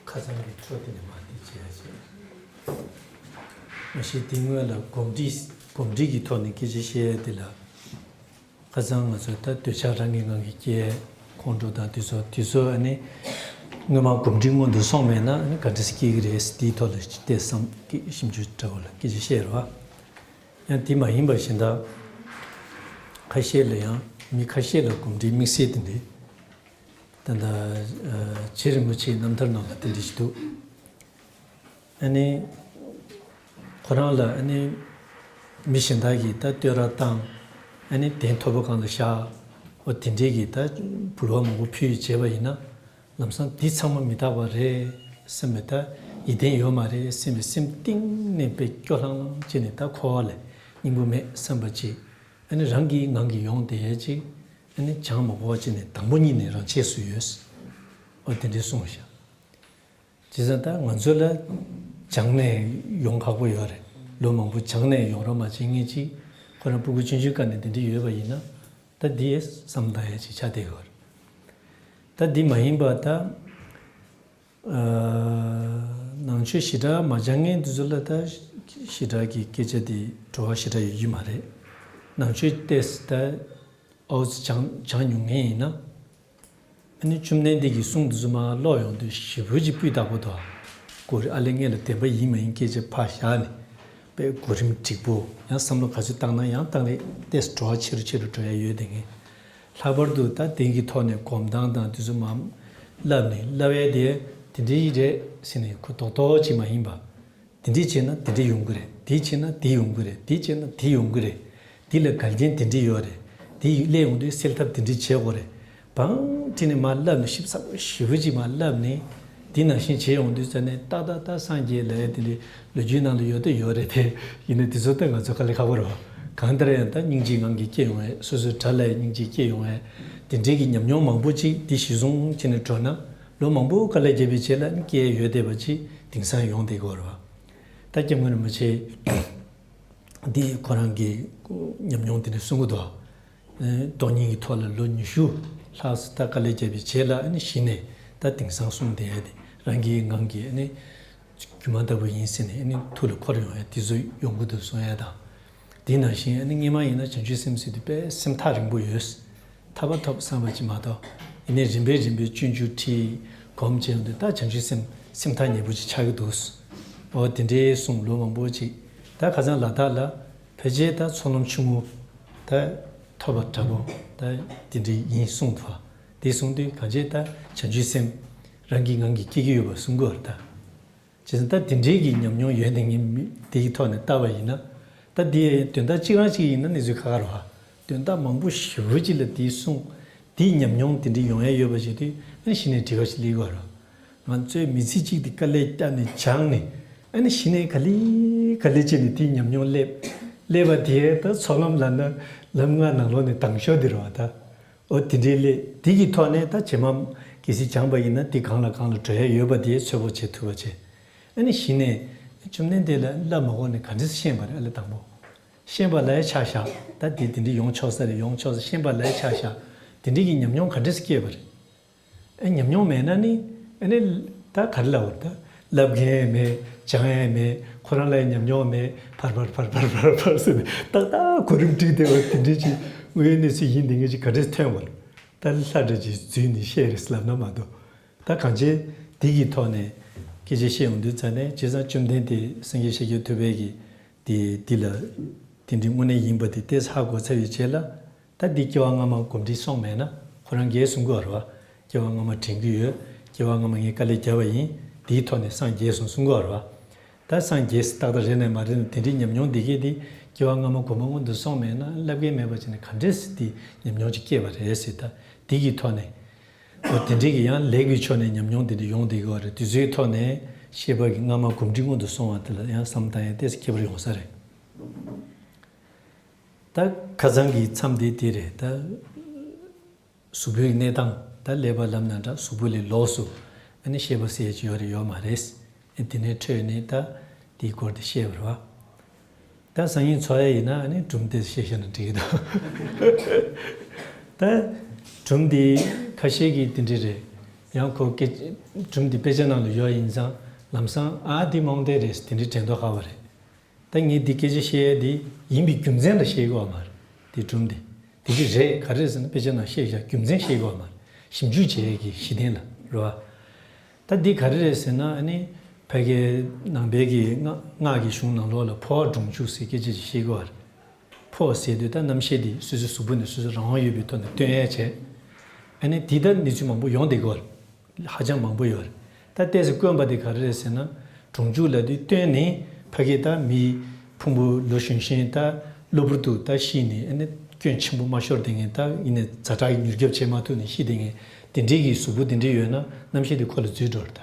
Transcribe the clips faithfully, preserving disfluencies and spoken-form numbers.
ཁ་སང་གི་འཕྲོ་དེ་ནས་མར་འདི་བྱས་ཡ་བྱས། མ་གཞི་དེ་སྔོན་ལ་གོམས་འདྲིས་གོམས་འདྲིས་ཀྱི་ཐོག་ནས་སྐད་ཆ་བཤད་ཡ་དེ་ལ། ཁ་སང་ང་ཚོས་ད་འདོད་ཆགས་རང་གི་ངང་གིས་སྐྱེ། ཁོང་ཁྲོ་དང་དེ་ཚོ་དེ་ཚོ་ཨ་ནི་སྔོན་མ་གོམས་འདྲིས་སྔོན་དུ་སོང་མེད་ན་ཨ་ནི་ག་འདྲ་སེ་སྐྱེ་གི་རེད། དེའི་ཐོག་ལ་ཏོག་ཙམ་སྐད་ཞིབ་འཇུག་འདྲ་བོ་ལ་སྐད་ཆ་བཤད་རེད་བ། ཡང་དེ་མ་ཡིན་པ་གཞན་དག་ཁ་ཤས་ལ་ཡང་མི་ཁ་ཤས་ལ་གོམས་འདྲིས་དམིགས་བསལ་དེ་འདྲའི། ད་ལྟ་རྗེ་རིན་པོ་ཆེའི་རྣམ་ཐར་ནང་ལ་དེ་འདྲ་ཞིག་འདུག་ཨ་ནི། ཁོ་རང་ལ་ཨ་ནི། མི་གཞན་དག་གིས་ད་བསྟོད་ར་བཏང་། ཨ་ནི་གདན་མཐོ་པོ་སྒང་ལ་བཞག་འོ་དེ་འདྲའི་གི་ད་འབུལ་བ་མང་པོ་ཕུལ་བྱས་པ་ཡིན་ན། ལམ་སང་འདི་ཚང་མ་མི་རྟག་པ་རེད་སེམས་པའི་ད་ཡིད་བརྟན་ཡོད་མ་རེད་སེམས་པའི་སེམས་གཏིང་ནས་དཔེ་སྐྱོ་ལྷང་ལྷང་བྱས་ནས་ད་འཁོར་བ་ལས་སྙིང་པོ་མེད་བསམ་པ་ཅིག་ཨ་ནི་རང་གི་ངང་གིས་ཡོང་བསྡད་ཡས་ཅིག་ཨ་ནི་བྱང་མ་དགོས་པ་བྱས་ནས་དང་པོ་ཉིད་ནས་རང་ཆས་སུ་ཡོད། འོ་དེ་འདྲའི་གསུངས་ཤག་བྱས་ཙང་ད་ང་ཚོ་ལ་བྱང་ནས་ཡོང་ཁག་པོ་ཡོད་རེད། ལོ་མང་པོ་བྱང་ནས་ཡོང་རོགས་མ་བྱེད་མཁན་ཅིག་ཁོ་རང་སྤུ་གུ་ཆུང་ཆུང་སྐབས་ནས་དེ་འདྲ་ཡོད་པ་ཡིན་ན་ད་འདི་བསམ་བཏང་ཡ་ཅིག་ཆགས་བསྡད་ཡོད་རེད། ད་འདི་མ་ཡིན་པ་ད་ཨ་ནང་ཆོས་ཞེ་དྲག་མ་སྦྱང་མཁན་འདི་ཚོ་ལ་ད་ཞེ་དྲག་གི་སྐད་ཆ་འདི་བྲོ་བ་ཞེ་དྲག་ཡོད་ཀྱི་མ་རེད། ནང་ཆོས་ཏོག་ཙམ་ད། ཨའུ་ཙི་སྦྱང་སྦྱང་མྱོང་མཁན་ཡིན་ན། ཨ་ནི་བཅོམ་ལྡན་འདས་ཀྱི་གསུང་འདི་ཚོ་མར་ཀློག་ཡོང་དུས་ཞེ་པོ་ཅིག་སྤུས་དག་པོ་འདུག་གོ་རིམ་ཨ་ལས་ངས་ལ་བདེན་པ་ཡིན་མ་ཡིན་སྐད་ཆ་ཕར་བཞག་ནས། དཔེ་གོ་རིམ་འགྲིག་པོ་ཡང་བསམ་བློ་ག་ཚོད་བཏང་ན་ཡང་བཏང་རེད་ཏོག་ཙམ་བྲོ་བ་ཆེ་རུ་ཆེ་རུ་འགྲོ་ཡ་ཡོད་དེ་ངས། ལྷག་པར་དུ་ད་གདན་གྱི་ཐོག་ནས་སྒོམ་སྟངས་དང་དེ་ཚོ་མར་བསླབ་ནས་བསླབ་ཡ་དེ་དེ་འདྲའི་རེད་ཟེར་ནས་གོ་རྡོག་རྡོག་ཅིག་མ་ཡིན་པ། དེ་འདྲས་བྱས་ན་དེ་འདྲས་ཡོང་གི་རེད། དེ་བྱས་ན་དེ་ཡོང་གི་རེད། དེ་བྱས་ན་དེ་ཡོང་གི་རེད། དེ་ལ་འགལ་རྐྱེན་དེ་འདྲས་ཡོད་རེད། དེ་སླེབས་ཡོང་དུས་སེལ་ཐབས་དེ་འདྲས་བྱེད་དགོས་རེད། བང་ཁྲིད་ནས་མར་བསླབས་ནས་ཞིབ་ཚགས་པོ་ཞེ་པོ་ཅིག་མར་བསླབས་ནས། དེ་ནང་བཞིན་བྱེད་ཡོང་དུས་ཙ་ནས་ཏག་ཏག་ཏག་སངས་རྒྱས་ལབ་ཡ་དེ་འདྲས་ལོ་རྒྱུས་ནང་ལ་ཡོད་དེ་ཡོད་རེད་དེ། ཡིན་ན་དེ་ཚོ་ལྟ་ང་ཚོ་དཀའ་ལས་ཁག་པོ་རེད་བ། གང་ལྟར་ཡང་ད་སྙིང་རྗེའི་ངང་གིས་སྐྱེ་ཡོང་བས་སོ་སོའི་དགྲ་ལ་ཡང་སྙིང་རྗེ་སྐྱེ་ཡོང་བས། དེ་འདྲས་ཀྱི་ཉམས་མྱོང་མང་པོ་ཅིག་དེ་གཞི་བཟུང་བྱས་ནས་འགྲོ་ན། ལོ་མང་པོ་དཀའ་ལས་བརྒྱབ་པའི་རྗེས་ལ་སྐྱེ་ཡོད་བསྡད་པ་ཅིག་དེང་སང་ཡོང་བསྡད་ཀྱི་ཡོད་རེད་བ། ད་སྐྱབས་མགོན་རིན་པོ་ཆེ་འདི་ཁོ་རང་གི་ཉམས་མྱོང་དེ་འདྲ་གསུང་གི་འདུག་སྟོང་ཉིད་ཀྱི་ཐོག་ལ་ལོ་ཉི་ཤུ་ལྷག་ཙམ་ད་དཀའ་ལས་བརྒྱབ་པའི་རྗེས་ལ་ཨ་ནི་གཞི་ནས་ད་དེང་སང་གསུང་བསྡད་ཡ་དེ་རང་གི་ངང་གིས་ཨ་ནི་སྒྱུ་མ་ལྟ་བུ་ཡིན་ཟེར་ནས་ཨ་ནི་ཐུགས་ལ་འཁོར་ཡོང་ཡ་དེ་ཚོ་ཡོང་གི་འདུག་གསུང་ཡ་དང་། དེ་ནང་བཞིན་ཨ་ནི་སྔོན་མ་ཡིན་ན་བྱང་ཆུབ་སེམས་ཟེར་དུས་དཔེ་སེམས་ཐག་རིང་པོ་ཡོད། ཐར་པ་ཐོབ་བསམ་པ་ཅིག་མ་གཏོགས། ཡིན་ནའི་རིམ་པས་རིམ་པས་སྤྱོད་འཇུག་ཁྲིད་སྒོམ་བྱས་ཡོང་དུས་ད་བྱང་ཆུབ་སེམས་སེམས་ཐག་ཉེ་པོ་ཅིག་ཆགས་ཀྱི་འདུག་འོ་དེ་འདྲའི་གསུང་ལོ་མང་པོ་ཅིག་ད་ཁ་སང་ལ་དྭགས་ལ་ཕལ་ཆེར་ད་ཚོགས་ལམ་ཆུང་ངུ་ད་ཐོབ་པ་འདྲ་པོ་ད་དེ་འདྲའི་ཡིན་གསུངས་འདུག་དེ་གསུང་དུས་གང་བྱས་ད་བྱང་ཆུབ་སེམས་རང་གི་ངང་གིས་སྐྱེ་གི་ཡོད་པ་གསུང་གི་ཡོད་རེད་ད། བྱས་ཙང་ད་དེ་འདྲའི་གི་ཉམས་མྱོང་ཡོད་དེ་ངས་མི་དེའི་ཐོག་ནས་བལྟས་པ་ཡིན་ན། ད་དེ་དོན་དག་གཅིག་རང་གཅིག་ཡིན་ན་གནས་ཚུལ་ཁག་ཁག་རེད་བ། དོན་དག་མང་པོ་ཞེ་པོ་ཅིག་ལ་དེའི་གསུང་། དེའི་ཉམས་མྱོང་དེ་འདྲའི་ཡོང་ཡ་ཡོད་པ་ཞིག་དུས་ཨ་ནི་གཞི་ནས་འགྲིག་པ་ཞིག་སླེབས་ཀྱི་ཡོད་རེད། ང་ཚོའི་མི་ཚེ་གཅིག་དེ་དཀའ་ལས་བརྒྱབ་ནས་སྦྱངས་ནས་ཨ་ནི་གཞི་ནས་ག་ལེ་ག་ལེ་བྱས་ནས་དེའི་ཉམས་མྱོང་སླེབས། སླེབས་པ་དེ་ད་ཚོགས་ལམ་ལབ་ན་ལམ་ལྔ་ནང་ལོགས་ནས་དང་ཤོས་དེ་རེད་བ་ད། འོ་དེ་འདྲའི་སླད་དེ་གི་ཐོག་ནས་ད་རྗེས་མ་གལ་སྲིད་སྦྱངས་པ་ཡིན་ན་དེ་གང་ལ་གང་ལ་འགྲོ་ཡ་ཡོད་པ་དེ་ཚོད་དཔག་བྱེད་ཐུབ་པ་བྱས། ཨ་ནི་གཞི་ནས་བཅོམ་ལྡན་འདས་ལ་བསླབ་མ་དགོས་ནས་ག་འདྲས་ཤེས་པ་རེད་ཨ་ལས་དང་པོ། ཤེས་པ་ལ་ཡ་ཆ་བཞག་ད་དེ་དེ་འདྲའི་ཡོང་ཆོག་ས་རེད་ཡོང་ཆོག་ས་ཤེས་པ་ལ་ཡ་ཆ་བཞག་དེ་འདྲའི་གི་ཉམས་མྱོང་ག་འདྲས་སྐྱེས་པ་རེད། ཨ་ཉམས་མྱོང་མེད་ན་ནི་ཨ་ནི་ད་ག་རེ་ལབ་དགོས་རེད་ད། བསླབ་མཁན་ཡང་མེད་སྦྱང་ཡ་ཡང་མེད་ཁོ་རང་ལ་ཡང་ཉམས་མྱོང་མེད་ཕར་ཕར་ཕར་ཕར་ཕར་ཕར་ཟེར་ནས་ཏག་ཏག་གོ་རིམ་བསྒྲིགས་བསྡད་པ་དེ་འདྲའི་ཅིག་དངོས་ཡོད་གནས་ཚུལ་ཡིན་དེ་ངས་ཅིག་ག་འདྲས་ཐོན་པ་རེད། ད་ལྷ་འདྲ་ཅིག་འཛུལ་ནས་བཤད་རེད་ལབ་ན་མ་གཏོགས། ད་གང་བྱས་འདི་གི་ཐོག་ནས་སྐད་ཆ་བཤད་ཡོང་དུས་ཙ་ནས་བྱས་ཙང་བཅོམ་ལྡན་འདས་སངས་རྒྱས་ཤཱཀྱ་ཐུབ་པའི་གི་དེ་འདི་ལ་དེ་འདྲའི་དངོས་གནས་ཡིན་པ་དེ་ཏོག་ཙམ་ཧ་གོ་ཚར་བའི་རྗེས་ལ། ད་འདི་སྐྱེ་བ་སྔ་མ་གོམས་འདྲིས་སོང་མེད་ན་ཁོ་རང་རྒས་གསུང་གི་ཡོད་རེད་བ། སྐྱེ་བ་སྔ་མ་དྲན་གྱི་ཡོད། སྐྱེ་བ་སྔ་མ་ངས་དཀའ་ལས་བརྒྱབ་པ་ཡིན། འདིའི་ཐོག་ནས་སངས་རྒྱས་སོང་གསུང་གི་ཡོད་རེད་བ། ད་སངས་རྒྱས་ཏག་ཏག་རེད་ནས་མ་རེད་ནས་དེ་འདྲའི་ཉམས་མྱོང་འདི་གས་དེ་སྐྱེ་བ་སྔ་མ་གོམས་པ་སྔོན་དུ་སོང་མེད་ན་བསླབ་མཁན་མེད་པ་བྱས་ནས་ག་འདྲས་སེ་དེ་ཉམས་མྱོང་ཅིག་སྐྱེས་པ་རེད་ཟེར། ད་འདི་གི་ཐོག་ནས་འོ་དེ་འདྲའི་གི་ཡང་ལས་ཀྱི་ཕྱོགས་ནས་ཉམས་མྱོང་དེ་འདྲ་ཡོང་བསྡད་ཀྱི་ཡོད་རེད། དེ་ཚོའི་ཐོག་ནས་ཤེས་པ་གི་སྔ་མ་གོམས་འདྲིས་སྔོན་དུ་སོང་བ་དེ་ལ་ཡང་བསམ་བཏང་ཡ་ཏོག་ཙམ་ཁྱད་པར་ཡོང་ས་རེད། ད་ཁ་སང་གི་མཚམས་དེ་དེ་རེད་ད། གཟུགས་པོའི་གནས་སྟངས་ད་ཀླད་པ་ལབ་ན་འདྲ་གཟུགས་པོ་ལས་ལོགས་སུ་ཨ་ནི་ཤེས་པ་ཟེར་ཡ་ཅིག་ཡོད་རེད་ཡོད་མ་རེད། ཨ་དེ་ནས་འཕྲོས་ནས་ད་དེའི་སྐོར་དེ་བཤད་པ་རེད་བ། ད་སང་ཉིན་འཚོགས་ཡ་ཡིན་ན་ཨ་ནི་སྒྲུང་དེ་བཤད་བཤད་ན་འགྲིག་གི་འདུག་ད་སྒྲུང་དེ་ཁ་ཤས་ཀྱིས་དེ་འདྲ་རེད། ཡང་ཁོ་སྐད་སྒྲུང་འདི་དཔེ་ཆ་ནང་ལ་ཡོད་ཡིན་ཙང་ལམ་སང་ཨ་འདི་རྨོངས་དད་རེད་དེ་འདྲའི་དྲན་མདོག་ཁ་བ་རེད། ད་ངས་འདི་སྐད་ཆ་བཤད་ཡས་འདི་ཡིན་པའི་རྒྱུ་མཚན་ལ་བཤད་དགོས་པ་མ་རེད། འདི་སྒྲུང་འདི་འདི་གི་རེད་ག་རེ་རེད་ཟེར་ན་དཔེ་ཆ་ནང་བཤད་བཞག་རྒྱུ་མཚན་བཤད་དགོས་པ་མ་རེད། ཞིབ་འཇུག་བྱེད་ཡས་ཀྱི་གཞི་རྟེན་ལ་རེད་བ། ད་འདི་ག་རེ་རེད་ཟེར་ན་ཨ་ནི་ཕ་གིའི་ནང་པའི་གི་སྔགས་སྔགས་ཀྱི་གཞུང་ནང་ལོགས་ལ་འཕོ་བ་སྒྲུང་འཇུག་ཟེར་སྐད་ཆ་ཅིག་བཤད་དགོས་པ་རེད། འཕོ་བ་ཟེར་དུས་ད་རྣམ་ཤེས་འདི་སོ་སོའི་གཟུགས་པོ་ནས་སོ་སོ་རང་དབང་ཡོད་པའི་ཐོག་ནས་བཏོན་ཡས་བྱས། ཨ་ནི་འདི་ལྟར་གནས་ཚུལ་མང་པོ་ཡོང་བསྡད་ཀྱི་ཡོད་རེད། ཧ་ཅང་མང་པོ་ཡོད་རེད། ད་ལྟས་སུ་དཀོན་པ་དེ་ག་རེ་རེད་ཟེར་ན། སྒྲུང་འཇུག་ལབ་དུས་སྟོན་ནས་ཕ་གི་ད་མི་ཕུང་པོ་ལོ་གཞོན་གཞོན་ད་གློ་བུར་དུ་ད་ཤི་ནས་ཨ་ནི་སྐྱོན་ཆེན་པོ་མ་ཤོར་བསྡད་མཁན་ད་ཡིན་ནས་ཛ་དྲག་གི་མྱུར་སྐྱོབ་བྱེད་མ་ཐུབ་ནས་ཤི་བསྡད་མཁན་དེ་འདྲའི་གི་གཟུགས་པོ་དེ་འདྲ་ཡོད་ན་རྣམ་ཤེས་དེ་ཁོ་ལ་འཛུལ་འགྲོ་རེད་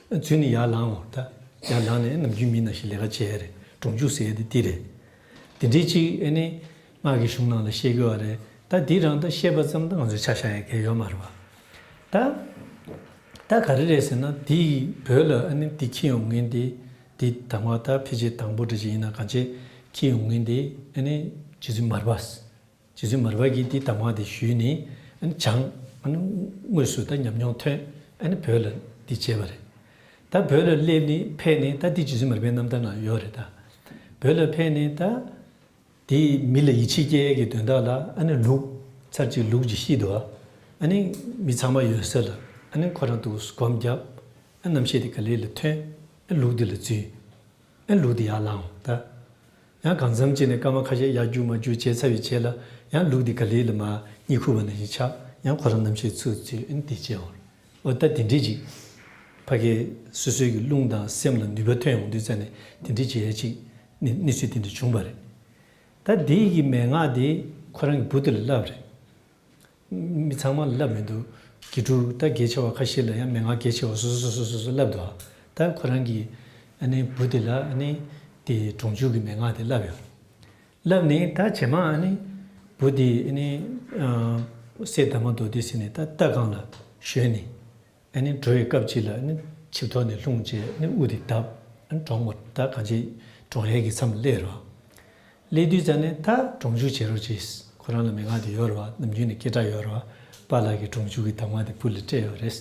ད། འཛུལ་ནས་ཡར་ལངས་འོང་ད། ཡར་ལངས་ནས་ནམ་རྒྱུན་མི་ནང་བཞིན་ལས་ཀ་བྱེད་ཡ་རེད། སྒྲུང་འཇུག་ཟེར་ཡ་དེ་འདི་རེད། དེ་འདྲའི་ཅིག་ཨ་ནི་སྔགས་ཀྱི་གཞུང་ནང་ལ་བཤད་ཀྱི་ཡོད་རེད། ད་འདི་རང་ད་བཤད་པ་ཙམ་ད་ང་ཚོས་ཆ་བཞག་ཡ་གལ་ཡོད་མ་རེད་བ། ད་ད་ག་རེ་རེད་ཟེར་ན་འདི་བོད་ལ་ཨ་ནི་འདི་འཁྱེར་ཡོང་མཁན་དེ་འདི་དང་པོ་ད་ཕལ་ཆེར་དང་པོ་འདྲ་ཅིག་ཡིན་ན་གང་ཆེ་འཁྱེར་ཡོང་མཁན་དེ་ཨ་ནི་རྗེ་བཙུན་མར་པ། རྗེ་བཙུན་མར་པ་གིས་འདི་གདམས་ངག་འདི་ཞུས་ནས་ཨ་ནི་སྦྱངས། ཨ་ནི་དངོས་སུ་ད་ཉམས་མྱོང་ཐོན། ཨ་ནི་བོད་ལ་འདི་བྱས་པ་རེད། ད་བོད་ལ་སླེབས་ནས་ཕེབས་ནས་ད་འདི་རྗེ་བཙུན་མར་པའི་རྣམ་ཐར་ནང་ཡོད་རེད་ད། བོད་ལ་ཕེབས་ནས་ད་འདི་མི་ལ་ཡིད་ཆེས་སྐྱེ་ཡས་ཀྱི་དོན་དག་ལ་ཨ་ནི་ལུག་ཚར་གཅིག་ལུག་ཅིག་ཤི་འདུག་ཨ་ནི་མི་ཚང་མ་ཡོད་ས་ལ་ཨ་ནི་ཁོ་རང་འདུག་སྒོམ་བརྒྱབ། ཨ་རྣམ་ཤེས་དེ་ག་ལེ་ལ་ཐོན། ཨ་ལུག་འདི་ལ་འཛུལ། ཨ་ལུག་འདི་ཡར་ལངས་ད། ཡང་གང་འཚམ་བྱས་ནས་སྐར་མ་ཁ་ཤས་ཡར་རྒྱུག་མར་རྒྱུག་བྱས་ཚར་བའི་རྗེས་ལ་ཡང་ལུག་འདི་ག་ལེ་ལ་མར་གཉིད་ཁུག་པ་ནང་བཞིན་ཆགས། ཡང་ཁོ་རང་རྣམ་ཤེས་ཚུར་འཛུལ། ཨ་ནི་འདི་བྱས་འོང་། འོ་ད་དེ་འདྲས་ཅིག་ཕ་གི་སོ་སོའི་གི་རླུང་དང་སེམས་ལ་ནུས་པ་ཐོན་ཡོང་དུས་ཙ་ནས་དེ་འདྲས་བྱས་ཅིག་གནས་གནས་ཚུལ་དེ་འདྲ་བྱུང་བ་རེད། ད་འདི་གི་མན་ངག་དེ་ཁོ་རང་གི་བུ་དེ་ལ་བསླབས་རེད། མི་ཚང་མ་ལ་བསླབས་མི་འདུག་དགེ་ཕྲུག་ད་གལ་ཆེ་བ་ཁ་ཤས་ལ་ཡང་མན་ངག་གལ་ཆེ་བ་སོ་སོ་སོ་སོ་སོ་སོ་བསླབས་འདུག་ད་ཁོ་རང་གི་ཨ་ནི་བུ་དེ་ལ་ཨ་ནི་དེ་གྲོང་འཇུག་གི་མན་ངག་དེ་བསླབས་ཡོད། བསླབས་ནས་ད་རྗེས་མ་ཨ་ནི་བུ་དེ་ཨ་ནི་ཨ་སྲས་དར་མ་མདོ་སྡེ་ཟེར་ནས་ད་རྟ་སྒང་ལ་བཞོན་ནས། ཨ་ནི་འགྲོ་བའི་སྐབས་གཅིག་ལ་ཨ་ནི་ཆིབས་ཐོག་ནས་ལྷུང་བྱས་ཨ་ནི་དབུ་དེ་བརྡབས། ཨ་ནི་གྲོངས་པ་ད་གང་ཅི་གྲོངས་ཡས་ཀྱི་མཚམས་སླེབས་རོགས། སླེབས་དུས་ཙ་ནས་ད་གྲོང་འཇུག་བྱེད་རོགས་གྱིས། ཁོ་རང་ལ་མན་ངག་དེ་ཡོད་རེད་བ། ནམ་རྒྱུན་ནས་སྐད་གྲགས་ཡོད་རེད་བ། པཱ་ལགས་ཀྱིས་གྲོང་འཇུག་གི་གདམས་ངག་དེ་བུ་ལ་སྤྲད་ཡོད་རེད། བྱས་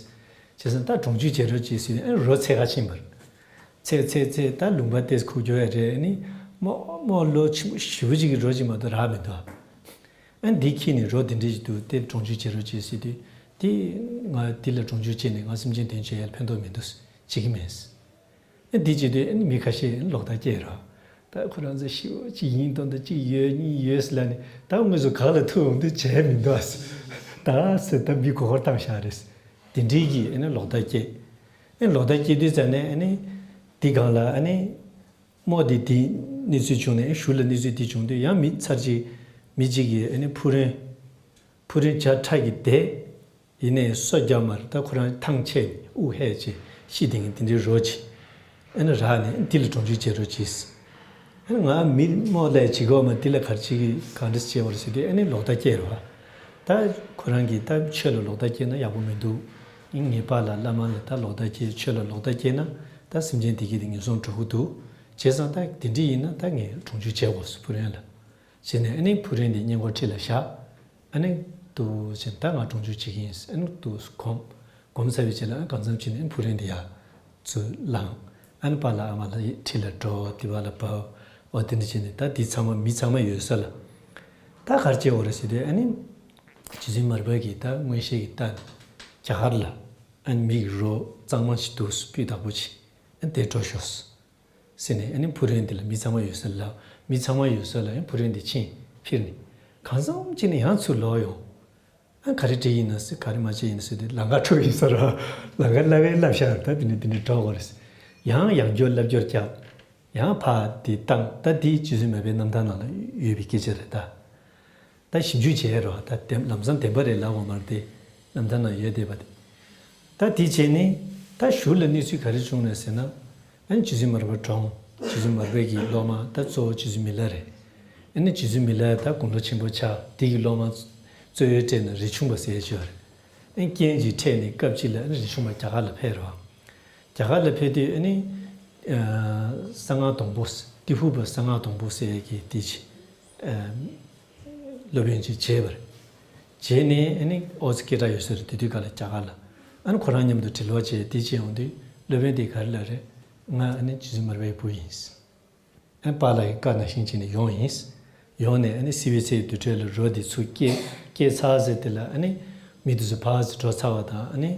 ཙང་ད་གྲོང་འཇུག་བྱེད་རོགས་གྱིས་ཟེར་ནས་ཨ་ནི་རོ་འཚོལ་ག་ཕྱིན་པ་རེད། འཚོལ་འཚོལ་འཚོལ་ད་ལུང་པ་དེ་ཁུག་ཀྱོག་ཡ་རེད། ཨ་ནི་རྨོ་རྨོ་ལོ་ཆེན་པོ་ཞེ་པོ་ཅིག་གི་རོ་ཅིག་མ་གཏོགས་རག་མི་འདུག་ཨ་ནི་འདི་འཁྱེར་ནས་རོ་དེ་འདྲ་ཞིག་འདུག་དེ་གྲོང་འཇུག་བྱེད་རོགས་གྱིས་ཟེར་དུས། དེ་ང་འདི་ལ་གྲོང་འཇུག་བྱས་ནས་ང་སེམས་ཅན་དོན་བྱེད་ཡ་ལ་ཕན་ཐོགས་མི་འདུག་བྱེད་ཀྱི་མེད། ཨ་འདི་བྱེད་དུས་ཨ་ནི་མི་ཁ་ཤས་ལོག་ལྟ་སྐྱེས་རོགས། ད་ཁོ་རང་ཚོ་ཤི་བོ་གཅིག་ཡིན་དོན་དུ་གཅིག་ཡོད་གཉིས་ཡོད་ཟེར་ལབ་ནས་ད་དངོས་སུ་ག་ལ་ཐུག་འོང་དུས་བྱས་མི་འདུག་ཨ། ད་ཟེར་ད་མི་མགོ་སྐོར་བཏང་བཞག་རེད། དེ་འདྲའི་གི་ཨ་ནི་ལོག་ལྟ་སྐྱེས། ཨ་ལོག་ལྟ་སྐྱེས་དུས་ཙ་ནས་ཨ་ནི་འདི་སྒང་ལ་ཨ་ནི། རྨོ་དེ་དེ་གནས་ཚུལ་བྱུང་ནས་གཞུག་ལ་གནས་ཚུལ་དེ་བྱུང་དུས་ཡང་མི་ཚར་གཅིག་མི་གཅིག་གིས་ཨ་ནི་ཕུག་རོན། ཕུག་རོན་བྱ་ཁྲ་གི་སྡེ། ཡིན་ནའི་སོ་རྒྱབ་མར་ད་ཁོ་རང་ཐང་ཆད་ནས་དབུགས་ཧད་བྱས་ཤི་དེ་ངན་དེ་འདྲའི་རོ་གཅིག་ཨ་ནི་རག་ནས་འདི་ལ་གྲོང་འཇུག་བྱེད་རོགས་གྱིས། ཨ་ནི་ང་མི་རྨོ་ལས་བྱེད་དགོས་མ་འདི་ལ་ག་རེ་བྱེད་ཀྱི་གང་འདྲ་བྱེད་བར་ཟེར་དུས་ཨ་ནི་ལོག་ལྟ་སྐྱེས་རོ། ད་ཁོ་རང་གིས་ད་ཆོས་ལ་ལོག་ལྟ་སྐྱེས་ན་ཡག་པོ་མི་འདུག་ངའི་པཱ་ལགས་བླ་མ་ལ་ད་ལོག་ལྟ་སྐྱེས་ཆོས་ལ་ལོག་ལྟ་སྐྱེས་ན་ད་སེམས་ཅན་བདེ་སྐྱིད་དེ་ངན་སོང་འགྲོ་གི་འདུག་བྱས་ཙང་ད་དེ་འདྲ་ཡིན་ན་ད་ངས་གྲོང་འཇུག་བྱེད་དགོས་སོ་ཕུག་རོན་ལ། བྱས་ནས་ཨ་ནི་ཕུག་རོན་དེ་སྔས་མགོ་ཁྲི་ལ་བཞག་ཨ་ནི་འདུག་བྱས་ད་ང་གྲོང་འཇུག་བྱེད་ཀྱི་ཡིན། ཨ་ནི་འདུག་སྒོམ། སྒོམ་ཚར་བའི་རྗེས་ལ་ཨ་གང་འཚམ་བྱས་ནས་ཨ་ནི་ཕུག་རོན་དེ་ཡར་ཚུར་བླངས། ཨ་ནི་པཱ་ལགས་ཨ་མ་ལགས་ཁྲི་ལ་འགྲོ་དེ་པཱ་ལགས་བབས། འོ་དེ་འདྲ་བྱས་ནས་ད་དེ་ཚང་མ་མི་ཚང་མ་ཡོད་ས་ལ། ད་ག་རེ་བྱེད་འོ་རེད་ཟེར་དུས་ཨ་ནི། རྗེ་བཙུན་མར་པ་གིས་ད་མངོན་ཤེས་ཀྱི་རྟ་རྒྱ་གར་ལ་ཨ་ནི་མི་གི་རོ་གཙང་མ་ཞིག་འདུག་སྤུས་དག་པོ་ཅིག་ཨ་ནི་དེ་འགྲོ་ཤོག་ཟེར་ནས་ཨ་ནི་ཕུག་རོན་འདི་ལ་མི་ཚང་མ་ཡོད་ས་ལ་མི་ཚང་མ་ཡོད་ས་ལ་ཨ་ནི་ཕུག་རོན་འདི་ཕྱིན་ཕྱིར་ནས་གང་འཚམ་ཅིག་ནས་ཡང་ཚུར་ལོག་ཡོང་། ཨ་ག་རེ་བྲིས་ཡིན་ན་ཟེར་ག་རེ་མ་བྱས་ཡིན་ན་ཟེར་དུས་ལམ་ཁ་འཁྲུག་ཡིན་ས་ར་ལམ་ཁ་བསླབ་པའི་བསླབ་བྱ་ད་དེ་ནས་དེ་ནས་འགྲོ་དགོས་རེད། ཡང་ཡང་སྐྱོར་བསླབ་སྐྱོར་བརྒྱབ། ཡང་ཕར་དེ་བཏང་ད་དེ་རྗེ་བཙུན་མར་པའི་རྣམ་ཐར་ནང་ལ་ཡོད་པའི་སྐད་ཆ་རེད་ད། ད་ཞིབ་འཇུག་བྱས་རོགས་ད་དེ་ལམ་སང་བདེན་པ་རེད་ལབ་འོང་མ་རེད་དེ། རྣམ་ཐར་ནང་ཡོད་བསྡད་པ་དེ། ད་དེ་བྱས་ནས་ད་གཞུག་ལ་གནས་ཚུལ་ག་རེ་བྱུང་ནས་ཟེར་ན། ཨ་ནི་རྗེ་བཙུན་མར་པ་གྲོངས། རྗེ་བཙུན་མར་པའི་གི་སློབ་མ་ད་གཙོ་བོ་རྗེ་བཙུན་མི་ལ་རེད། ཨ་ནི་རྗེ་བཙུན་མི་ལ་ད་དགུང་ལོ་ཆེན་པོ་ཆགས་དེ་གི་སློབ་མ་གཙོ་བོའི་གྲས་ནས་རས་ཆུང་པ་ཟེར་ཡས་ཅིག་ཡོད་རེད། ཨ་ནི་རྐྱེན་གྱིས་འཕྲད་ནས་སྐབས་གཅིག་ལ་ཨ་ནི་རས་ཆུང་པ་རྒྱ་གར་ལ་ཕེབས་རོགས། རྒྱ་གར་ལ་ཕེབས་དུས་ཨ་ནི། གསང་སྔགས་སྡོང་པོ། ཏི་ཕུ་པ་གསང་སྔགས་སྡོང་པོ་ཟེར་ཡས་ཀྱི་དེ་ཅི། སློབ་དཔོན་ཅིག་བྱས་པ་རེད། བྱས་ནས་ཨ་ནི་ཨོ་ཙི་སྐད་གྲགས་ཡོད་ས་རེད་དེ་དུས་སྐབས་ལ་རྒྱ་གར་ལ། ཨ་ནི་ཁོ་རང་མཉམ་དུ་དྲི་ལོག་བྱས་དེ་བྱས་ཡོང་དུས་སློབ་དཔོན་དེ་ག་རེ་ལབ་རེད། ང་ཨ་ནི་རྗེ་བཙུན་མར་པའི་བུ་ཡིན། ཨ་ནི་པཱ་ལགས་ཀྱི་བཀའ་ནང་བཞིན་བྱས་ནས་ཡོང་ཡིན། ཡོང་ནས་ཨ་ནི་བསིལ་བའི་ཚལ་དུར་ཁྲོད་ལ་རོ་དེ་ཚུར་སྐྱེལ་སྐྱེལ་ཚར་ཟེར་དེ་ལ་ཨ་ནི་མི་དེ་ཚོ་ཕར་ཚུར་འགྲོ་ཚར་བ་དང་ཨ་ནི།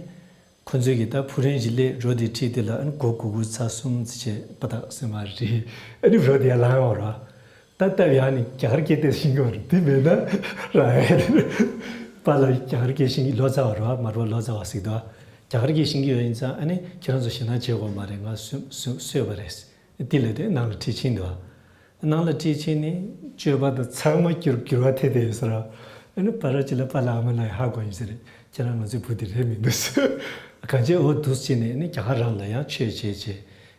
ཁོ་ཚོས་ཀྱི་ད་ཕུག་རོན་ཞིག་སླེབས་རོ་དེ་ཁྲིད་དེ་ལ་ཨ་ནི་མགོ་གུག་གུག་ཚར་གསུམ་ཙམ་བྱས་པ་དག་སེམས་མ་རེད། ཨ་ནི་རོ་དེ་ཡར་ལངས་ཡོང་ར། ད་སྟབས་ཡག་ནི་རྒྱ་གར་སྐད་བཏང་ཤེས་ཀྱི་ཡོད་རེད། དེ་མེད་ན་ར་ཨེ་རེད། པཱ་ལགས་རྒྱ་གར་སྐད་ཤེས་ཀྱི་ལོ་ཙཱ་བ་རེད་བ། མར་པ་ལོ་ཙཱ་བ་ཟེར་གྱི་འདུག་རྒྱ་གར་སྐད་ཤེས་ཀྱི་ཡོད་ཡིན་ཙང་ཨ་ནི་ཁྱེད་རང་ཚོ་ཞེད་སྣང་བྱེད་དགོས་མ་རེད། ང་གསོ་གསོ་གསོས་པ་རེད། དེ་ལས་དེ་ནང་ལ་ཁྲིད་ཕྱིན་འདུག་ནང་ལ་ཁྲིད་ཕྱིན་ནི་སྤྱོད་པ་དང་ཚང་མ་འགྱུར་འགྱུར་བ་ཐེབས་བསྡད་ཡོད་ས་རེད། ཨ་ནི་ཕར་ཕྱིན་ལ་པཱ་ལགས་ཨ་མ་ལགས་ཧ་གོ་ཡིན་ས་རེད། ཁྱེད་རང་ང་ཚོའི་བུ་དེ་རེད་མི་འདུག་ཟེར། གང་བྱས་འོ་འདུག་སེ་བྱས་ནས་ཨ་ནི་རྒྱ་གར་རང་ལ་ཡང་ཆོས་བྱས་བྱས་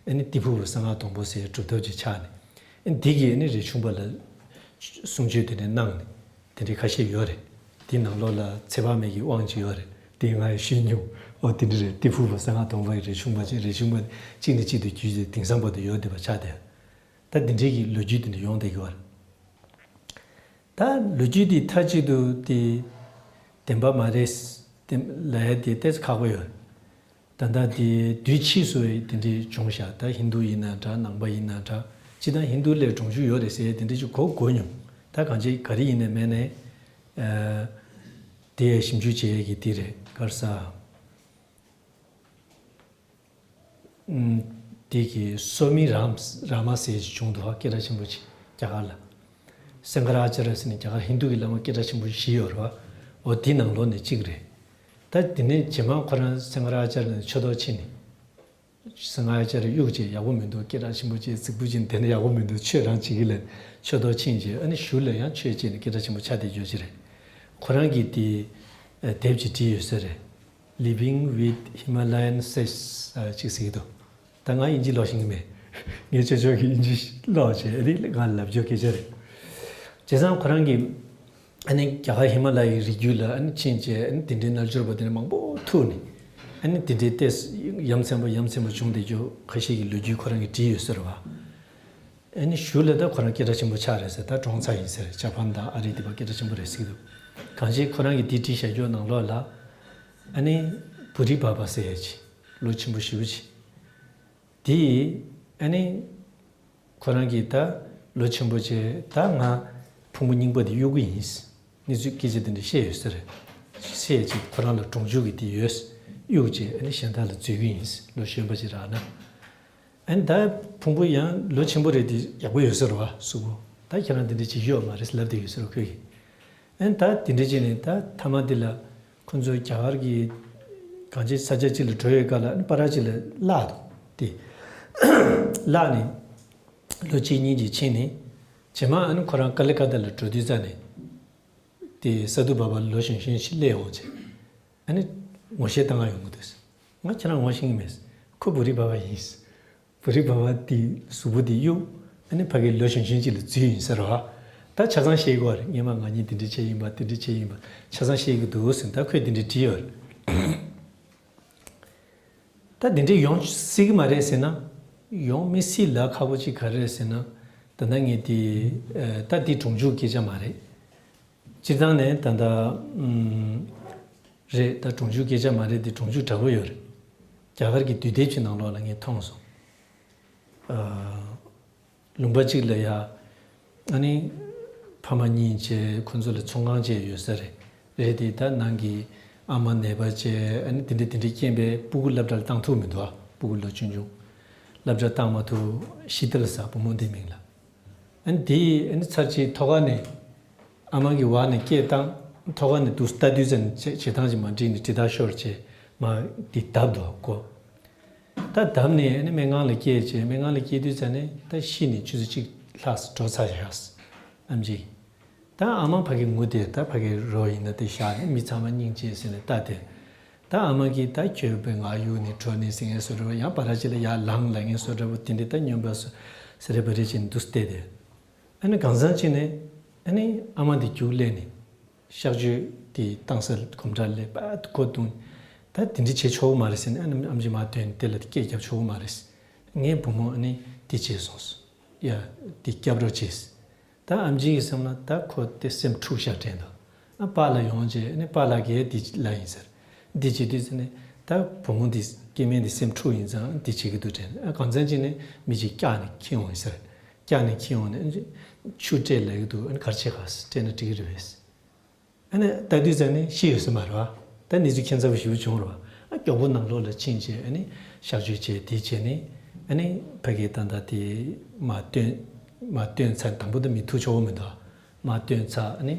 ཨ་ནི་ཏི་ཕུ་བོ་གསང་སྔགས་སྡོང་པོ་ཟེར་གྲུབ་ཐོབ་ཅིག་ཆགས་ནས། ཨ་ནི་འདི་གིས་ཨ་ནི་རས་ཆུང་པ་ལ་གསུང་ཆོས་དེ་འདྲ་གནང་ནས་དེ་འདྲའི་ཁ་ཤས་ཡོད་རེད། དེའི་ནང་ལོགས་ལ་ཚེ་དཔག་མེད་ཀྱི་དབང་ཅིག་ཡོད་རེད། དེ་ང་ཡང་ཤེས་མྱོང་། ཨོ་དེ་འདྲ་རེད། ཏི་ཕུ་བོ་གསང་སྔགས་སྡོང་པོ་ཡི་རས་ཆུང་པ་ཅིག་རས་ཆུང་པ་གཅིག་ནས་གཅིག་ཏུ་བརྒྱུད་དེ་དེང་སང་བར་དུ་ཡོད་བསྡད་པ་ཆགས་བསྡད། ད་འདི་འདྲའི་གི་ལོ་རྒྱུས་དེ་འདྲ་ཡོང་བསྡད་ཀྱི་ཡོད་རེད། ད་ལོ་རྒྱུས་འདི་མཐའ་གཅིག་ཏུ་དེ་བདེན་པ་མ་རེད་དེ་ལབ་ཡ་དེ་ཏོག་ཙམ་ཁག་པོ་ཡོད། ད་ལྟ་དེ་དུས་ཕྱིས་སུ་དེ་འདྲའི་བྱུང་ཤག་ད་ཧིན་རྡུ་ཡིན་ན་འདྲ། ནང་པ་ཡིན་ན་འདྲ། སྤྱིར་བཏང་ཧིན་རྡུ་ལས་གྲོང་ཆོག་ཡོད་རེད་ཟེར་ཡ་དེ་འདྲ་ཅིག་གོ་གོ་མྱོང་། ད་གང་ཅི་ག་རེ་ཡིན་ནའི་མིན་ནའི། ཨ། དེ་ཞིབ་འཇུག་བྱེད་ཡ་གི་དེ་རེད། ག་རེ་ཟེར། ཨུམ། དེ་གི་སོ་མི་རམ་ར་མ་ཟེར་ཅིག་བྱུང་འདུག་སྐད་གྲགས་ཆེན་པོ་ཅིག་རྒྱ་གར་ལ། སེང་ག་ར་ཨ་ཅཱརྱ་ཟེར་ནས་རྒྱ་གར་ཧིན་རྡུ་གི་བླ་མ་སྐད་གྲགས་ཆེན་པོ་བཞི་ཡོད་རེད་བ། འོ་དེ་ནང་ལོགས་ནས་གཅིག་རེད། ད་དེ་ནས་རྗེས་མ་ཁོ་རང་སེང་ག་ར་ཨ་ཅཱརྱ་ནས་ཆོས་ཐོག་ཕྱིན་ནས། སེང་ག་ར་ཨ་ཅཱརྱ་གཡུག་བྱས་ཡག་པོ་མི་འདུག་སྐད་གྲགས་ཆེན་པོ་བྱས་རྫིག་པོ་བྱས་དེ་ནས་ཡག་པོ་མི་འདུག་ཆོས་རང་བྱེད་ཀྱི་ལས་ཆོས་ཐོག་ཕྱིན་བྱས་ཨ་ནི་གཞུག་ལ་ཡང་ཆོས་བྱས་ནས་སྐད་གྲགས་ཆེན་པོ་ཆགས་བསྡད་རྒྱུ་ཅིག་རེད། ཁོ་རང་གིས་དེ་དེབ་ཅིག་བྲིས་ཡོད་ས་རེད། Living with Himalayan Sages ཅིག་ཟེར་གྱི་འདུག་ད་ང་དབྱིན་ཇི་ཀློག་ཤེས་ཀྱི་མེད། ངས་ཆོས་ཕྱོགས་ཀྱི་དབྱིན་ཇི་ཀློག་བྱས་ཨ་ནི་ང་ལབ་རྒྱུ་སྐད་ཆ་རེད། བྱས་ཙང་ཁོ་རང་གིས་ཨ་ནི་རྒྱ་གར་ཧི་མ་ལ་ཡའི་རི་རྒྱུད་ལ་ཨ་ནི་ཕྱིན་བྱས་ཨ་ནི་དེ་འདྲའི་རྣལ་འབྱོར་པ་དེ་འདྲ་མང་པོ་ཐུག་ནས་ཨ་ནི་དེ་འདྲའི་ཏོག་ཙམ་ཡ་མཚན་པ་ཡ་མཚན་པ་བྱུང་བསྡད་རྒྱུ་ཁ་ཤས་ཀྱི་ལོ་རྒྱུས་ཁོ་རང་གིས་བྲིས་ཡོད་ས་རེད་བ། ཨ་ནི་གཞུག་ལ་ད་ཁོ་རང་སྐད་གྲགས་ཆེན་པོ་ཆགས་རེད་ཟེར། ད་གྲོངས་ཚར་ཡིན་ཟེར། ཇ་པན་དང་ཨ་རི་དེ་པར་སྐད་གྲགས་ཆེན་པོ་རེད་ཟེར་གྱི་འདུག་གང་ཅི་ཁོ་རང་གིས་དེ་བྲིས་བཞག་རྒྱུ་ནང་ལོགས་ལ་ཨ་ནི་བྷུ་རི་བྷ་བ་ཟེར་ཡ་ཅིག་ལོ་ཆེན་པོ་ཞེ་པོ་ཅིག་དེ་ཨ་ནི་ཁོ་རང་གིས་ད་ལོ་ཆེན་པོ་བྱས་ད་ང་ཕུང་པོ་རྙིང་པ་དེ་གཡུག་གི་ཡིན། གནས་ཚུལ་སྐད་ཆ་དེ་འདྲ་བཤད་ཡོད་ས་རེད། བཤད་ཅིག་ཁོ་རང་ལ་གྲོང་འཇུག་གི་དེ་ཡོད། གཡུག་བྱས་ཨ་ནི་གཞན་དག་ལ་འཛུལ་གི་ཡིན། ལོ་གཞོན་པ་ཅིག་རག་ན། ཨ་ནི་ད་ཕུང་པོ་ཡང་ལོ་ཆེན་པོ་རེད་དེ་ཡག་པོ་ཡོད་ས་རེད་བ་གཟུགས་པོ། ད་ཁྱེད་རང་དེ་འདྲ་བྱེད་ཀྱི་ཡོད་མ་རེད་ལབ་བསྡད་ཡོད་ས་རེད་ཁོས་ཀྱིས། ཨ་ནི་ད་དེ་འདྲ་བྱས་ནས་ད་མཐའ་མ་དེ་ལ་ཁོ་ཚོ་རྒྱ་གར་གྱི་གང་ཅི་ས་ཆ་གཅིག་ལ་འགྲོ་ཡས་སྐབས་ལ་ཨ་ནི་པར་ཅིག་ལ་བརླག་འདུག་དེ་བརླག་ནས་ལོ་གཅིག་གཉིས་ཅིག་ཕྱིན་ནས་རྗེས་མ་ཨ་ནི་ཁོ་རང་ཀ་ལི་ཀ་ཏ་ལ་འགྲོ་དུས་ཙ་ནས་དེ་ས་དྷུ་བྷ་བ་ལོ་གཞོན་གཞོན་ཞིག་སླེབས་ཡོང་བྱས་ཨ་ནི་ངོ་ཤེས་བཏང་ག་ཡོང་གི་འདུག་ང་ཁྱེད་རང་ངོ་ཤེས་ཀྱི་མེད། ཁོ་བྷུ་རི་བྷ་བ་ཡིན། བྷུ་རི་བྷ་བ་དེ་གཟུགས་པོ་དེ་གཡུག་ཨ་ནི་ཕ་གི་ལོ་གཞོན་གཞོན་ཅིག་ལ་འཛུལ་ཡིན་ཟེར་བ། ད་ཆ་ཚང་བཤད་ཀྱི་ཡོད་རེད། སྔོན་མ་ང་གཉིས་དེ་འདྲ་བྱས་ཡིན་པ་དེ་འདྲ་བྱས་ཡིན་པ་ཆ་ཚང་བཤད་ཀྱི་འདུག་ཟེར། ད་ཁོས་དེ་འདྲ་བྲིས་ཡོད་རེད། ད་དེ་འདྲ་ཡོང་སྲིད་ཀྱི་མ་རེད་ཟེར་ན། ཡོང་མི་སྲིད་ལབ་ཁག་པོ་ཅིག་ག་རེ་རེད་ཟེར་ན། ད་ལྟ་ངས་དེ་ད་དེ་གྲོང་འཇུག་སྐད་ཆ་མ་རེད། སྤྱིར་བཏང་ནས་ད་ལྟ་ཨུམ། རེད། ད་གྲོང་འཇུག་སྐད་ཆ་མ་རེད་དེ་གྲོང་འཇུག་འདྲ་པོ་ཡོད་རེད། རྒྱ་གར་གྱི་དུས་དེབ་ཅིག་ནང་ལོགས་ལ་ངས་མཐོང་སོང་། ཨ། ལུང་པ་གཅིག་ལ་ཡ། ཨ་ནི། ཕ་མ་གཉིས་བྱས་ཁོ་ཚོ་ལ་ཚོང་ཁང་བྱས་ཡོད་ས་རེད། རེད་དེ་ད་ནང་གི་ཨ་མ་ནད་པ་བྱས་ཨ་ནི་དེ་འདྲ་དེ་འདྲའི་རྐྱེན་པས་སྤུ་གུ་སློབ་གྲྭ་ལ་བཏང་ཐུབ་མི་འདུག་ཨ་སྤུ་གུ་ལོ་ཆུང་ཆུང་། སློབ་གྲྭ་བཏང་མ་ཐུབ་ཤི་ཏལ་ཟེར་བུ་མོ་འདི་མིང་ལ། ཨ་ནི་དེ་ཨ་ནི་ཚར་གཅིག་ཐོག་ཁ་ནས་ཨ་མ་གི་བར་ནས་སྐད་བཏང་། ཐོག་ཁ་ནས་འདུག་ལྟ་དུས་ཙམ་ནས་བྱེད་བྱེད་སྟངས་ཅིག་མ་འགྲིག་ནས་དྲིལ་བརྡ་ཤོར་བྱས་མ་དེ་བརྡབ་འདུག་གོ། ད་བརྡབ་ནས་ཨ་ནི་སྨན་ཁང་ལ་སྐྱེལ་བྱས་སྨན་ཁང་ལ་སྐྱེལ་དུས་ཙམ་ནས་ད་ཤི་ནས་ཆུ་ཚོད་གཅིག་ལྷག་འགྲོ་ཚར་ཡོད། ཨམ་ཆི། ད་ཨ་མ་ཕ་གི་ངུ་དེ་ད་ཕ་གི་རོ་ཡིན་ན་དེ་བཞག་ནས་མི་ཚང་མ་སྙིང་རྗེ་ཟེར་ནས་ལྟ་དེ། ད་ཨ་མ་གིས་ད་ཁྱོད་པའི་ང་གཡུག་ནས་འགྲོ་ནས་ཟེར་ངན་སོ་འདྲ་བ་ཡང་པ་ར་ཅི་ལ་ཡར་ལངས་ལ་ངན་སོ་འདྲ་བ་དེ་འདྲས་ད་སྨྱོན་པ་སོ་ཟེར་རེ་བ་རེ་བྱས་ནས་འདུག་བལྟས་དེ། ཨ་ནི་གང་ཟག་ཅིག་ནས་ཨ་ནི་ཨ་མ་འདི་རྒྱུགས་ལས་ནས་གཤག་བཅོས་དེ་བཏང་ས་གོམ་སྒྲ་ལས་པ་ཁོ་བརྡུང་། ད་དེ་འདྲ་བྱེད་ཆོག་གི་མ་རེད་ཟེར་ནས་ཨ་ནི་ཨམ་ཆི་མར་ཐོན་དེ་ལ་སྐད་རྒྱབ་ཆོག་གི་མ་རེད། ངའི་བུ་མོ་ཨ་ནི་དེ་བྱས་སོང་། ཡ། དེ་སྐྱབས་རོགས་བྱས། ད་ཨམ་ཆི་གི་སེམས་ལ་ད་ཁོ་དེ་སེམས་འཁྲུག་ཤག་དྲན་འདུག་ཨ་པཱ་ལགས་ཡོང་རྗེས་ཨ་ནི་པཱ་ལགས་ཀྱིས་དེ་ལབ་ཡིན་ཟེར། འདི་བྱེད་དུས་ཟེར་ནས་ད་ ད་བུ་མོ་འདི་སྐྱེ་དམན་འདི་སེམས་འཁྲུག་ཡིན་ཙང་འདི་བྱེད་ཀྱི་འདུག་དྲན། ཨ་གང་འཚམ་ཅིག་ནས་མི་གཅིག་སྐྱག་ནས་འཁྱེར་འོང་ཡིན་ཟེར། སྐྱག་ནས་འཁྱེར་འོང་ནས་ཆུ་སྤྲད་ལབ་ཀྱི་འདུག་ཨ་ནི་ག་རེ་བྱེད་ག་ཟེར། སྤྲད་ན་འགྲིག་གི་རེད་པས། ཨ་ནི་ལྟ་དུས་ཙམ་ནས་ཤི་ཡོད་ས་མ་རེད་པ། ད་གནས་ཚུལ་ཁྱད་མཚར་པོ་ཞེ་པོ་བྱུང་རེད་པ། ཨ་མགྱོགས་པོ་ནང་ལོགས་ལ་ཕྱིན་བྱས་ཨ་ནི་གཤག་བཅོས་བྱས་དེ་བྱས་ནས་ཨ་ནི་ཕ་གི་ད་ལྟ་དེ་མར་བཏོན། མར་བཏོན་ཚར། དང་པོ་ད་མི་ཐུག་ཆོག་གི་མི་འདུག་མར་བཏོན་ཚར། ཨ་ནི་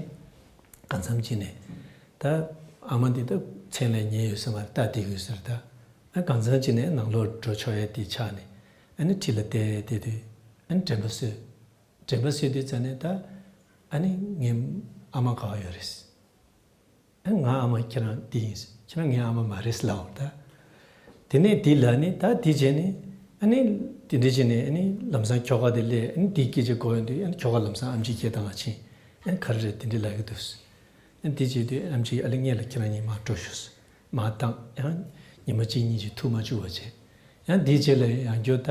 གང་འཚམ་ཅིག་ནས་ད་ཨ་མ་འདི་ད་མཚན་ལས་ཉེན་ཡོད་ས་མ་རེད། ལྟ་བསྡད་ཀྱི་ཡོད་ས་རེད། ད་ཨ་གང་འཚམ་ཅིག་ནས་ནང་ལོགས་འགྲོ་ཆོག་ཡ་དེ་ཆགས་ནས་ཨ་ནི་འཁྲིས་ལ་བསྡད་བསྡད་དུས་ཨ་ནི་དྲན་པ་གསོས། དྲན་པ་གསོས་དུས་ཙམ་ནས་ད་ཨ་ནི་ངའི་ཨ་མ་ག་པར་ཡོད་རེད། ཨ་ང་ཨ་མ་ཁྱེད་རང་འདི་ཡིན། ཁྱེད་རང་ངའི་ཨ་མ་མ་རེད་ལབ་པ་རེད། ད་དེ་ནས་འདི་ལབ་ནས་ད་འདི་བྱས་ནས་ཨ་ནི་དེ་འདྲ་བྱས་ནས་ཨ་ནི་ལམ་སང་ཁྱོ་ག་དེ་སླེབས། ཨ་ནི་འདི་སྐད་ཆ་གོ་ཡོང་དུས་ཨ་ནི་ཁྱོ་ག་ལམ་སང་ཨེམ་ཆི་སྐད་བཏང་ག་ཕྱིན། ཨ་ནི་ག་རེ་རེད་དེ་འདྲ་ལབ་ཀྱི་འདུག་ཨ་ནི་འདི་བྱས་དུས་ཨེམ་ཆི་ཨ་ལེ་ངེད་ལ་ཁྱེད་རང་གཉིས་མར་འགྲོ་ཤོག་མར་བཏང་། ཡང་ཉི་མ་གཅིག་གཉིས་ཅིག་ཐུག་མ་བཅུག་པ་བྱས། ཡང་འདི་རྗེས་ལ་ཡང་བསྐྱར་ད་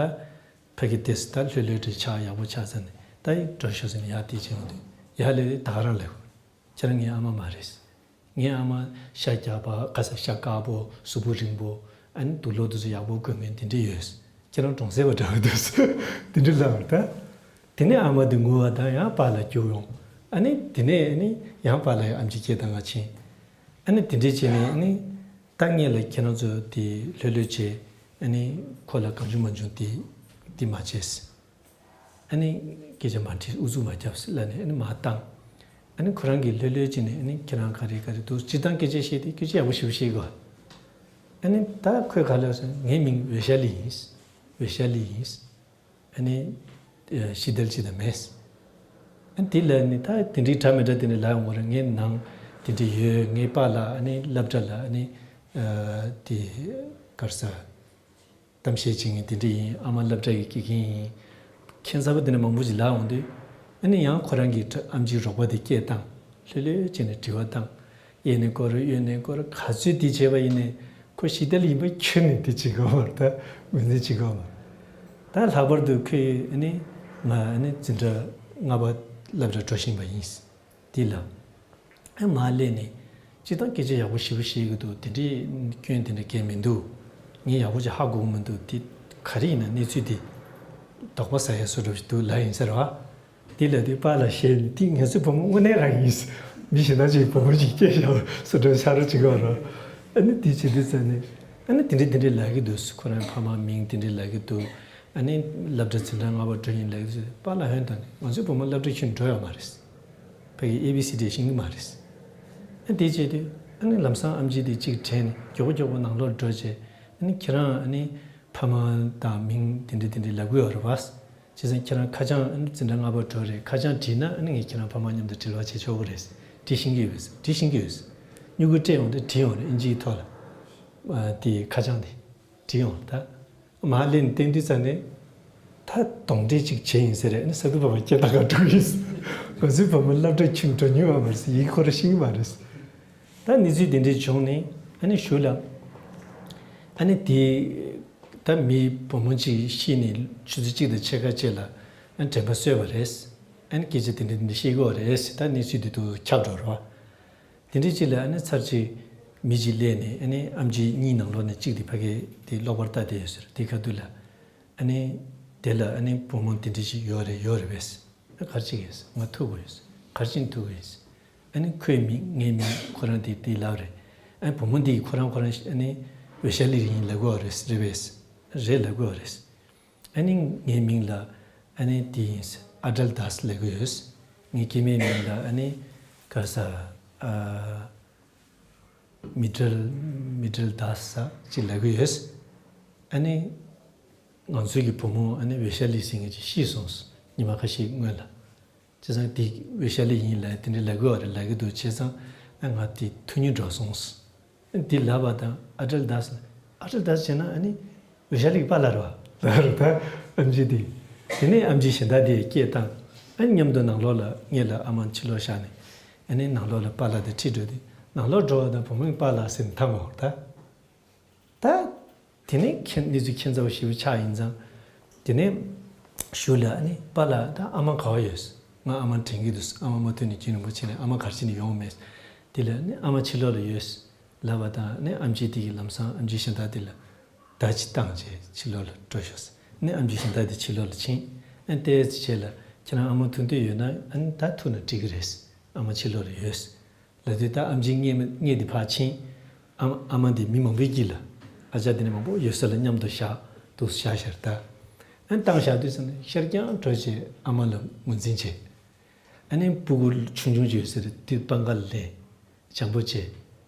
ཕ་གི་དེ་ད་ལྷོད་ལྷོད་འདྲ་ཆགས། ཡག་པོ་ཆགས་ཚར་ནས་ད་ཡིན་འགྲོ་ཤོག་ཟེར་ནས་ཡར་དེ་བྱས་ཡོང་དུས་ཡར་ལ་ད་ག་རང་ལབ། ཁྱེད་རང་ངའི་ཨ་མ་མ་རེད། ངའི་ཨ་མ་ཤ་རྒྱགས་པ། ཁ་ས་ཤ་དཀར་པོ། གཟུགས་པོ་རིང་པོ། ཨ་ནི་དུག་ལོག་དེ་ཚོ་ཡག་པོ་གོན་མཁན་དེ་འདྲ་ཡོད། ཁྱེད་རང་གྲོང་གསེབ་པ་འདྲ་བོ་འདུག་དེ་འདྲ་ལབ་པ་རེད། ད་དེ་ནས་ཨ་མ་དེ་ངུ་བ་དང་ཡང་པཱ་ལགས་རྒྱུགས་ཡོང་། ཨ་ནི་དེ་ནས་ཨ་ནི་ཡང་པཱ་ལགས་ཨེམ་ཆི་སྐད་བཏང་ག་ཕྱིན། ཨ་ནི་དེ་འདྲ་བྱས་ནས་ཨ་ནི་ད་ངེད་ལ་ཁྱེད་རང་ཚོ་དེ་ལྷོད་ལྷོད་བྱས། ཨ་ནི་ཁོ་ལ་གང་བྱུང་མང་བྱུང་དེ་དེ་མ་བྱས། ཨ་ནི་སྐད་ཆ་མ་དྲིས། ཨུ་ཚུགས་མ་རྒྱབ་ཟེར་ལབ་ནས་ཨ་ནི་མར་བཏང་། ཨ་ནི་ཁོ་རང་གིས་ལྷོད་ལྷོད་བྱས་ནས་ཨ་ནི་ཁྱེད་རང་ག་རེ་ག་རེ་འདུག་སྤྱིར་བཏང་སྐད་ཆ་བཤད་དུས་སྐད་ཆ་ཡག་པོ་ཞེ་པོ་བཤད་གོ། ཨ་ནི་ད་ཁོས་ག་ལབ་སོང་། ངའི་མིང་ཝེ་ཤ་ལི་ཡིན། ཝེ་ཤ་ལི་ཡིན། ཨ་ནི་ཤི་དལ་ཅི་དང་མེད། ཨ་ནི་དེ་ལ་ནི་ད་དེ་འདྲའི་འདྲ་མི་འདྲ་དེ་འདྲ་ལབ་ཡོང་བ་རེད། ངའི་ནང་དེ་འདྲ་ཡོད། ངའི་པཱ་ལགས་ཨ་ནི་སློབ་གྲྭ་ལ་ཨ་ནི་དེ་ག་རེ་ཟ། གཏམ་བཤད་བྱེད་མཁན་དེ་འདྲ་ཡིན། ཨ་མ་སློབ་གྲྭ་གི་དགེ་རྒན་ཡིན། ཁྱད་མཚར་པོ་དེ་འདྲ་མང་པོ་ཞིག་ལབ་ཡོང་དུས་ཨ་ནི་ཡང་ཁོ་རང་གི་ཨེམ་ཆིའི་རོགས་པ་དེ་སྐད་བཏང་། ལྷོད་ལྷོད་བྱས་ནས་དྲི་བ་བཏང་། གཡས་ནས་སྐོར། གཡོན་ནས་སྐོར། ག་ཚོད་དེ་བྱས་པ་ཡིན་ནའི་ཁོ་ཤི་དལ་ཡིན་པ་ཁྱོན་ནས་དེ་བྱེད་གོ་མ་རེད། ད་ངོས་འཛིན་བྱེད་གོ་མ་རེད། ད་ལྷག་པར་དུ་ཁོས་ཨ་ནི་ང་ཨ་ནི་འཛིན་གྲྭ་ལྔ་པ་སློབ་གྲྭ་འགྲོ་བཞིན་པ་ཡིན། དེ་ལ་ཨ་མར་སླེབས་ནས་སྤྱིར་བཏང་སྐད་ཆ་ཡག་པོ་ཞེ་པོ་བཤད་ཀྱི་འདུག་དེ་འདྲའི་སྐྱོན་དེ་འདྲ་གང་མི་འདུག་ངས་ཡག་པོ་ཅིག་ཧ་གོ་གི་མི་འདུག་དེ་ག་རེ་ཡིན་ན་གནས་ཚུལ་དེ་དོགས་པ་ཟ་ཡ་བཟོ་འདྲ་ཞིག་འདུག་ལབ་ཡིན་ཟེར་བ། དེ་ལབ་དུས་པཱ་ལགས་ཞལ་ནས་དེ་ང་ཚོའི་བུ་མོ་དངོས་གནས་རང་ཡིན། མི་གཞན་དག་ཅིག་བུ་མོ་ཅིག་སྐྱེས་བཞག་བཟོ་འདྲ་ཆགས་འགྲོ་བྱེད་ཀྱི་ཡོད་རེད། ཨ་ནི་དེ་བྱེད་དུས་ཙམ་ནས་ཨ་ནི་དེ་འདྲ་དེ་འདྲ་ལབ་ཀྱི་འདུག་ཁོ་རང་ཕ་མ་མིང་དེ་འདྲ་ལབ་ཀྱི་འདུག་ཨ་ནི་སློབ་གྲྭ་འཛིན་གྲྭ་ལྔ་པ་འགྲོ་ཡིན་ལབ་ཀྱི་འདུག་པཱ་ལགས་ཧོན་ད་ནི་ང་ཚོའི་བུ་མོ་སློབ་གྲྭ་ཁྱོན་འགྲོ་ཡོད་མ་རེད། ཕ་གི་ཨེ་བི་སི་ཌི་ཤེས་ཀྱི་མ་རེད། ཨ་དེ་བྱས་དུས་ཨ་ནི་ལམ་སང་ཨེམ་ཆི་དེ་གཅིག་དྲན་ནས་མགྱོགས་པོ་མགྱོགས་པོ་ནང་ལོགས་འགྲོ་བྱས། ཨ་ནི་ཁྱེད་རང་ཨ་ནི་ཕ་མ་དང་མིང་དེ་འདྲ་དེ་འདྲ་ལབ་ཀྱི་ཡོད་རེད་པ། བྱས་ཙང་ཁྱེད་རང་ཁ་བྱང་ཨ་ནི་འཛིན་གྲྭ་ལྔ་པ་འགྲོ་རེད། ཁ་བྱང་བྲིས་ན་ཨ་ནི་ངས་ཁྱེད་རང་ཕ་མ་མཉམ་དུ་འབྲེལ་བ་བྱེད་ཆོག་གི་རེད། འབྲི་ཤེས་ཀྱི་ཡོད། འབྲི་ཤེས་ཀྱི་ཡོད། སྨྱུ་གུ་སྤྲད་ཡོང་དུས་བྲིས་ཡོང་རེད། ཨིན་ཇིའི་ཐོག་ལ་ཨ་དེ་ཁ་བྱང་དེ་བྲིས་ཡོང་ད། མར་སླེབས་ནས་བསྟན་དུས་ཙམ་ནས་ད་གདོན་འདྲེ་གཅིག་བྱས་ཡིན་ཟེར་རེད། ཨ་ནི་ས་ཁུལ་བ་བ་སྐད་གྲགས་ག་འགྲོ་ཡིན། ང་ཚོའི་བུ་མོ་སློབ་གྲྭ་ཁྱོན་འགྲོ་མྱོང་བ་མ་རེད་ཟེར། ཡིག་ཁོ་ར་ཤེས་ཀྱི་མ་རེད། ད་གནས་ཚུལ་དེ་འདྲ་བྱུང་ནས་ཨ་ནི་གཞུག་ལ་ཨ་ནི་དེ་ད་མི་བུ་མོ་གཅིག་ཤི་ནས་ཆུ་ཚོད་གཅིག་དང་ཕྱེད་ཀ་ཅིག་ལ་ཨ་ནི་དྲན་པ་གསོས་པ་རེད། ཨ་ནི་སྐད་ཆ་དེ་འདྲ་དེ་འདྲ་བཤད་ཀྱི་ཡོད་རེད་ཟེར། ད་གནས་ཚུལ་དེ་དུ་ཁྱབ་འགྲོ་རེད་པ། དེ་འདྲའི་ཅིག་ལ་ཨ་ནི་ཚར་གཅིག་མི་གཅིག་སླེབས་ནས་ཨ་ནི་ཨེམ་ཆི་གཉིས་ནང་ལོགས་ནས་གཅིག་དེ་ཕ་གི་དེ་ཀློག་པར་ལྟ་བསྡད་ཡོད་ཟེར། དེ་ཁ་ཐུག་ལ་ཨ་ནི་དེ་ལ་ཨ་ནི་བུ་མོ་དེ་འདྲ་ཞིག་ཡོད་རེད། ཡོད་རེད་པས། ཨ་ག་རེ་བྱེད་ཀྱི་ཡོད་ཟེར། ང་ཐུག་དགོས་ཡོད་ཟེར། ག་རེ་བྱས་ནས་ཐུག་དགོས་ཡོད་ཟེར། ཨ་ནི་ཁོའི་མིང་ངའི་མིང་ཁོ་རང་དེ་དེ་ལབ་རེད། ཨ་ནི་བུ་མོ་འདི་ཡིས་ཁོ་རང་ཁོ་རང་ཨ་ནི་ཝེ་ཤ་ལི་ཡིན་ལབ་ཀྱི་ཡོད་རེད། རེད་པས། རེད་ལབ་ཀྱི་ཡོད་རེད། ཨ་ནི་ངའི་མིང་ལ་ཨ་ནི་དེ་ཡིན་ཟེར། ཨ་ཏལ་དཱས་ལབ་ཀྱི་ཡོད། ངའི་སྐྱེ་དམན་མིང་ལ་ཨ་ནི་ག་ས་ཨ་མི་ཏྲལ་མི་ཏྲལ་དཱས་ས་ཅིག་ལབ་ཀྱི་ཡོད། ཨ་ནི་ང་ཚོའི་གི་བུ་མོ་ཨ་ནི་ཝེ་ཤ་ལི་ཟེར་མཁན་ཅིག་ཤི་སོང་ཟེར། ཉི་མ་ཁ་ཤས་སྔོན་ལ། བྱས་ཙང་དེ་ཝེ་ཤ་ལི་ཡིན་ལབ་དེ་འདྲ་ལབ་ཀྱི་ཡོད་རེད། ལབ་ཀྱི་འདུག་བྱས་ཙང་ཨ་ང་དེ་ཐུགས་མཉེས་འགྲོ་སོང་ཟེར། འདི་ལབ་པ་དང་ཨ་ཏལ་དཱས། ཨ་ཏལ་དཱས་བྱས་ན་ཨ་ནི་ཝེ་ཤ་ལི་གི་པཱ་ལགས་རེད་པ། ལགས་རེད། ད་ཨེམ་ཆི་དེ། དེ་ནས་ཨེམ་ཆི་གཞན་དག་དེ་སྐད་བཏང་། ཨ་ནི་མཉམ་དུ་ནང་ལོགས་ལ་ངེད་ལ་ཨ་མ་ཕྱི་ལོགས་བཞག་ནས་ཨ་ནི་ནང་ལོགས་ལ་པཱ་ལགས་དེ་ཁྲིད་འགྲོ་དུས་ནང་ལོགས་འགྲོ་བ་དང་བུ་མོ་གི་པཱ་ལགས་ཟེར་ནས་ཐལ་མོ་ད། ད་དེ་ནས་ཁྱེད་གནས་ཚུལ་ཁྱད་མཚར་པོ་ཞེ་པོ་ཆགས་ཡིན་ཙང་། དེ་ནས་གཞུག་ལ་ཨ་ནི་པཱ་ལགས་ད་ཨ་མ་ག་པར་ཡོད་ཟེར། ང་ཨ་མ་དྲན་གྱི་འདུག་ཟེར། ཨ་མ་མ་ཐོན་ནས་རྒྱུན་རིང་པོ་ཕྱིན་ནས་ཨ་མ་ག་རེ་བྱས་ནས་ཡོང་མེད་ཟེར། དེ་ལ་ཨ་ནི་ཨ་མ་ཕྱི་ལོགས་ལ་ཡོད་ཟེར། ལབ་པ་དང་ནི་ཨམ་ཆི་དེ་གིས་ལམ་སང་ཨམ་ཆི་གཞན་དག་དེ་ལ་བརྡ་ཅིག་བཏང་བྱས་ཕྱི་ལོགས་ལ་འགྲོ་ཤོག་ཟེར། ནི་ཨམ་ཆི་གཞན་དག་དེ་ཕྱི་ལོགས་ལ་ཕྱིན། ཨ་ནི་བལྟས་ཚེ་ཆེ་ལ་ཁྱེད་རང་ཨ་མ་ཐུག་འདོད་ཡོད་ན་ཨ་ནི་ད་ཐུག་ན་འགྲིག་གི་རེད། ཨ་མ་ཕྱི་ལོགས་ལ་ཡོད་ཟེར། ལབ་དུས་ད་ཨམ་ཆིའི་མངལ་མངལ་དེ་ཕར་ཕྱིན། ཨ་མ་ཨ་མ་དེ་མི་མང་པོའི་དཀྱིལ་ལ་ཨ་ཅག་དེ་ནས་མང་པོ་ཡོད་ས་ལ་མཉམ་དུ་བཞག་འདུག་བཞག་ཤར་ད། ཨ་ནི་བཏང་བཞག་དུས་ཙམ་ནས་ཤར་རྐྱང་འགྲོ་བྱས་ཨ་མ་ལ་ངོས་འཛིན་བྱས། ཨ་ནི་སྤུ་གུ་ཆུང་ཆུང་ཅིག་ཡོད་ས་རེད་དེ་པང་ཁ་ལ་ལེན། བྱམས་པོ་བྱས།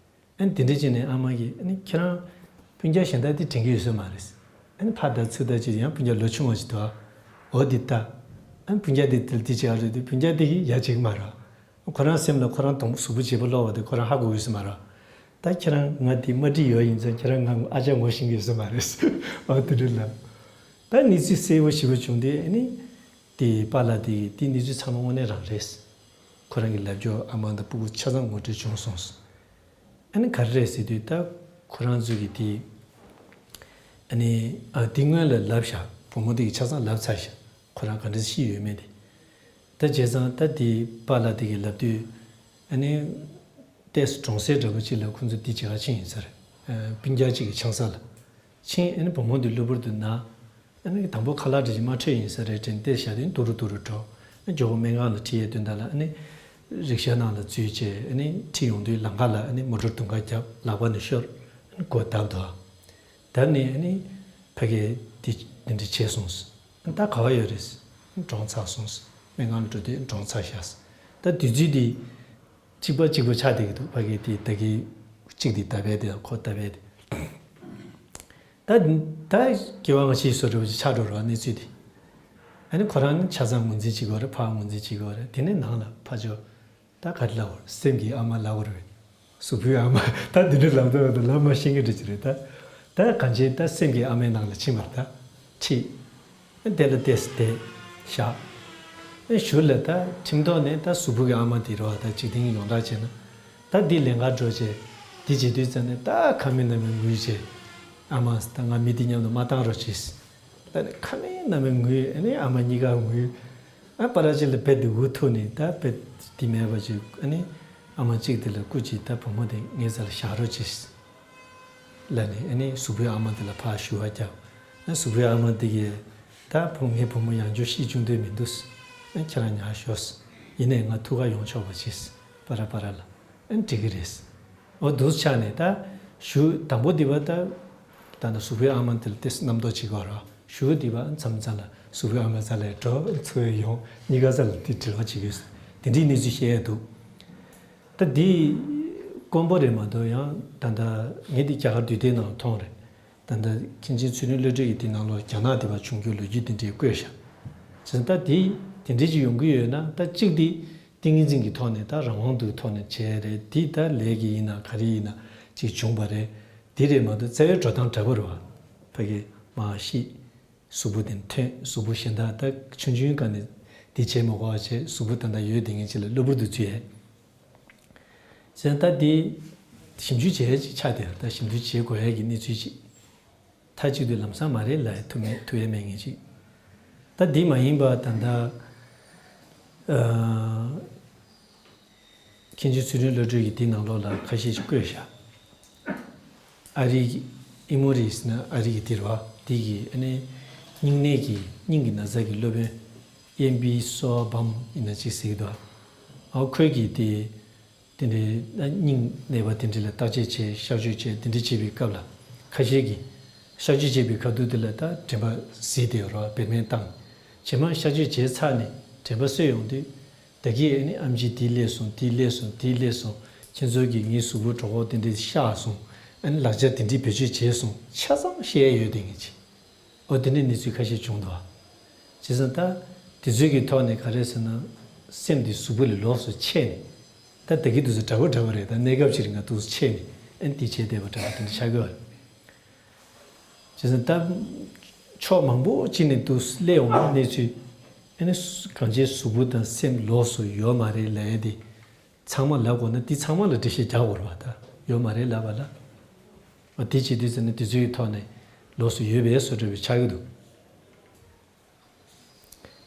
ཨ་ནི་དེ་འདྲ་བྱས་ནས་ཨ་མ་གིས་ཨ་ནི་ཁྱེད་རང་སྤུན་ཀྱག་གཞན་དག་དེ་དྲན་གྱི་ཡོད་ས་མ་རེད། ཨ་ནི་ཕར་ལྟ་ཚུར་ལྟ་བྱས་ཡང་སྤུན་ཀྱག་ལོ་ཆུང་བ་ཞིག་འདུག་ཨ། འོ་འདི་ལྟ། ཨ་ནི་སྤུན་ཀྱག་དེ་དེ་ལ་དེ་བྱས་ཨ་རེད་དེ་སྤུན་ཀྱག་དེ་གིས་ཡ་བྱེད་ཀྱི་མ་རེད། ཁོ་རང་སེམས་ལ་ཁོ་རང་དང་པོ་གཟུགས་པོ་བརྗེ་པོ་ལོག་པ་དེ་ཁོ་རང་ཧ་གོ་གི་ཡོད་ས་མ་རེད། ད་ཁྱེད་རང་ང་དེ་མ་འགྲིག་ཡོད་ཡིན་ཙང་ཁྱེད་རང་ང་ཨ་ཅག་ངོ་ཤེས་ཀྱི་ཡོད་ས་མ་རེད། འོ་དེ་འདྲ་ལབ། ད་གནས་ཚུལ་གསལ་པོ་ཞེ་པོ་བྱུང་དུས་ཨ་ནི། དེ་པཱ་ལགས་དེ་གིས་དེ་གནས་ཚུལ་ཚང་མ་དངོས་གནས་རང་རེད། ཁོ་རང་གི་ལབ་ཀྱོག་ཨ་མ་དང་སྤུ་གུ་ཆ་ཚང་ངོ་སྤྲོད་བྱུང་སོང་། ཨ་ནི་ག་རེ་རེད་ཟེར་དུས་ད་ཁོ་རང་ཚོ་གིས་དེ། ཨ་ནི་ཨ་དེ་སྔོན་ལ་ལབ་བཞག་བུ་མོ་དེ་གིས་ཆ་ཚང་ལབ་ཚར་བཞག་ཁོ་རང་ག་འདྲ་ཤི་ཡོད་མེད་དེ། ད་བྱས་ཙང་ད་དེ་པཱ་ལགས་དེ་གིས་ལབ་དུས། ཨ་ནི། ཏེས་གྲོང་གསེབ་འདྲ་པོ་ཅིག་ལ་ཁོང་ཚོ་དེ་བྱེད་ག་ཕྱིན་ཡིན་ས་རེད། ཨ་སྤུན་ཀྱག་ཅིག་གི་ཆང་ས་ལ། ཕྱིན་ཨ་ནི་བུ་མོ་དེ་གློ་བུར་དུ་ན། ཨ་ནི་དང་པོ་ཁ་ལག་འདྲ་ཞིག་མ་འཕྲོད་ཡིན་ས་རེད་དྲན་ཏེ་ཞག་དེ་ཏུ་རུ་ཏུ་རུ་འགྲོ། ཨ་མགྱོགས་པོ་སྨན་ཁང་ལ་ཁྲིད་ཡས་དོན་དག་ལ་ཨ་ནི། རིག་ཤ་ནང་ལ་འཛུལ་བྱས་ཨ་ནི་ཁྲིད་ཡོང་དུས་ལམ་ཁ་ལ་ཨ་ནི་མོ་ཊ་དུང་དཀར་བརྒྱབ་ལག་པ་ནས་ཤོར། ཨ་ནི་མགོ་བརྡབས་འདུག་བརྡབས་ནས་ཨ་ནི། ཕ་གི་དེ་དེ་འདྲ་བྱས་སོང་། ད་ག་བ་ཡོད་རེད། གྲོངས་ཚར་སོང་། སྨན་ཁང་ལ་འགྲོ་དུས་གྲོངས་ཚར་ཤག་ད་དུས་ཚོད་དེ། གཅིག་པ་གཅིག་པ་ཆགས་བསྡད་ཀྱི་འདུག་ཕ་གི་དེ་ད་གི་གཅིག་དེ་ད་བལ་དེ་ཁོ་ད་བལ་དེ། ད་ད་སྐྱེ་བ་སྔ་ཕྱི་བཟོ་འདྲ་བོ་ཅིག་ཆགས་འགྲོ་རོགས་གནས་ཚུལ་དེ། ཨ་ནི་ཁོ་རང་ཆ་ཚང་ངོས་འཛིན་བྱེད་དགོས་རེད་ཕར་ངོས་འཛིན་བྱེད་དགོས་རེད་དེ་ནས་ནང་ལ་ཕར་ཕྱོགས། ད་ག་རེ་ལབ་དགོས་རེད་སེམས་ཀྱི་ཨ་མ་ལབ་དགོས་རེད། གཟུགས་པོའི་ཨ་མ་ད་འདི་འདྲ་ལབ་ད་ད་ལབ་མ་ཤེས་མཁན་འདྲ་ཅིག་རེད་ད། ད་གང་ཅི་ད་སེམས་ཀྱི་ཨ་མའི་ནང་ལ་ཕྱིན་པ་རེད་ད། ཁྲིད། དེ་ལ་ཏེས་དེ་བཞག་ཨེ་གཞུག་ལ་ད་ཁྲིམས་ཐོག་ནས་ད་གཟུགས་པོ་གི་ཨ་མ་དེ་རོ་ད་འཇིག་རྟེན་ཡོངས་གྲགས་བྱས་ན། ད་འདི་ལེན་ག་འགྲོ་བྱས། འདི་བྱེད་དུས་ཙམ་ནས་ད་ཁ་མི་ན་མི་ངུས་བྱས། ཨ་མ་ད་ང་མི་འདི་མཉམ་དུ་མ་བཏང་རོགས་བྱས། ད་ནི་ཁ་མི་ན་མི་ངུས་ཨ་ནི་ཨ་མ་གཉིས་ཀ་ངུས། ཨ་པ་ར་ཅིག་ལ་བེད་དེ་འུ་ཐུག་ནས་ད་བེད་འདི་མེད་པ་ཅིག་ཨ་ནི་ཨ་མ་གཅིག་དེ་ལ་སྐུ་གཅིག་ད་བུ་མོ་དེ་ངའི་རྩ་ལ་བཞག་རོགས་བྱས། ལབ་ནས་ཨ་ནི་གཟུགས་པོའི་ཨ་མ་དེ་ལ་ཕར་ཞུ་བ་བརྒྱབ། ཨ་གཟུགས་པོའི་ཨ་མ་དེ་གིས་ད་བུ་ངའི་བུ་མོ་ཡང་བསྐྱར་ཤི་བཅུག་འདོད་མི་འདུག་ཨ་ཁྱེད་རང་ཉར་ཤོག་ཡིན་ནའི་ང་ཐུག་ག་ཡོང་ཆོག་པ་བྱས། པ་ར་པ་ར་ལ་ཨ་ནི་འགྲིག་གི་རེད། འོ་འདུག་ཆགས་ནས་ད་ཞུ་དང་པོ་འདི་བ་ད་ད་ནི་གཟུགས་པོའི་ཨ་མ་དེ་ལ་ཏེ་རྣམ་རྟོག་བྱེད་དགོས་ར་ཞུ་འདི་བ་མཚམས་མཚམས་ལ་གཟུགས་པོའི་ཨ་མ་རྩ་ལ་འགྲོ་ཚུར་ཡོང་གཉིས་ཀ་རྩ་ལ་དེ་འབྲེལ་བ་བྱེད་དགོས་དེ་འདྲའི་གནས་ཚུལ་བཤད་ཡ་འདུག་ད་འདི་དཀོན་པོ་རེད་མ་གཏོགས་ཡང་ད་ལྟ་ངས་འདི་རྒྱ་གར་དུས་དེབ་ནང་མཐོང་རེད། ད་ལྟ་མཁན་ཆེན་ཚུལ་ཁྲིམས་བློ་གྲོས་ཀྱི་འདི་ནང་ལོགས་རྒྱ་ནག་དེ་བ་བྱུང་རྒྱུ་ལོ་རྒྱུས་དེ་འདྲའི་བཀོད་ཤག་བྱས་ཙང་ད་འདི་དེ་འདྲའི་ཅིག་ཡོང་གི་ཡོད་ན་ད་གཅིག་འདི་ཏིང་ངེ་འཛིན་གྱི་ཐོག་ནས་ད་རང་དབང་དུ་ཐོག་ནས་བྱས་རེད་འདི་ད་ལས་ཀྱི་ཡིན་ན་ག་རེ་ཡིན་ན་ཅིག་བྱུང་བ་རེད། འདི་རེད་མ་གཏོགས་རྩ་བའི་འགྲོ་སྟངས་འདྲ་པོ་རེད་བ། ཕ་གི་མ་ཤི། གཟུགས་པོ་དེ་ཐོན་གཟུགས་པོ་གཞན་དག་ད་ཆུང་ཆུང་སྒང་ནས་འདི་བྱེད་མི་དགོས་པ་བྱས་གཟུགས་པོ་ད་ལྟ་ཡོད་དེ་ངེས་ཅིག་ལ་གློ་བུར་དུ་འཛུལ་ཡས། བྱས་ད་འདི་ཞིབ་འཇུག་བྱེད་ཡས་ཅིག་ཆགས་བསྡད་ཡོད་རེད་ད་ཞིབ་འཇུག་བྱེད་དགོས་ཡས་ཀྱི་གནས་ཚུལ་ཅིག་མཐའ་གཅིག་ཏུ་ལམ་སང་མ་རེད་ལབ་ཡས་ཐུབ་མེད་ཐུབ་ཡས་མེད་ངེས་ཅིག་ད་འདི་མ་ཡིན་པ་ད་ལྟ་ཨ། མཁན་ཆེན་ཚུལ་ཁྲིམས་བློ་གྲོས་ཀྱིས་འདི་ནང་ལོགས་ལ་ཁ་ཤས་ཤིག་བཀོད་བཞག་ཨ་རི་གི་ཨི་མོ་རི་ཟེར་ན་ཨ་རི་གི་འདི་རེད་བ། འདི་གི་ཨ་ནི་སྙིང་ནད་ཀྱི་སྙིང་གི་ན་ཚ་གི་སློབ་དཔོན་ཨེམ་བི་སོ་བྷམ་ཡིན་ན་ཅིག་ཟེར་གི་འདུག་ཨ་ཁོས་ཀྱིས་དེ་དེ་འདྲའི་སྙིང་ནད་པ་དེ་འདྲ་ལ་བརྟག་དཔྱད་བྱས་གཤག་བཅོས་བྱས་དེ་འདྲ་བྱེད་པའི་སྐབས་ལ་ཁ་ཤས་ཀྱིས་གཤག་བཅོས་བྱེད་པའི་ཁ་ཐུག་དེ་ལ་ད་དྲན་པ་ཟིག་དེ་རོ་བེད་མེད་བཏང་། རྗེས་མ་གཤག་བཅོས་བྱས་ཚར་ནས་དྲན་པ་གསོས་ཡོང་དུས། ད་གིན་ཨ་ནི་ཨམ་ཆི་དེ་སླེབས་སོང་དེ་སླེབས་སོང་དེ་སླེབས་སོང་ཁྱེད་ཚོ་གིས་ངའི་གཟུགས་པོ་གྲོད་ཁོག་དེ་འདྲས་གཤགས་སོང་། ཨ་ནི་ལག་ཆ་དེ་འདྲས་བེད་སྤྱོད་བྱས་སོང་ཆ་ཚང་བཤད་ཡ་ཡོད་དེ་ངེས་ཅིག་འོ་དེ་འདྲས་གནས་ཚུལ་ཁ་ཤས་བྱུང་འདུག་བྱས་ཙང་ད་དེ་ཚོའི་གི་ཐོག་ནས་ག་རེ་ཟེར་ན་སེམས་དེ་གཟུགས་པོ་ལས་ལོགས་སུ་ཆད་ནས་ད་ད་གིན་དུས་ཚོད་འདྲ་པོ་འདྲ་པོ་རེད་ད་གནས་སྐབས་ཅིག་རིང་ང་དུས་ཚོད་ཆད་ནས་ཨ་ནི་དེ་བྱས་བསྡད་པ་འདྲ་པོ་དེ་འདྲ་ཆགས་ཀྱི་ཡོད་རེད། བྱས་ཙང་ད་ཕྱོགས་མང་པོ་ཅིག་ནས་དུ་སླེབས་འོང་ན་གནས་ཚུལ། ཨ་ནི་གང་ཅིའི་གཟུགས་པོ་དང་སེམས་ལོགས་སུ་ཡོད་མ་རེད་ལབ་ཡ་དེ་ཚང་མ་ལབ་དགོས་ན་དེ་ཚང་མ་ལ་འགྲེལ་བཤད་རྒྱག་དགོས་རེད་བ་ད་ཡོད་མ་རེད་ལབ་པ་ལ། འོ་དེ་བྱེད་དུས་ཙམ་ནས་དེ་ཚོའི་ཐོག་ནས་ལོགས་སུ་ཡོད་པའི་བཟོ་འདྲ་བའི་ཆགས་ཀྱི་འདུག་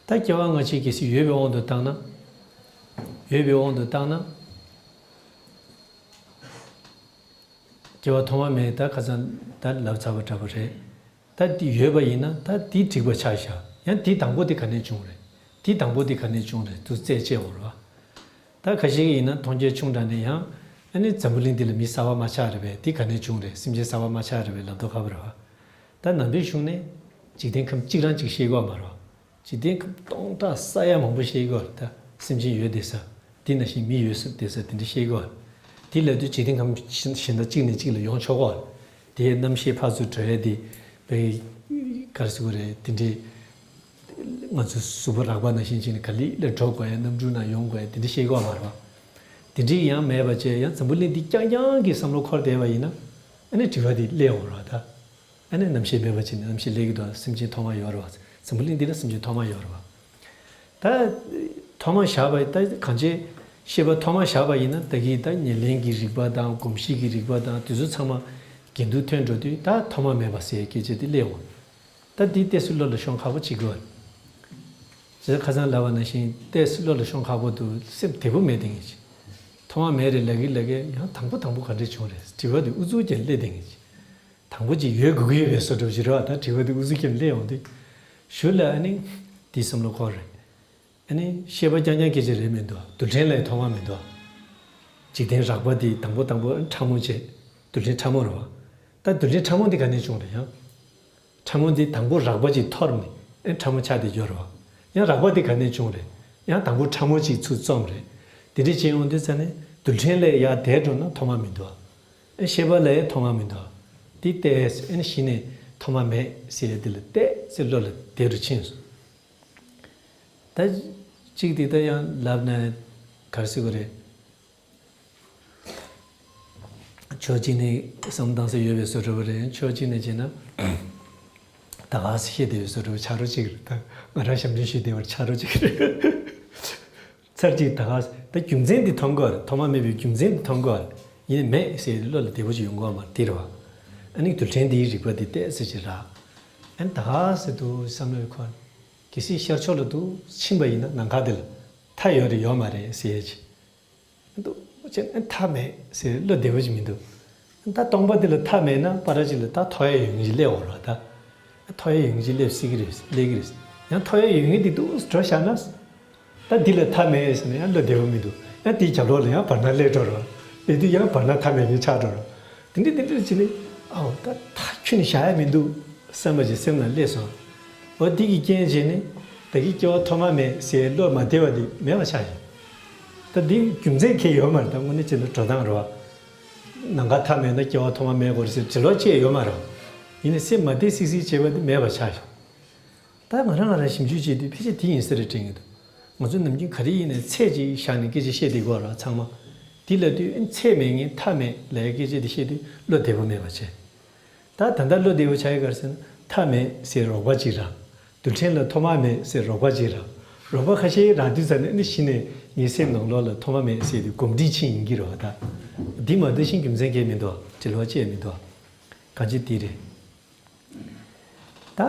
ད་སྐྱེ་བ་སྔ་ཕྱི་གལ་སྲིད་ཡོད་པའི་དབང་དུ་བཏང་ན། ཡོད་པའི་དབང་དུ་བཏང་ན། སྐྱེ་བ་ཐོག་མ་མེད་ད་ཁ་སང་ད་ལབ་ཚར་བ་འདྲ་པོ་རེད། ད་འདི་ཡོད་པ་ཡིན་ན་ད་འདི་འགྲིག་པ་ཆགས་ཤག་ཡང་འདི་དང་པོ་འདི་ག་ནས་བྱུང་རེད། འདི་དང་པོ་འདི་ག་ནས་བྱུང་རེད་དུ་རྩད་གཅོད་འོར་བ། ད་ཁ་ཤས་ཀྱི་ཡིན་ན་མཐོང་རྒྱ་ཆུང་དྲགས་ནས་ཡང་ཨ་ནི་འཛམ་བུ་གླིང་འདི་ལ་མི་གསར་བ་མ་ཆགས་རེད་པས། འདི་ག་ནས་བྱུང་རེད། སེམས་ཅན་གསར་བ་མ་ཆགས་རེད་པས་ལབ་མདོག་ཁ་པོ་རེད་བ། ད་ནང་པའི་གཞུང་ནས་འཇིག་རྟེན་ཁམས་གཅིག་རང་གཅིག་ཤེས་གོ་མ་རེད་བ། འཇིག་རྟེན་ཁམས་སྟོང་ཕྲག་ས་ཡ་མང་པོ་ཤེས་གོ་རེད། ད་སེམས་ཅན་ཡོད་བསྡད་ས། འདི་ནང་བཞིན་མི་ཡོད་བསྡད་ས་དེ་འདྲ་ཤེས་གོ་རེད། དེ་ལབ་དུས་འཇིག་རྟེན་ཁམས་གཞན་དག་གཅིག་ནས་གཅིག་ལ་ཡོང་ཆོག་གོ་རེད། དེའི་རྣམ་ཤེས་ཕར་ཚུར་འགྲོ་ཡས་དེ་བའི་ག་རེ་ཟེར་དགོས་རེད། དེ་འདྲའི་ང་ཚོ་གཟུགས་པོ་རགས་པ་ནང་བཞིན་བྱས་ནས་ག་ལེ་ལ་འགྲོ་དགོས་ཡ། གནམ་གྲུ་ནང་ཡོང་དགོས་ཡ་དེ་འདྲ་ཤེས་གོ་མ་རེད་བ། དེ་འདྲའི་ཡང་མེད་པ་བྱས་ཡང་འཛམ་བུ་གླིང་འདི་རྐྱང་རྐྱང་གི་བསམ་བློ་འཁོར་བསྡད་པ་ཡིན་ན་ཨ་ནི་དྲི་བ་དེ་སླེབས་འོང་ར་ད། ཨ་ནི་རྣམ་ཤེས་མེད་པ་བྱས་ནས་རྣམ་ཤེས་སླེབས་ཀྱི་འདུག་སེམས་ཅན་ཐོག་མ་ཡོད་རེད་བ། འཛམ་བུ་གླིང་འདི་ལ་སེམས་ཅན་ཐོག་མ་ཡོད་རེད་བ། ད་ཐོག་མ་བཞག་པ་ད་གང་ཅི་ཤེས་པ་ཐོག་མ་བཞག་པ་ཡིན་ན་ད་གིན་ད་ཉེར་ལེན་གྱི་རིགས་པ་དང་གོམས་གཤིས་ཀྱི་རིགས་པ་དང་དེ་ཚོ་ཚང་མ་འགལ་འདུ་ཐོན་འགྲོ་དུས་ད་ཐོག་མ་མེད་པ་ཟེར་སྐད་ཆ་དེ་སླེབས་འོང་། ད་འདི་ཏོག་ཙམ་བློ་ལ་ཤོང་ཁག་པོ་ཅིག་དགོས། ཇི་ལྟར་ཁ་སང་ལབ་པ་ནང་བཞིན་ཏོག་ཙམ་བློ་ལ་ཤོང་ཁག་པོ་འདུག་སེམས་བདེ་པོ་མེད་དེ་ངེས་ཅི། ཐོག་མ་མེད་རེད་ལབ་ཀྱི་ལབ་ཀྱི་ཡང་དང་པོ་དང་པོ་ག་འདྲས་བྱུང་རེད་དྲི་བ་དེ་ཨུ་ཚུགས་ཀྱང་སླེབས་དེ་ངེས་ཅི། དང་པོ་ཅིག་ཡོད་དགོས་ཀྱི་ཡོད་པའི་བཟོ་འདྲ་ཅིག་རེད་བ། ད་དྲི་བ་དེ་ཨུ་ཚུགས་ཀྱང་སླེབས་ཡོང་དུས། གཞུག་ལ་ཨ་ནི་འདི་བསམ་བློ་འཁོར་རེད། ཨ་ནི་ཤེས་པ་རྐྱང་རྐྱང་སྐད་ཆ་རེད་མི་འདུག་རྡུལ་ཕྲན་ལ་ཡང་ཐོག་མ་མི་འདུག་འཇིག་རྟེན་རགས་པ་འདི་དང་པོ་དང་པོ་ཕྲ་མོ་བྱས། རྡུལ་ཕྲན་ཕྲ་མོ་རེད་བ། ད་རྡུལ་ཕྲན་ཕྲ་མོ་འདི་ག་ནས་བྱུང་རེད་ཡང་། ཕྲ་མོ་འདི་དང་པོ་རགས་པ་ཅིག་འཐོར་ནས་ཨེ་ཕྲ་མོ་ཆགས་བསྡད་ཡོད་རེད་བ། ཡང་རགས་པ་འདི་ག་ནས་བྱུང་རེད། ཡང་དང་པོ་ཕྲ་མོ་ཅིག་ཚུར་བཙུམས་རེད། དེ་འདྲ་བྱས་ཡོང་དུས་ཙ་ནས་རྡུལ་ཕྲན་ལས་ཡར་འདས་འགྲོ་ན་ཐོག་མ་མི་འདུག་ཨེ་ཤེས་པ་ལས་ཐོག་མ་མི་འདུག་འདི་ཏོག་ཙམ་ཨེ་གཞི་ནས་ཐོག་མ་མེད་ཟེར་ཡ་འདི་ལ་ཏོག་ཙམ་བློ་ལ་བདེ་རུ་ཕྱིན་སོང་། ད་གཅིག་འདི་ད་ཡང་ལབ་ན་ག་རེ་ཟེར་དགོས་རེད། ཕྱོགས་གཅིག་ནས་བསམ་བཏང་ས་ཡོད་པའི་བཟོ་འདྲ་པོ་རེད། ཕྱོགས་གཅིག་ནས་བྱས་ན་ད་ག་སེ་བཤད་བསྡད་པའི་བཟོ་འདྲ་པོ་ཆགས་རོགས་གཅིག་རེད། ད་ང་རང་ཞབས་འདྲེན་ཞུས་བསྡད་པར་ཆགས་རོགས་གཅིག་རེད། ཚར་གཅིག་ད་ག་ད་རྒྱུ་མཚན་འདི་མཐོང་དགོས་རེད། ཐོག་མ་མེད་པའི་རྒྱུ་མཚན་འདི་མཐོང་དགོས་རེད། ཡིན་ནའི་མེད་ཟེར་བློ་ལ་བདེ་པོ་ཅིག་ཡོང་གི་ཡོད་མ་རེད། དེ་རེད་བ། ཨ་ནི་རྡུལ་ཕྲན་འདིའི་རིགས་པ་འདི་ཏོག་ཙམ་ཅིག་རག་ཨ་ནི་ད་ག་སེ་འདུག་བསམ་བློ་འཁོར། གལ་སྲིད་ཤར་ཕྱོགས་ལ་འདུག་ཕྱིན་པ་ཡིན་ན་ནམ་མཁའ་འདི་ལ་མཐའ་ཡོད་རེད་ཡོད་མ་རེད་ཟེར་ཡས་ཅིག་འདུག་ཅེ་ན་མཐའ་མེད་ཟེར་བློ་བདེ་པོ་ཅིག་མི་འདུག་ད་སྟོང་པ་འདི་ལ་མཐའ་མེད་ན་པ་ར་ཅིག་ལ་ད་མཐོ་ཡ་ཡོད་ངེས་ཅིག་སླེབས་འོང་ར། ད་མཐོ་ཡ་ཡོད་ངེས་ཅིག་སླེབས་སྲིད་ཀྱི་རེད། སླེབས་ཀྱི་རེད། ཡང་མཐོ་ཡ་ཡོད་ངེས་འདི་འདུག་འགྲོ་བཞག་ན། ད་འདི་ལ་མཐའ་མེད་ཟེར་ན་ཡང་བློ་བདེ་པོ་མི་འདུག་ཡང་དེའི་རྒྱབ་ལོགས་ལ་ཡང་བར་སྣང་སླེབས་འགྲོ་ར། སླེབས་དུས་ཡང་བར་སྣང་མཐའ་མེད་མཁན་ཆགས་འགྲོ་ར། དེ་འདྲ་དེ་འདྲ་བྱས་ནས་ཨའོ་ད་མཐའ་ཁྱོན་ནས་བཞག་ཡ་མི་འདུག་བསམ་པ་ཅིག་སེམས་ནང་སླེབས་སོང་། འོ་འདི་གི་རྐྱེན་བྱས་ནས་ད་གི་སྐྱེ་བ་ཐོག་མ་མེད་ཟེར་བློ་མ་བདེ་བ་འདི་མེད་པ་ཆགས་ཤག་ད་འདི་རྒྱུ་མཚན་གང་ཡང་ཡོད་མ་རེད། ད་དངོས་གནས་བྱས་ན་འགྲོ་སྟངས་རེད་བ། ནམ་མཁའ་མཐའ་མེད་ན་སྐྱེ་བ་ཐོག་མ་མེད་དགོས་རེད་ཟེར་དྲི་ལོག་ཅི་ཡང་ཡོད་མ་རེད་བ། ཡིན་ནའི་སེམས་མ་བདེ་སིག་སིག་བྱེད་པ་འདི་མེད་པ་ཆགས་ཤག་ད་ང་རང་ང་རང་ཞིབ་འཇུག་བྱེད་དུས་ཕལ་ཆེར་དེ་ཡིན་ས་རེད་དྲན་གྱི་འདུག་ང་ཚོ་ནམ་རྒྱུན་ག་རེ་ཡིན་ནའི་ཚད་ཅིག་བཞག་ནས་སྐད་ཆ་བཤད་བསྡད་ཀྱི་ཡོད་རེད་བ་ཚང་མ། དེ་ལབ་དུས་ཨེ་ཚད་མེད་མཁན་མཐའ་མེད་ལབ་ཡའི་སྐད་ཆ་དེ་བཤད་དུས་བློ་བདེ་པོ་མེད་པ་བྱས། ད་ད་ལྟ་བློ་བདེ་པོ་ཆགས་ཡ་ག་རེ་ཟེར་ན་མཐའ་མེད་ཟེར་རོགས་པ་ཅིག་རག་རྡུལ་ཕྲན་ལ་ཐོག་མ་མེད་ཟེར་རོགས་པ་ཅིག་རག་རོགས་པ་ཁ་ཤས་རག་དུས་ཙམ་ནས་ཨ་ནི་གཞི་ནས་ངའི་སེམས་ནང་ལོགས་ལ་ཐོག་མ་མེད་ཟེར་དུས་གོམས་འདྲིས་ཕྱིན་ཡིན་གྱི་རེད་བ། ད་འདི་མ་གཏོགས་གཞན་རྒྱུ་མཚན་གང་ཡང་མི་འདུག་བ། དྲི་ལོག་ཅི་ཡང་མི་འདུག་བ། གང་ཅི་འདི་རེད། ད་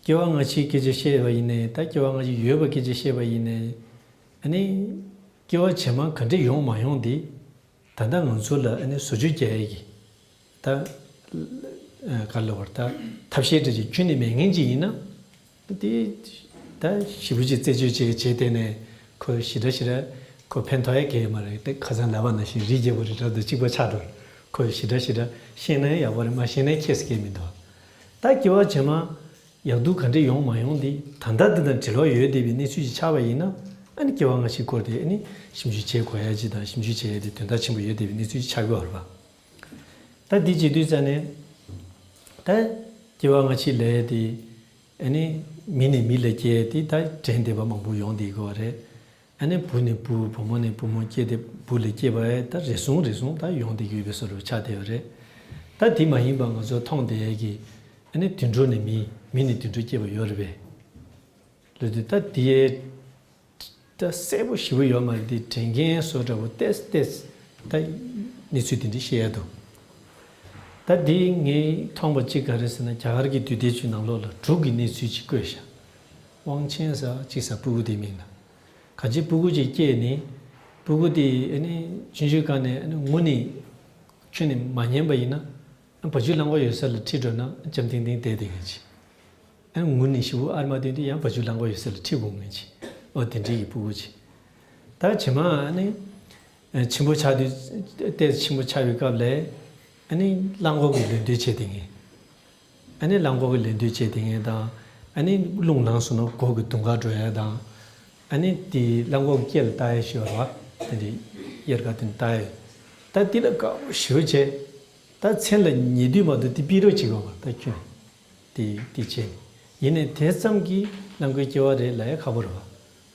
སྐྱེ་བ་སྔ་ཕྱིའི་སྐད་ཆ་བཤད་པ་ཡིན་ནའི་ད་སྐྱེ་བ་སྔ་ཕྱི་ཡོད་པའི་སྐད་ཆ་བཤད་པ་ཡིན་ནའི་ཨ་ནི་སྐྱེ་བ་རྗེས་མ་ག་འདྲ་ཡོང་མ་ཡོང་འདི། ད་ལྟ་ང་ཚོ་ལ་ཨ་ནི་བཟོ་བཅོས་རྒྱག་ཡས་ཀྱི་ད་ག་ལ་བར་ད་ཐབས་ཤེས་འདྲ་ཅིག་ཁྱོན་ནས་མེད་མཁན་ཅིག་ཡིན་ན་ད་དེ་ད་ཞེ་པོ་ཅིག་རྩད་གཅོད་བྱས་བྱས་བསྡད་ནས་ཁོ་ཞེ་དྲག་ཞེ་དྲག་ཁོ་ཕན་ཐོགས་ཡས་གང་ཡང་མ་རེད། དེ་ཁ་སང་ལབ་པ་ནང་བཞིན་རི་རྒྱལ་པོ་རི་བྲག་དང་གཅིག་པ་ཆགས་འགྲོ། ཁོ་ཞེ་དྲག་ཞེ་དྲག་ཤེས་ན་ཡག་པོ་རེད། མ་ཤེས་ན་ཁྱད་སྐད་མི་འདུག་ད་སྐྱེ་བ་རྗེས་མ་ཡག་སྡུག་ག་འདྲ་ཡོང་མ་ཡོང་འདི་ད་ལྟ་འདི་དང་འབྲེལ་བ་ཡོད་བསྡད་པའི་གནས་ཚུལ་ཅིག་ཆགས་པ་ཡིན་ན་ཨ་ནི་སྐྱེ་བ་སྔ་ཕྱི་སྐོར་དེ་ཨ་ནི་ཞིབ་འཇུག་བྱེད་དགོས་ཡ་ཅིག་དང་ཞིབ་འཇུག་བྱེད་ཡ་དེ་དོན་དག་ཆེན་པོ་ཡོད་བསྡད་པའི་གནས་ཚུལ་ཅིག་ཆགས་ཀྱི་ཡོད་རེད་པ། ད་འདི་བྱེད་དུས་ཙ་ནས་ད་སྐྱེ་བ་སྔ་ཕྱི་ལབ་ཡ་དེ་ཨ་ནི་མི་ནས་མི་ལ་སྐྱེ་ཡ་དེ་ད་འདྲེན་བསྡད་པ་མང་པོ་ཡོང་བསྡད་ཀྱི་ཡོད་རེད། ཨ་ནི་བུ་ནས་བུ་བུ་མོ་ནས་བུ་མོ་སྐྱེས་ཏེ་བུ་ལས་སྐྱེས་པ་ད་རེ་ཟུང་རེ་ཟུང་ད་ཡོང་བསྡད་ཀྱི་ཡོད་པའི་བཟོ་འདྲ་ཆགས་བསྡད་ཡོད་རེད། ད་དེ་མ་ཡིན་པ་ང་ཚོ་མཐོང་བསྡད་ཡས་ཀྱི་ཨ་ནི་དུད་འགྲོ་ནས་མི་མི་ནས་དུད་འགྲོ་སྐྱེས་པ་ཡོད་རེད་པས། ལོས་དུས་ད་དེ་ད་གསལ་པོ་ཞེ་པོ་ཡོད་མ་རེད། དེ་དྲན་མཁན་བཟོ་འདྲ་པོ་ཏེས་ཏེས་ད་གནས་ཚུལ་དེ་འདྲ་བཤད་ཡ་འདུག་ད་དེ་ངས་མཐོང་པ་གཅིག་ག་རེ་ཟེར་ན་རྒྱ་གར་གྱི་དུས་དེབ་ཅིག་ནང་ལོགས་ལ་འབྲུག་གི་གནས་ཚུལ་ཅིག་བཀོད་ཤག་དབང་ཆེན་ཟེར་གཅིག་ཟེར་སྤུ་གུ་དེའི་མིང་ལ། གང་ཅི་སྤུ་གུ་ཅིག་སྐྱེས་ནས་སྤུ་གུ་དེ་ཨ་ནི་ཆུང་ཆུང་སྒང་ནས་ཨ་ནི་ངུ་ནས་ ཁྱོན་ནས་མ་ཉན་པ་ཡིན་ན། བ་ཕྱུགས་རླངས་འཁོར་ཡོད་ས་ལ་ཁྲིད་འགྲོ་ན་འཇམ་ཐིང་ཐིང་བསྡད་བསྡད་མཁན་ཅིག་ཨ་ངུ་ནས་ཞེ་པོ་ཨ་རི་མ་བཏོན་དུས་ཡང་བ་ཕྱུགས་རླངས་འཁོར་ཡོད་ས་ལ་ཁྲིད་དགོས་མཁན་ཅིག་ཨོ་དེ་འདྲའི་གི་ཕྲུ་གུ་ཅིག་ད་རྗེས་མ་ཨ་ནི། ཆེན་པོ་ཆགས་དུས། ཏོག་ཙམ་ཆེན་པོ་ཆགས་པའི་སྐབས་ལ། ཨ་ནི་རླངས་འཁོར་གྱི་ལེན་འདོད་བྱས་བསྡད་མཁན། ཨ་ནི་རླངས་འཁོར་གྱི་ལེན་འདོད་བྱས་བསྡད་མཁན་དང་། ཨ་ནི་རླུང་ལངས་སོང་ན་མགོ་གི་དུང་ཁ་འགྲོ་ཡ་དང་། ཨ་ནི་དེ་རླངས་འཁོར་གྱི་སྐེ་ལ་བཏགས་ཡ་ཞིག་ཡོད་རེད་བ། དེ་འདྲའི་དབྱར་ཁ་དེ་ནས་བཏགས་ཡ། ད་དེ་ལ་དགའ་པོ་ཞེ་པོ་བྱས། ད་མཚན་ལ་ཉལ་དུས་མ་གཏོགས་དེ་ཕུད་རོགས་བྱེད་དགོས་པ་ད་ཁྱོད། དེ་དེ་བྱས། ཡིན་ནའི་དེ་ཙམ་གྱིས་རླངས་འཁོར་སྐྱེ་བ་རེད་ལབ་ཡ་ཁག་པོ་རེད་བ།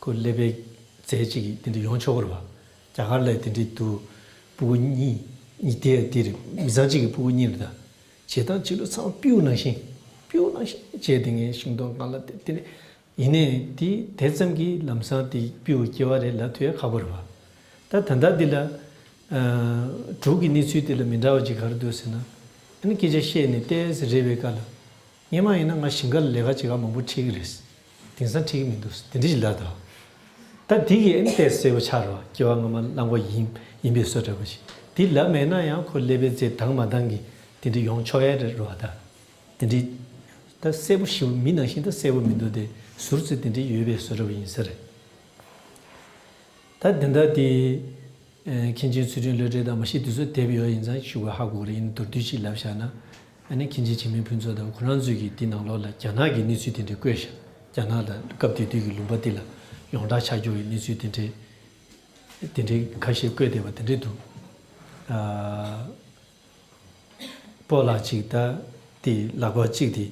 ཁོ་ཀླད་པའི་རྫས་གཅིག་གིས་དེ་འདྲ་ཡོང་ཆོག་གི་རེད་བ། རྒྱ་གར་ལ་དེ་འདྲའི་འདུག་ཕྲུ་གུ་གཉིས། གཉིས་དེ་དེ་རེད། མི་ཚང་གཅིག་གི་ཕྲུ་གུ་གཉིས་རེད་ད། བྱེད་སྟངས་བྱེད་ལུགས་ཚང་མ་སྤྲེའུ་ནང་བཞིན། སྤྲེའུ་ནང་བཞིན་བྱས་དེ་ངའི་ཤིང་སྡོང་སྒང་ལ་དེ་དེ་ནས། ཡིན་ནའི་དེ་དེ་ཙམ་གྱིས་ལམ་སང་དེ་སྤྲེའུ་སྐྱེ་བ་རེད་ལབ་ཐུབ་ཡ་ཁག་པོ་རེད་བ། ད་ད་ལྟ་འདི་ལ། ཨ། འབྲུག་གི་གནས་ཚུལ་དེ་ལ་མི་འདྲ་བ་ཅིག་ག་རེ་འདུག་ཟེར་ན། ཨ་ནི་སྐད་ཆ་བཤད་ནས་ཏོག་ཙམ་རེད་པའི་སྐབས་ལ། སྔོན་མ་ཡིན་ན་ང་ཞིང་ཁ་ལ་ལས་ཀ་བྱེད་ག་མང་པོ་ཁྲིད་ཀྱི་རེད། དེང་སང་ཁྲིད་ཀྱི་མི་འདུག་དེ་འདྲ་ཞིག་ལབ་དང་། ད་དེ་གི་ཨ་ནི་ཏོག་ཙམ་གསལ་པོ་ཆགས་རེད་བ། སྐྱེ་བ་སྔ་མ་རླངས་འཁོར་ཡིན་ཡིན་པའི་བཟོ་འདྲ་པོ་ཞིག་དེ་ལབ་མེད་ན་ཡང་ཁོ་ཀླད་པའི་རྫས་དྭངས་མ་དྭངས་ཀྱིས་དེ་འདྲ་ཡོང་ཆོག་ཡ་རེད་བ་ད། དེ་འདྲའི། ད་གསལ་པོ་ཞེ་པོ་མི་ནང་བཞིན་ད་གསལ་པོ་མི་འདུག་སྟེ་ཟུར་ཙམ་དེ་འདྲའི་ཡོད་པའི་བཟོ་འདྲ་པོ་ཡིན་ས་རེད། ད་དེ་འདྲ་དེ། ཨ། མཁན་ཆེན་ཚུལ་ཁྲིམས་བློ་གྲོས་དང་མ་གཞི་དེ་ཚོ་དེབ་ཡོད་ཡིན་ཙང་ཞུ་བ་ཧ་གོ་གི་རེད། ཡིན་མདོར་བསྡུས་ཅིག་ལབ་བཞག་ན། ཨ་ནི་མཁན་ཆེན་འཆི་མེད་ཕུན་ཚོགས་དང་ཁོ་རང་ཚོས་ཀྱིས་དེ་ནང་ལོགས་ལ་རྒྱ་ནག་གི་གནས་ཚུལ་དེ་འདྲ་བཀོད་བཞག་རྒྱ་ནག་ལ་སྐབས་དེ་དུས་ཀྱི་ལུང་པ་དེ་ལ་ཡོངས་གྲགས་ཆགས་རྒྱུ་ཡི་གནས་ཚུལ་དེ་འདྲ། དེ་འདྲའི་ཁ་ཤས་བཀོད་བསྡད་པ་དེ་འདྲ་འདུག་ཨ། སྤོ་ལགས་གཅིག་ད། དེ་ལག་པ་གཅིག་དེ།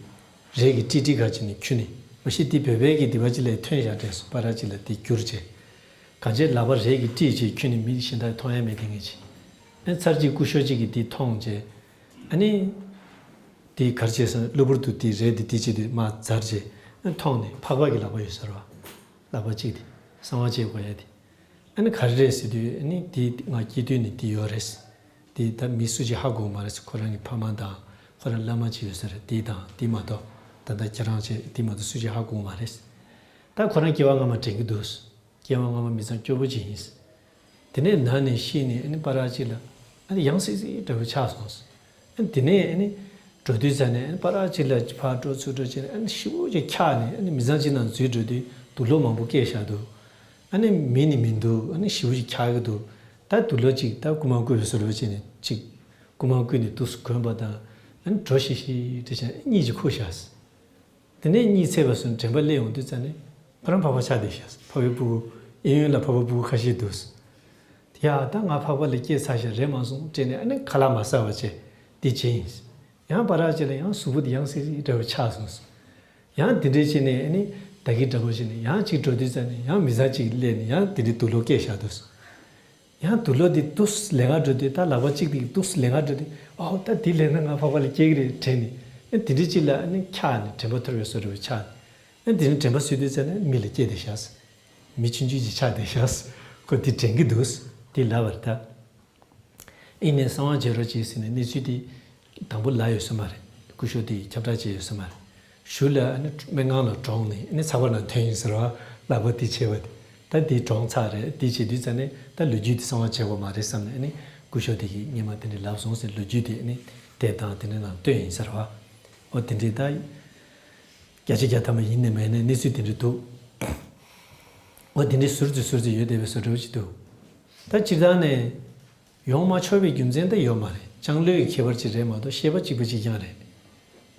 རས་ཀྱི་ཀྲིག་ཀྲིག་ག་ཅིག་ནས་ཁྱུ་ནས་མ་གཞི་དེ་བོད་པའི་གི་སྡེ་བ་གཅིག་ལ་ཐོན་བཞག་དྲན་སོང་། པ་ར་གཅིག་ལ་དེ་བསྒྱུར་བྱས། གང་བྱས་ལག་པ་རས་ཀྱི་ཀྲིག་བྱས་ཁྱུ་ནས་མི་གཞན་དག་མཐོང་ཡ་མེད་དེ་ངེས་ཅི། ཨ་ཚར་གཅིག་སྐུ་ཞབས་གཅིག་གིས་དེ་མཐོང་བྱས། ཨ་ནི། དེ་གར་བྱས་སོང་གློ་བུར་དུ་དེ་རས་དེ་དེ་བྱས་དུས་མ་འཛར་བྱས། ཨ་མཐོང་ནས་ཕག་པ་གི་ལག་པ་ཡོད་ས་རེད་བ། ལག་པ་གཅིག་དེ། གསང་བ་བྱེད་དགོས་ཡ་དེ། ཨ་ནི་ག་རེ་རེད་ཟེར་དུས་ཨ་ནི་དེ་ང་སྐྱེས་དུས་ནས་དེ་ཡོད་རེད། དེ་ད་མི་སུ་གཅིག་ཧ་གོ་མ་རེད། ཁོ་རང་གི་ཕ་མ་དང་ཁོ་རང་བླ་མ་གཅིག་ཡོད་ས་རེད། དེ་དང་དེ་མ་གཏོགས་ད་ལྟ་ཁྱེད་རང་བྱས་དེ་མ་གཏོགས་སུ་གཅིག་ཧ་གོ་མ་རེད། ད་ཁོ་རང་སྐྱེ་བ་སྔ་མ་དྲན་གྱི་འདུག་སྐྱེ་བ་སྔ་མ་མི་ཚང་སྐྱོ་པོ་ཅིག་ཡིན། དེ་ནས་ན་ནས་ཤི་ནས་ཨ་ནི་པ་ར་གཅིག་ལ་ཨ་ནི་ཡང་སྲིད་སྲིད་འདྲ་བོ་ཆགས་སོང་། ཨ་ནི་དེ་ནས་ཨ་ནི་འགྲོ་དུས་ཙ་ནས་ཨ་ནི་པ་ར་གཅིག་ལ་ཕར་འགྲོ་ཚུར་འགྲོ་བྱས་ནས་ཨ་ནི་ཤི་བོ་ཅིག་འཁྱག་ནས་ཨ་ནི་མི་ཚང་གཅིག་ནང་འཛུལ་འགྲོ་དུས་དུག་ལོག་མང་པོ་སྐྱེས་བཞག་འདུག་ཨ་ནི་མི་ནི་མི་འདུག་ཨ་ནི་ཤི་བོ་ཅིག་འཁྱག་གི་འདུག་ད་དུག་ལོག་ཅིག་ད་རྐུ་མ་རྐུས་པའི་བཟོ་འདྲ་བྱས་ནས་ཅིག་རྐུ་མ་རྐུས་ནས་དུག་གོན་པ་དང་ཨ་ནི་འགྲོ་ཤིག་ཤིག་འདྲ་བྱས་ནས་གཉིད་ཅིག་ཁུག་བཞག་དེ་ནས་གཉིད་སད་པ་སོང་དྲན་པ་སླེབས་ཡོང་དུས་ཙ་ནས་ཁོ་རང་འཕགས་པ་ཆགས་བསྡད་ཤག་འཕགས་པའི་སྤུ་གུ། གཡས་གཡོན་ལ་འཕགས་པའི་སྤུ་གུ་ཁ་ཤས་འདུག་ཡ་ད་ང་འཕགས་པ་ལ་སྐྱེས་ཚར་ཤག་རེད་མ་སོང་དྲན་ནས་ཨ་ནི་ཁ་ལག་མ་ཟ་བ་བྱས་དེ་བྱས་ཡིན། ཡང་པ་ར་གཅིག་ལ་ཡང་གཟུགས་པོ་དེ་ཡང་སྲིད་སྲིད་འདྲ་བོ་ཆགས་སོང་། ཡང་དེ་འདྲས་བྱས་ནས་ཨ་ནི་ད་གིན་འདྲ་བོ་བྱས་ནས་ཡང་གཅིག་འགྲོ་དུས་ཙ་ནས་ཡང་མི་ཚང་གཅིག་སླེབས་ནས་ཡང་དེ་འདྲས་དུག་ལོག་སྐྱེས་བཞག་འདུག་ཡང་དུག་ལོག་འདི་ཏོག་ཙམ་ལེན་ག་འགྲོ་དུས་ད་ལག་པ་གཅིག་འདི་ཏོག་ཙམ་ལེན་ག་འགྲོ་དུས་ཨའོ་ད་འདི་ལེན་ན་ང་འཕགས་པ་ལ་སྐྱེ་གི་རེད་དྲན་ནས་ཨ་དེ་འདྲ་གཅིག་ལ་ཨ་ནི་འཁྱག་ནས་དྲན་པ་འཐོར་བའི་བཟོ་འདྲ་བོ་ཆགས་ནས་ཨ་དེ་ནས་དྲན་པ་གསོས་དུས་ཙ་ནས་མི་ལ་སྐྱེས་བསྡད་ཤག་མི་ཆུང་ཆུང་ཅིག་ཆགས་བསྡད་ཤག་ཁོ་འདི་དྲན་གི་འདུག་འདི་ལབ་པ་རེད་ད། ཨི་ནས་གསང་བ་བྱེད་རོགས་གྱིས་ཟེར་ནས་གནས་ཚུལ་དེ་དང་པོ་ལབ་ཡོད་ས་མ་རེད། སྐུ་ཞབས་དེ་ཁྱབ་བསྒྲགས་བྱས་ཡོད་ས་མ་རེད། གཞུག་ལ་ཨ་ནི་སྨན་ཁང་ལ་གྲོངས་ནས་ཨ་ནི་ཚགས་པར་ནང་ཐོན་ཡིན་ཟེར་བ་ལག་པ་དེ་བྱས་པ་དེ། ད་དེ་གྲོངས་ཚར་རེད། དེ་བྱེད་དུས་ཙ་ནས་ད་ལོ་རྒྱུས་དེ་གསང་བ་བྱེད་དགོས་མ་རེད་བསམ་ནས་ཨ་ནི་སྐུ་ཞབས་དེ་གིས་སྔོན་མ་དེ་འདྲ་ལབ་སོང་ཟེར་ལོ་རྒྱུས་དེ་ཨ་ནི་དེབ་དང་དེ་འདྲ་ནང་བཏོན་ཡིན་ཟེར་བ། ཨོ་དེ་འདྲའི་ད་བརྒྱ་ཆ་བརྒྱ་ཐམ་པ་ཡིན་ནས་མེད་ནས་གནས་ཚུལ་དེ་འདྲ་འདུག་ཨོ་དེ་འདྲའི་ཟུར་དུ་ཟུར་དུ་ཡོད་བསྡད་པའི་བཟོ་འདྲ་བོ་ཞིག་འདུག་ད་སྤྱིར་བཏང་ནས། ཡོང་མ་ཆོག་པའི་རྒྱུ་མཚན་ད་ཡོད་མ་རེད། ལྕང་ལོའི་ཁྱད་པར་ཅིག་རེད་མ་གཏོགས་བཤད་པ་གཅིག་པ་གཅིག་རྐྱང་རེད།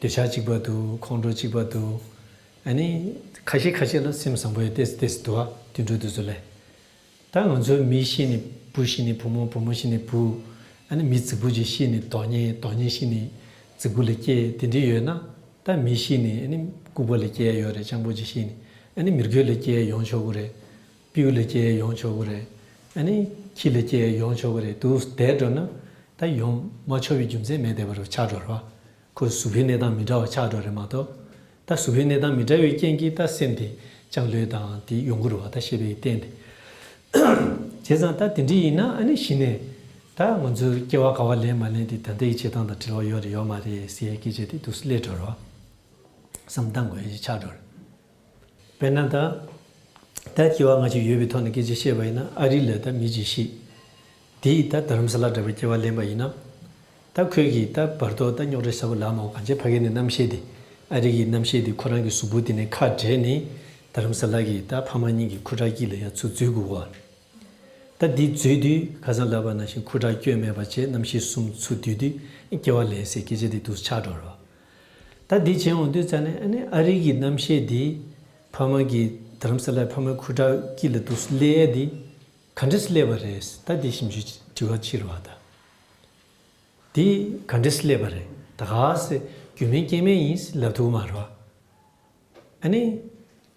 འདོད་ཆགས་གཅིག་པ་འདུག་ཁོང་ཁྲོ་གཅིག་པ་འདུག་ཨ་ནི། ཁ་ཤས་ཁ་ཤས་ལ་སེམས་བཟང་པོ་ཡོད་ཏེས་ཏེས་འདུག་ཨ་དུད་འགྲོ་དེ་ཚོ་ལས། ད་ང་ཚོའི་མི་ཤི་ནས་བུ་ཤི་ནས་བུ་མོ་བུ་མོ་ཤི་ནས་བུ། ཨ་ནི་མི་རྫིག་པོ་ཅིག་ཤི་ནས་དོན་གཉེར་དོན་གཉེར་ཤི་ནས་རྫིག་པོ་ལ་སྐྱེས་དེ་འདྲ་ཡོད་ན། ད་མི་ཤི་ནས་ཨ་ནི་ལྐུགས་པ་ལ་སྐྱེ་ཡ་ཡོད་རེད། སྤྱང་པོ་ཅིག་ཤི་ནས་ཨ་ནི་མི་རྒོད་ལ་སྐྱེ་ཡ་ཡོང་ཆོག་གི་རེད། སྤྲེའུ་ལ་སྐྱེ་ཡོང་ཆོག་གི་རེད། ཨ་ནི་ཁྱི་ལ་སྐྱེ་ཡོང་ཆོག་གི་རེད། འདུག་བསྡད་འགྲོ་ན་ད་ཡོང་མ་ཆོག་པའི་རྒྱུ་མཚན་མེད་བསྡད་པ་རུ་ཆགས་འགྲོ་རེད་བ། ཁོ་གཟུགས་པོའི་གནས་སྟངས་མི་འདྲ་བ་ཆགས་འགྲོ་རེད་མ་གཏོགས། ད་གཟུགས་པོའི་གནས་སྟངས་མི་འདྲ་བའི་རྐྱེན་གྱིས་ད་སེམས་དེ་ལྕང་ལོའི་དང་དེ་ཡོང་གི་རེད་བ། ད་བཤད་པའི་རྟེན་དེ། བྱས་ཙང་ད་དེ་འདྲ་ཡིན་ན་ཨ་ནི་གཞི་ནས་ད་ང་ཚོའི་སྐྱེ་བ་ག་བ་ལེན་མ་ལེན་དེ་ད་ལྟའི་བྱེད་སྟངས་དང་འབྲེལ་བ་ཡོད་རེད་ཡོད་མ་རེད་ཟེར་ཡའི་སྐད་ཆ་དེ་འདུག་སེ་སླེབས་འགྲོ་རེད་བ། བསམ་བློ་གཏང་དགོས་ཡ་ཞིག་ཆགས་འགྲོ་རེད། དཔེར་ན་ད། ད་སྐྱེ་བ་སྔ་ཕྱི་ཡོད་པའི་ཐོག་ནས་སྐད་ཆ་བཤད་པ་ཡིན་ན་ཨ་རི་ལ་ད་མི་གཅིག་ཤི། དེས་ད་དྷ་རམ་ས་ལ་འདྲ་བའི་སྐྱེ་བ་ལེན་པ་ཡིན་ན། ད་ཁོས་ཀྱིས་ད་བར་དོ་ད་རྙོག་དྲ་ཞེ་པོ་ལབ་མ་འོང་། གང་ཅི་ཕ་གི་ནས་རྣམ་ཤེས་དེ། ཨ་རི་གི་རྣམ་ཤེས་དེ་ཁོ་རང་གི་གཟུགས་པོ་དེ་ནས་ཁ་བྲལ་ནས་རྡ་རམ་ས་ལ་གི་ད་ཕ་མ་གཉིས་ཀྱི་ཁུ་ཁྲག་དཀྱིལ་ལ་ཡང་ཚུར་འཛུལ་དགོས་པ། ད་འདི་འཛུལ་དུས་ཁ་སང་ལབ་པ་ནང་བཞིན་ཁུ་ཁྲག་སྐྱོན་མེད་པ་བྱས། རྣམ་ཤེས་གསུམ་ཚུར་བསྡུས་དུས་སྐྱེ་བ་ལེན་ཟེར་སྐད་ཆ་དེ་འདུག་ཆགས་འགྲོ་རོགས། ད་འདི་བྱས་འོང་དུས་ཙ་ནས་ཨ་ནི་ཨ་རི་གི་རྣམ་ཤེས་འདི་ཕ་མ་གི་རྡ་རམ་ས་ལ་ཕ་མའི་ཁུ་ཁྲག་དཀྱིལ་ལ་འདུག་སླེབས་ཡ་འདི་ག་འདྲས་སླེབས་པ་རེད། ད་འདི་ཞིབ་འཇུག་དྲི་བ་ཕྱིར་བ་ད། འདི་ག་འདྲས་སླེབས་པ་རེད། ད་ག་སེ་རྒྱུ་མེད་རྐྱེན་མེད་ཡིན་ལབ་ཐུབ་མ་རེད་བ། ཨ་ནི།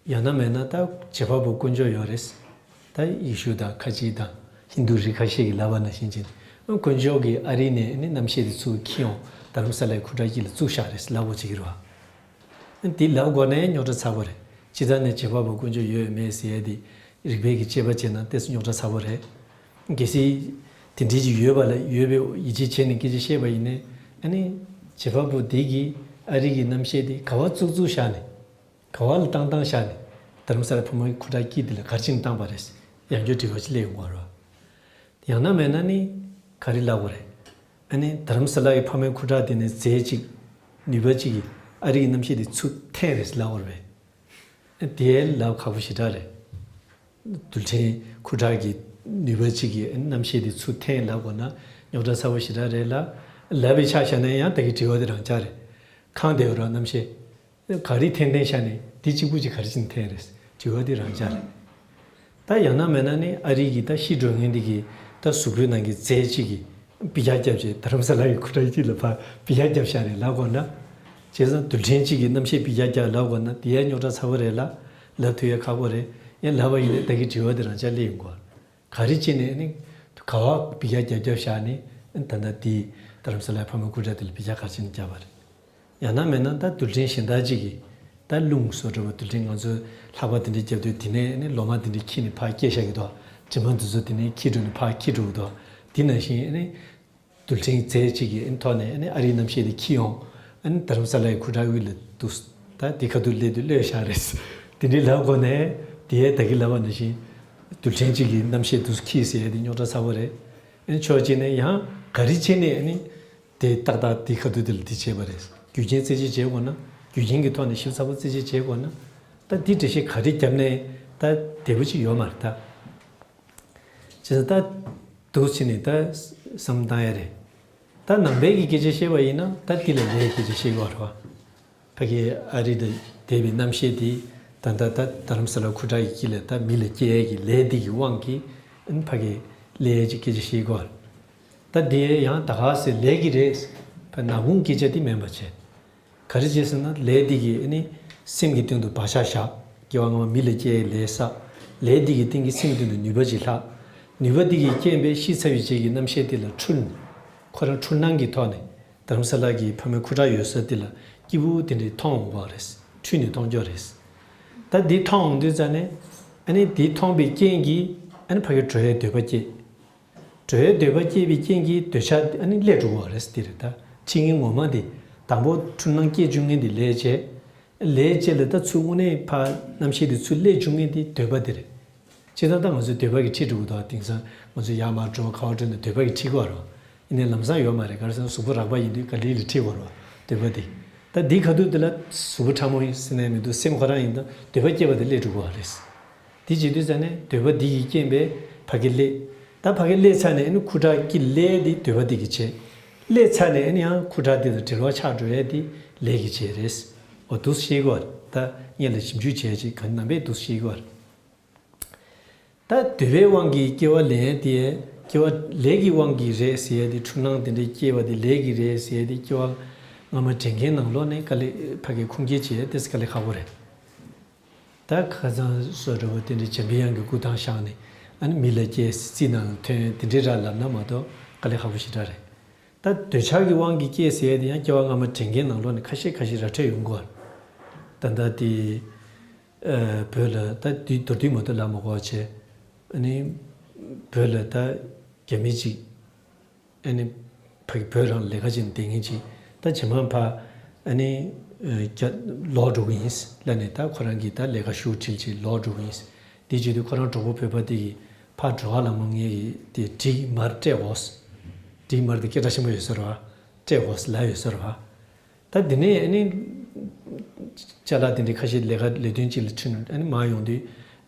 ཡང་ན་མེད་ན་ད་བྱེད་པ་པོ་དཀོན་མཆོག་ཡོད་རེད། ད་ཡེ་ཤུ་དང་ཁ་ཆེ་དང་ཧིན་དུ་རིགས་ཁ་ཤས་ཀྱིས་ལབ་པ་ནང་བཞིན་བྱས་ནས་དཀོན་མཆོག་གིས་ཨ་རི་ནས་ཨ་ནི་རྣམ་ཤེས་དེ་ཚུར་འཁྱེར་ཡོང་རྡ་རམ་ས་ལའི་ཁུ་ཁྲག་དཀྱིལ་ལ་བཙུགས་བཞག་རེད་ལབ་དགོས་བྱེད་ཀྱི་རེད་བ། འདི་ལབ་དགོས་ན་ཡང་རྙོག་དྲ་ཚ་པོ་རེད། སྤྱིར་བཏང་ནས་བྱེད་པ་པོ་དཀོན་མཆོག་ཡོད་མེད་ཟེར་ཡ་དེ་རིགས་པའི་གི་དཔྱད་པ་བྱས་ན་ཏོག་ཙམ་རྙོག་དྲ་ཚ་པོ་རེད། གལ་སྲིད་དེ་འདྲའི་ཅིག་ཡོད་པ་ལ་ཡོད་པའི་ཡིད་ཆེས་བྱས་ནས་སྐད་ཆ་བཤད་པ་ཡིན་ནའི། ཨ་ནི་བྱེད་པ་པོ་དེ་གིས་ཨ་རི་གི་རྣམ་ཤེས་དེ་ག་བ་བཙུགས་བཙུགས་བཞག་ནས། ག་བ་ལ་བཏང་བཏང་བཞག་ནས་རྡ་རམ་ས་ལ་ཕ་མའི་ཁུ་ཁྲག་དཀྱིལ་དེ་ལ་ག་རེ་བྱས་ནས་བཏང་པ་རེད། ཡང་བསྐྱར་དྲི་བ་ཅིག་སླེབས་ཡོང་གི་རེད་བ། ཡང་ན་མེད་ན་ནི་ག་རེ་ལབ་དགོས་རེད། ཨ་ནི་རྡ་རམ་ས་ལ་གི་ཕ་མའི་ཁུ་ཁྲག་དེ་ནས་རྫས་གཅིག་ནུས་པ་གཅིག་གིས་ཨ་རི་གི་རྣམ་ཤེས་དེ་ཚུར་འཐེན་རེད་ལབ་དགོས་རེད་པས། ཨ་དེ་ལབ་ཁག་པོ་ཞེ་དྲག་རེད། རྡུལ་ཕྲན་ཁུ་ཁྲག་གི་ནུས་པ་གཅིག་གིས་རྣམ་ཤེས་དེ་ཚུར་འཐེན་ལབ་དགོས་ན་རྙོག་དྲ་ཚ་པོ་ཞེ་དྲག་རེད་ལ། ལབ་པའི་ཆ་བཞག་ན་ཡང་ད་གི་དྲི་བ་དེ་རང་འཇགས་རེད། གང་བདེ་བ་རང་རྣམ་ཤེས། ག་རེ་འཐེན་འཐེན་བཞག་ནས་འདི་གཅིག་པུ་གཅིག་ག་རེ་བྱས་ནས་འཐེན་རེད། དྲི་བ་འདི་རང་འཇགས་རེད། ད་ཡང་ན་མེད་ན་ནི་ཨ་རི་གི་ད་ཤི་འགྲོ་མཁན་འདི་གི་ད་གཟུགས་པོའི་ནང་གི་རྫས་གཅིག་གིས་པི་ཡ་རྒྱབ་བྱས་རྡ་རམ་ས་ལ་གི་ཁུ་ཁྲག་དཀྱིལ་ལ་ཕར་པི་ཡ་རྒྱབ་བཞག་རེད་ལབ་དགོས་ན། བྱས་ཙང་རྡུལ་ཕྲན་གཅིག་གི་རྣམ་ཤེས་པི་ཡ་རྒྱབ་ལབ་དགོས་ན་དེ་ཡང་རྙོག་དྲ་ཚ་པོ་རེད་ལ། ལབ་ཐུབ་ཡ་ཁག་པོ་རེད། ཡང་ལབ་པ་ཡིན་ན་ད་གི་དྲི་བ་འདི་རང་འཇགས་སླེབས་ཡོང་གི་རེད། ག་རེ་བྱས་ནས་ནི། ག་བ་པི་ཡ་རྒྱབ་རྒྱབ་བཞག་ནས་ད་ལྟ་དེ་རྡ་རམ་ས་ལའི་ཕ་མའི་ཁུ་ཁྲག་དེ་ལ་པི་ཡ་ག་རེ་བྱས་ནས་བརྒྱབ་པ་རེད། ཡང་ན་མེད་ན་ད་རྡུལ་ཕྲན་གཞན་དག་ཅིག་གིས་ད་རླུང་བཟོ་འདྲ་བོ་རྡུལ་ཕྲན་ང་ཚོས་ལྷགས་པ་དེ་འདྲ་བརྒྱབ་དུས་དེ་ནས་ནི་ལོ་མ་དེ་འདྲ་འཁྱེར་ནས་ཕར་སྐྱེལ་བཞག་གི་འདུག་དྲི་མ་འདི་ཚོ་དེ་ནས་འཁྱེར་འགྲོ་ནས་ཕར་འཁྱེར་འགྲོ་གི་འདུག་དེ་ནང་བཞིན་ནི་རྡུལ་ཕྲན་རྫས་གཅིག་གི་ཐོག་ནས་ནི་ཨ་རིའི་རྣམ་ཤེས་དེ་འཁྱེར་ཡོང་། རྡ་རམ་ས་ལའི་ཁུ་ཁྲག་དབུས་ལ་འདུག་ད་དེ་ཁ་ཐུག་སླེབས་དུས་གློད་བཞག་རེད། དེ་འདྲའི་ལབ་དགོས་ནས་དེ་ཡས་ད་གི་ལབ་པ་ནང་བཞིན་རྡུལ་ཕྲན་གཅིག་གི་རྣམ་ཤེས་འདུག་འཁྱེར་ཟེར་ཡས་དེ་རྙོག་དྲ་ཚ་པོ་རེད། ཕྱོགས་གཅིག་ནས་ཡང་ག་རེ་བྱས་ནས་ནི། དེ་ཏག་ཏག་དེ་ཁ་ཐུག་དེ་ལ་དེ་བྱས་པ་རེད། རྒྱུ་རྐྱེན་རྩད་གཅོད་བྱེད་དགོས་ན། རྒྱུ་རྐྱེན་གྱི་ཐོག་ནས་ཞིབ་ཚགས་པོ་རྩད་གཅོད་བྱེད་དགོས་ན། ད་འདི་འགྲེལ་བཤད་ག་རེ་བརྒྱབ་ནས་ད་བདེ་པོ་ཅིག་ཡོད་མ་རེད་ད། བྱས་ཙང་ད་འདུག་བྱས་ནས་ད་བསམ་བཏང་ཡ་རེད། ད་ནང་པའི་གི་སྐད་ཆ་བཤད་པ་ཡིན་ན་ད་འདི་ལ་ལས་སྐད་ཆ་བཤད་དགོས་རེད་བ། ཕ་གི་ཨ་རི་དང་འདས་པའི་རྣམ་ཤེས་དེ་ད་ལྟ་ད་རྡ་རམ་ས་ལ་ཁུ་ཁྲག་གི་དཀྱིལ་ལ་ད་མི་ལ་སྐྱེ་ཡས་ཀྱི་ལས་འདི་གི་དབང་གིས་ཨ་ནི་ཕ་གི་ལས་ཀྱི་སྐད་ཆ་བཤད་དགོས་རེད། ད་དེ་ཡང་ད་ག་ཟེ་ལས་ཀྱི་རེད། ཕ་ནག་ཁུང་སྐད་ཆ་དེ་མིན་པ་བྱས། ག་རེ་བྱས་ཟེར་ན་ལས་འདི་གིས་ཨ་ནི་སེམས་ཀྱི་སྟེང་དུ་བག་ཆགས་བཞག་སྐྱེ་བ་སྔ་མ་མི་ལ་སྐྱེ་ཡའི་ལས་བསགས། ལས་འདི་གི་སྟེང་གི་སེམས་སྟེང་དུ་ནུས་པ་ཅིག་ལྷག་ནུས་པ་འདི་གི་རྐྱེན་པས་ཤི་ཚར་བའི་རྗེས་ཀྱི་རྣམ་ཤེས་དེ་ལ་འཁྲུལ་ནས། ཁོ་རང་འཁྲུལ་སྣང་གི་ཐོག་ནས་རྡ་རམ་ས་ལ་གི་ཕ་མའི་ཁུ་ཁྲག་ཡོད་ས་དེ་ལ་སྐྱིད་པོ་དེ་འདྲའི་མཐོང་འོང་བ་རེད། འཁྲུལ་ནས་མཐོང་རྒྱུ་རེད། ད་འདི་མཐོང་འོང་དུས་ཙ་ནས་ཨ་ནི་འདི་མཐོང་པའི་རྐྱེན་གྱིས་ཨ་ནི་ཕ་གི་འགྲོ་ཡའི་འདོད་པ་སྐྱེས། འགྲོ་ཡའི་འདོད་པ་སྐྱེས་པའི་རྐྱེན་གྱིས་འདོད་ཆགས་ཨ་ནི་སླེབས་འགྲོ་གི་རེད། འདི་རེད་ད། འཁྲིད་མཁན་ངོ་མ་དེ། དང་པོ་འཁྲུལ་སྣང་སྐྱེ་བཅུག་མཁན་དེ་ལས་བྱས། ལས་བྱས་ལ་ད་ཚུར་དངོས་གནས་ཕར་རྣམ་ཤེས་དེ་ཚུར་སླེབས་བཅུག་མཁན་དེ་འདོད་པ་དེ་རེད། སྤྱིར་བཏང་ད་ང་ཚོའི་འདོད་པ་གིས་ཁྲིད་འགྲོ་གི་འདུག་དེང་སང་ང་ཚོ་ཡར་མར་འགྲོ་ག་བར་འགྲོ་ན་འདོད་པ་གིས་ཁྲིད་ཀྱི་ཡོད་རེད། ཡིན་ནའི་ལམ་སང་ཡོད་མ་རེད། ག་རེ་ཟེར་ན་གཟུགས་པོ་རགས་པ་ཡིན་དུས་ག་ལེ་ལེ་ཁྲིད་ཀྱི་ཡོད་རེད། འདོད་པ་དེ། ད་འདི་ཁ་ཐུག་དེ་ལ་གཟུགས་པོ་ཕྲ་མོ་ཡིན་ཟེར་ནའི་མི་འདུག་སེམས་ཁོ་རང་ཡིན་ད་འདོད་པ་སྐྱེས་པ་དེ་སླེབས་འགྲོ་གི་ཡོད་རེད། དེ་བྱེད་དུས་ཙ་ནས་འདོད་པ་འདི་ཡི་རྐྱེན་པས་ཕ་གི་སླེབས། ད་ཕ་གི་སླེབས་ཚར་ནས་ཨ་ནི་ཁུ་ཁྲག་དཀྱིལ་ལས་དེ་འདོད་པ་འདི་གིས་བྱས། སླེབས་ཚར་ནས་ཨ་ནི་ཡང་ཁུ་ཁྲག་དེ་དང་འབྲེལ་བ་ཆགས་འགྲོ་ཡས་དེ་ལས་ཀྱིས་བྱས་རེད། འོ་འདུག་ཤེས་དགོས་རེད། ད་སྔོན་ལ་ཞིབ་འཇུག་བྱས་ཅིག་གང་རྣམ་པས་འདུག་ཤེས་དགོས་རེད། ད་འདོད་པའི་དབང་གིས་སྐྱེ་བ་ལེན་ཡས་དེ། སྐྱེ་བ་ལས་ཀྱི་དབང་གིས་རེད་ཟེར་ཡས་དེ། འཁྲུལ་སྣང་དེ་འདྲའི་སྐྱེ་བ་དེ་ལས་ཀྱིས་རེད་ཟེར་ཡས་དེ། སྐྱེ་བ་སྔ་མ་དྲན་མཁན་ནང་ལོགས་ནས་དཀའ་ལས་ཕ་གི་ཁུངས་སྐྱེལ་བྱས་ཏེ་དཀའ་ལས་ཁག་པོ་རེད། ད་ཁ་སང་བཟོ་འདྲ་བོ་དེ་འདྲའི་འཇམ་པའི་དབྱངས་ཀྱི་སྐུ་ཐང་བཞེངས་ནས་ཨ་ནི་མི་ལ་སྐྱེས་རྩིས་ནང་ལ་ཐོན་དེ་འདྲའི་ར་ལབ་ན་མ་གཏོགས་དཀའ་ལས་ཁག་པོ་ཞེ་དྲག་རེད། ད་འདོད་ཆགས་ཀྱི་དབང་གིས་སྐྱེས་ཟེར་ཡས་དེ་ཡང་སྐྱེ་བ་སྔ་མ་དྲན་མཁན་ནང་ལོགས་ནས་ཁ་ཤས་ཁ་ཤས་ར་འཕྲོད་ཡོང་གི་ཡོད་རེད། ད་ལྟ་དེ་ཨ་བོད་ལ་ད་དུས་མདོར་བསྡུས་མ་གཏོགས་ལབ་མ་དགོས་པ་བྱས། ཨ་ནི་བོད་ལ་ད་རྒྱ་མི་གཅིག་ཨ་ནི་ཕ་གི་བོད་རང་ལ་ལས་ཀ་བྱེད་ནས་བསྡད་མཁན་ཅིག་ད་རྗེས་མ་ཕར་ཨ་ནི་ཨ་རྒྱ་ལོག་འགྲོ་གི་ཡིན་ལབ་ནས། ད་ཁོ་རང་གིས་ད་ལས་ཀ་ཞུ་ཁྲིད་ཅིག་ལོག་འགྲོ་གི་ཡིན། དེ་བྱེད་དུས་ཁོ་རང་གྲོགས་པོ་བོད་པ་དེ་གིས་ཕར་འགྲོ་བ་ལ་མ་ངེས་ཀྱི་དེ་འགྲིག་མར་སྤྲད་འོ། འགྲིག་མར་དེ་སྐད་གྲགས་ཆེན་པོ་ཡོད་ས་རེད་བ། སྤྲད་དགོས་ལབ་ཡོད་ས་རེད་བ། ད་དེ་ནས་ཨ་ནི་ཅ་ལག་དེ་འདྲའི་ཁ་ཤས་ལས་ཀ་ལས་དོན་ཅིག་ལ་ཁྲིད་ནས་ཨ་ནི་མར་ཡོང་དུས་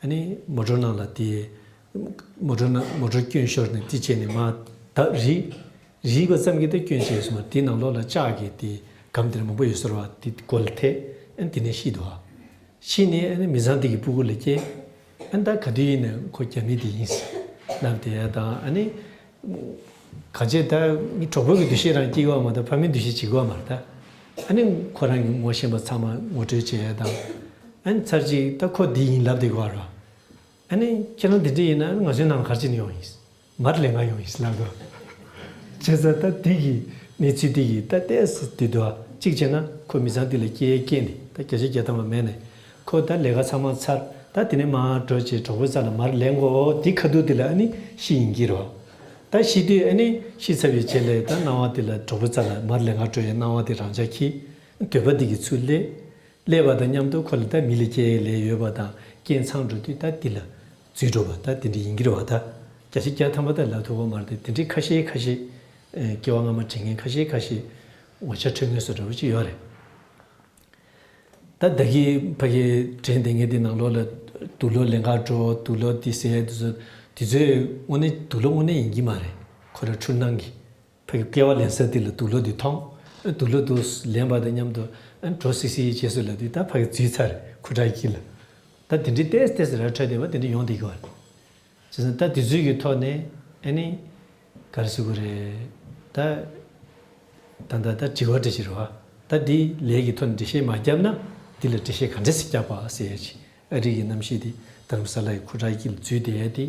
ཨ་ནི་མོ་ཊོར་ནང་ལ་དེ་མོ་ཊོར་ནང་མོ་ཊོར་སྐྱོན་ཤོར་ནས་དེ་བྱས་ནས་མར་ད་རིལ་རིལ་བ་ཙམ་གྱིས་ད་སྐྱོན་བྱས་སོང་བ། དེ་ནང་ལོགས་ལ་ལྕགས་ཀྱི་དེ་སྒམ་དེ་འདྲ་མང་པོ་ཡོད་ས་རེད་བ། དེ་མགོ་ལ་ཐེབས་ཨ་ནི་དེ་ནས་ཤི་འདུག་བ། ཤི་ནས་ཨ་ནི་མི་ཚང་དེ་གི་སྤུ་གུ་ལ་སྐྱེས། ཨ་ནི་ད་ག་དུས་ཡིན་ནའི་ཁོ་རྒྱ་མི་དེ་ཡིན་ལབ་བསྡད་ཡ་དང་། ཨ་ནི་ག་ཅེ་ད་ངའི་གྲོགས་པོ་གི་འདུ་ཤེས་རང་སྐྱེ་གི་ཡོད་མ་གཏོགས་ཕ་མའི་འདུ་ཤེས་བྱེད་ཀྱི་ཡོད་མ་རེད་ད། ཨ་ནི་ཁོ་རང་གི་ངོ་ཤེས་པ་ཚང་མ་ངོ་སྤྲོད་བྱེད་ཡ་དང་། ཨ་ནི་ཚར་གཅིག་ད་ཁོ་འདི་ཡིན་ལབ་བསྡད་ཀྱི་ཡོད་རེད་བ། ཨ་ནི་ཁྱེད་རང་འདི་འདྲ་ཡིན་ན་ཨ་ནི་ང་ཚོའི་ནང་ལ་ག་རེ་བྱེད་ནས་ཡོང་ཡིན། མར་ལེན་ག་ཡོང་ཡིན་ལབ་དགོས། བྱས་ཙང་ད་འདི་གི་གནས་ཚུལ་འདི་གི་ད་ལྟས་སུ་འདི་འདུག་ཨ། གཅིག་བྱས་ན་ཁོ་མི་ཚང་འདི་ལ་སྐྱེས་སྐྱེས་ནས་ད་བརྒྱ་ཆ་བརྒྱ་ཐམ་པ་མེད་ནས་ཁོ་ད་ལས་ཀ་ཚང་མ་ཚར། ད་དེ་ནས་མར་འགྲོ་བྱས་གྲོགས་པོའི་རྩ་ལ་མར་ལེན་གོ་འདི་ཁ་ཐུག་འདི་ལ་ཨ་ནི་ཤི་ཡིན་གྱི་རེད་བ། ད་ཤི་དུས་ཨ་ནི་ཤི་ཚར་བའི་རྗེས་ལ་ད་སྣང་བ་འདི་ལ་གྲོགས་པོའི་རྩ་ལ་མར་ལེན་ག་འགྲོ་ཡའི་སྣང་བ་འདི་རང་འཇགས་འཁྱེར། འདོད་པ་འདི་གི་ཚུར་སླེབས། སླེབས་པ་དང་མཉམ་དུ་ཁོ་ལ་ད་མི་ལ་སྐྱེ་ཡའི་ལས་ཡོད་པ་དང་རྐྱེན་ཚང་འགྲོ་དུས་ད་འདི་ལ་འཛུལ་འགྲོ་བ་ད་དེ་འདྲ་ཡིན་གྱི་རེད་བ། ད་བརྒྱ་ཆ་བརྒྱ་ཐམ་པ་ད་ལབ་ཐུབ་ཀྱི་མ་རེད་དེ། དེ་འདྲའི་ཁ་ཤས་ཁ་ཤས་ཨེ་སྐྱེ་བ་སྔ་མ་དྲན་མཁན་ཁ་ཤས་ཁ་ཤས་ངོ་ཆ་འཕྲོད་མཁན་བཟོ་འདྲ་བོ་ཅིག་ཡོད་རེད། ད་ད་གིན་ཕ་གིར་དྲན་བསྡད་མཁན་དེ་ནང་ལོགས་ལ་དུག་ལོག་ལེན་ག་འགྲོ་དུག་ལོག་དེ་ཟེར་ཡ་དེ་ཚོ་དེ་ཚོས་དངོས་གནས་དུག་ལོག་དངོས་གནས་ཡིན་གྱི་མ་རེད། ཁོ་རང་འཁྲུལ་སྣང་གི་ཕ་གི་སྐྱེ་བ་ལེན་ས་དེ་ལ་དུག་ལོག་དེ་མཐོང་། དུག་ལོག་དེ་ལེན་པ་དང་མཉམ་དུ་འགྲོ་སིག་སིག་བྱས་སོང་ལབ་དུས་ད་ཕ་གི་འཛུལ་ཚར་ཁུ་ཁྲག་དཀྱིལ་ལ། ད་དེ་འདྲའི་ཏོག་ཙམ་ཏོག་ཙམ་ར་འཕྲོད་བསྡད་པ་དེ་འདྲ་ཡོང་བསྡད་ཀྱི་ཡོད་རེད། བྱས་ཙང་ད་དེ་ཚོའི་གི་ཐོག་ནས་ཨ་ནི་ག་རེ་ཟེར་དགོས་རེད། ད་ད་ད་ད་དྲི་བ་འདྲ་ཞིག་རེད་བ། ད་འདི་ལས་ཀྱི་ཐོག་ནས་འགྲེལ་བཤད་མ་བརྒྱབ་ན་འདི་ལ་འགྲེལ་བཤད་ག་འདྲ་ཞིག་བརྒྱབ་པ་ཟེར་ཡ་ཅིག་ཨ་རི་གི་གནམ་གཤིས་དེ་རྡ་རམ་ས་ལ་ཡི་ཁུ་ཁྲག་དཀྱིལ་ལ་འཛུལ་བསྡད་ཡ་དེ་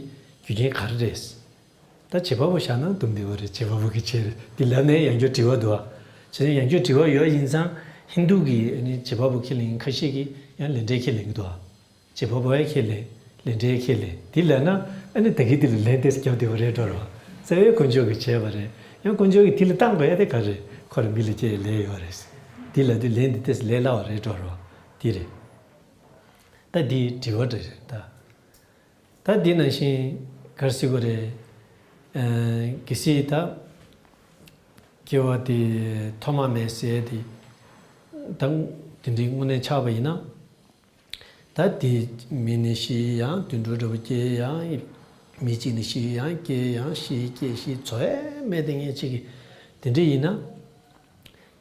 རྒྱུ་རྐྱེན་ག་རེ་རེད། ད་བྱེད་པ་པོ་བཞག་ན་སྡུག་འདི་བ་རེད། བྱེད་པ་པོ་གི་བྱེད་རེད། འདི་ལབ་ནས་ཡང་བསྐྱར་དྲི་བ་འདུག་ཨ། བྱས་ན་ཡང་བསྐྱར་དྲི་བ་ཡོད་ཡིན་ཙང་ཧིན་དུ་གི་ཨ་ནི་བྱེད་པ་པོ་ཁས་ལེན་མཁན་ཁ་ཤས་ཀྱིས་ཡང་ལས་འབྲས་ཁས་ལེན་གྱི་འདུག་ཨ། བྱེད་པ་པོ་ཡང་ཁས་ལེན། ལས་འབྲས་ཡང་ཁས་ལེན། འདི་ལབ་ན་ཨ་ནི་ད་གིན་འདི་ལ་ལན་ཏོག་ཙམ་རྒྱབ་བསྡད་པ་རེད་འགྲོ་རེད་བ། རྩ་བའི་དཀོན་མཆོག་གིས་བྱས་པ་རེད། ཡང་དཀོན་མཆོག་གིས་འདི་ལ་བཏང་དགོས་ཡ་དེ་ག་རེད། ཁོ་རང་མི་ལ་སྐྱེ་ཡའི་ལས་ཡོད་རེད། འདི་ལབ་དུས་ལན་འདི་ཏོག་ཙམ་ལས་སླ་བ་རེད་འགྲོ་རེད་བ། འདི་རེད། ད་འདི་དྲི་བ་འདྲ་རེད་ད། ད་འདི་ནང་བཞིན་ག་རེ་ཟེར་དགོས་རེད། ཨ། གལ་སྲིད་ད་སྐྱེ་བ་དེ་ཐོག་མ་མེད་ཟེར་དེ་ད་དེ་འདྲའི་དངོས་གནས་ཆགས་པ་ཡིན་ན། ད་དེ་མི་ནས་ཤི་ཡང་དུད་འགྲོ་འདྲ་བོ་སྐྱེ་ཡང་མི་གཅིག་ནས་ཤི་ཡང་སྐྱེ་ཡང་ཤི་སྐྱེ་ཤི་འཚོ་ཡ་མེད་དེ་ངས་གཅིག་གི་དེ་འདྲ་ཡིན་ན།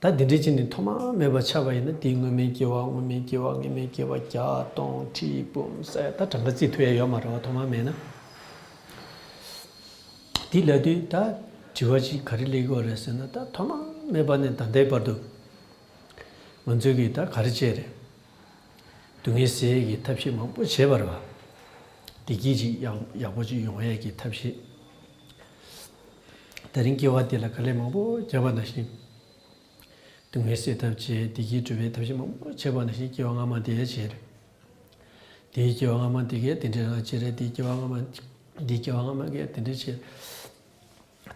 ད་འདི་འདྲའི་ཅིག་ནི་ཐོག་མ་མེད་པ་ཆགས་པ་ཡིན་ན་དེའི་སྔོན་མའི་སྐྱེ་བ་སྔོན་མའི་སྐྱེ་བ་སྔོན་མའི་སྐྱེ་བ་བརྒྱ་སྟོང་ཁྲི་འབུམ་ས་ཡ་ད་གྲངས་ཀ་བརྩི་ཐུབ་ཡ་ཡོད་མ་རེད་བ། ཐོག་མ་མེད་ན། དེ་ལབ་དུས་ད་དྲི་བ་ཅིག་ག་རེ་སླེབས་ཀྱི་ཡོད་རེད་ཟེར་ན། ད་ཐོག་མ་མེད་པ་ནས་ད་ལྟའི་བར་དུ་ང་ཚོས་ཀྱིས་ད་ག་རེ་བྱས་རེད། སྡུག་བསྔལ་སེལ་ཡས་ཀྱི་ཐབས་ཤེས་མང་པོ་བྱས་པ་རེད་བ། བདེ་སྐྱིད་ཅིག་ཡག་ཡག་པོ་ཅིག་ཡོང་ཡས་ཀྱི་ཐབས་ཤེས། དེ་རིང་སྐྱེ་བ་འདི་ལ་དཀའ་ལས་མང་པོ་བརྒྱབ་པ་ནང་བཞིན། སྡུག་བསྔལ་སེལ་ཐབས་བྱས། བདེ་སྐྱིད་སྒྲུབ་པའི་ཐབས་ཤེས་མང་པོ་བྱས་པ་ནང་བཞིན་སྐྱེ་བ་སྔ་མ་དེ་བྱས་རེད། དེའི་སྐྱེ་བ་སྔ་མ་དེ་གས་དེ་འདྲའི་རང་བྱས་རེད། དེའི་སྐྱེ་བ་སྔ་མ་དེའི་སྐྱེ་བ་སྔ་མ་གས་དེ་འདྲའི་བྱས།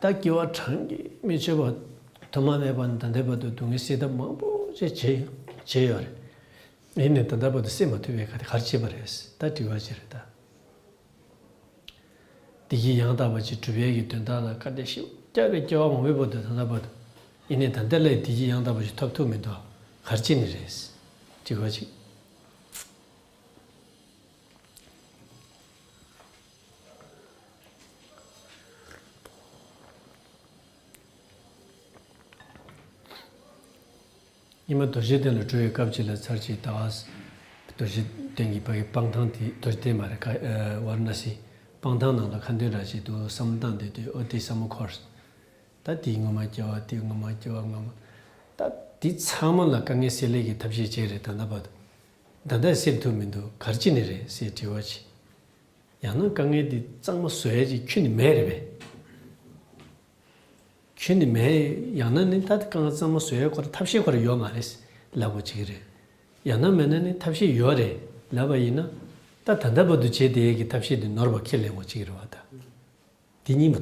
ད་སྐྱེ་བ་གྲངས་ཀྱིས་མི་ཆོད་པ་ཐོག་མ་མེད་པ་ནས་ད་ལྟའི་བར་དུ་སྡུག་བསྔལ་སེལ་ཐབས་མང་པོ་ཅིག་བྱས་བྱས་ཡོད་རེད། ཡིན་ནའི་ད་ལྟའི་བར་དུ་སེལ་མ་ཐུབ་པའི་ག་དེ་ག་རེ་བྱས་པ་རེད། ད་དྲི་བ་ཅིག་རེད་ད། བདེ་སྐྱིད་ཡང་དག་པ་ཅིག་སྒྲུབ་ཡས་ཀྱི་དོན་དག་ལ་དཀའ་ལས་ཞེ་པོ་བརྒྱབ་པའི་སྐྱེ་བ་མང་པོའི་བར་དུ་ད་ལྟའི་བར་དུ། ཡིན་ནའི་ད་ལྟ་ལས་བདེ་སྐྱིད་ཡང་དག་པ་ཞིག་ཐོབ་ཐུབ་མི་འདུག་ག་རེ་བྱས་ནས་རེད། དྲི་བ་ཅིག་ཉི་མ་རྡོ་རྗེ་གདན་ལ་འགྲོ་བའི་སྐབས་ཅིག་ལ་ཚར་གཅིག་ཟླ་བ། རྡོ་རྗེ་གདན་གྱི་ཕ་གི་སྤང་ཐང་དེ། རྡོ་རྗེ་གདན་མ་རེད། ཁ་ཨ་ཝཱ་ར་ཎ་སི། སྤང་ཐང་ནང་ལ་ཁ་འདོན་འདྲ་ཅིག་འདུག་བསམ་བློ་བཏང་བསྡད་དུས། ཨོ་དེ་བསམ་བློ་འཁོར། ད་དེའི་སྔོན་མ་སྐྱེ་བ། དེའི་སྔོན་མ་སྐྱེ་བ་སྔོན་མ། ད་དེ་ཚང་མ་ལ་དཀའ་ངལ་སེལ་ཡས་ཀྱི་ཐབས་ཤེས་བྱས་རེད། ད་ལྟ་བར་དུ། ད་ལྟ་སེལ་ཐུབ་མི་འདུག་ག་རེ་བྱས་ནས་རེད་ཟེར་དྲི་བ་ཅིག་ཡང་ན་དཀའ་ངལ་འདི་གཙང་མ་བཟོ་ཡ་ཅིག་ཁྱོན་ནས་མེད་རེད་པས། ཁྱོན་ནས་མེད། ཡང་ན་ནི་ད་དཀའ་ངལ་གཙང་མ་བཟོ་ཡ་ཁོ་རང་ཐབས་ཤེས་ཁོ་རང་ཡོད་མ་རེད་ལབ་དགོས་ཅིག་རེད། ཡང་ན་མེད་ན་ནི་ཐབས་ཤེས་ཡོད་རེད་ལབ་པ་ཡིན་ན། ད་ད་ལྟ་བར་དུ་བྱས་བསྡད་ཡས་ཀྱི་ཐབས་ཤེས་འདི་ནོར་བ་ཁས་ལེན་དགོས་ཅིག་རེད་བ་ད། འདི་གཉིས་མ་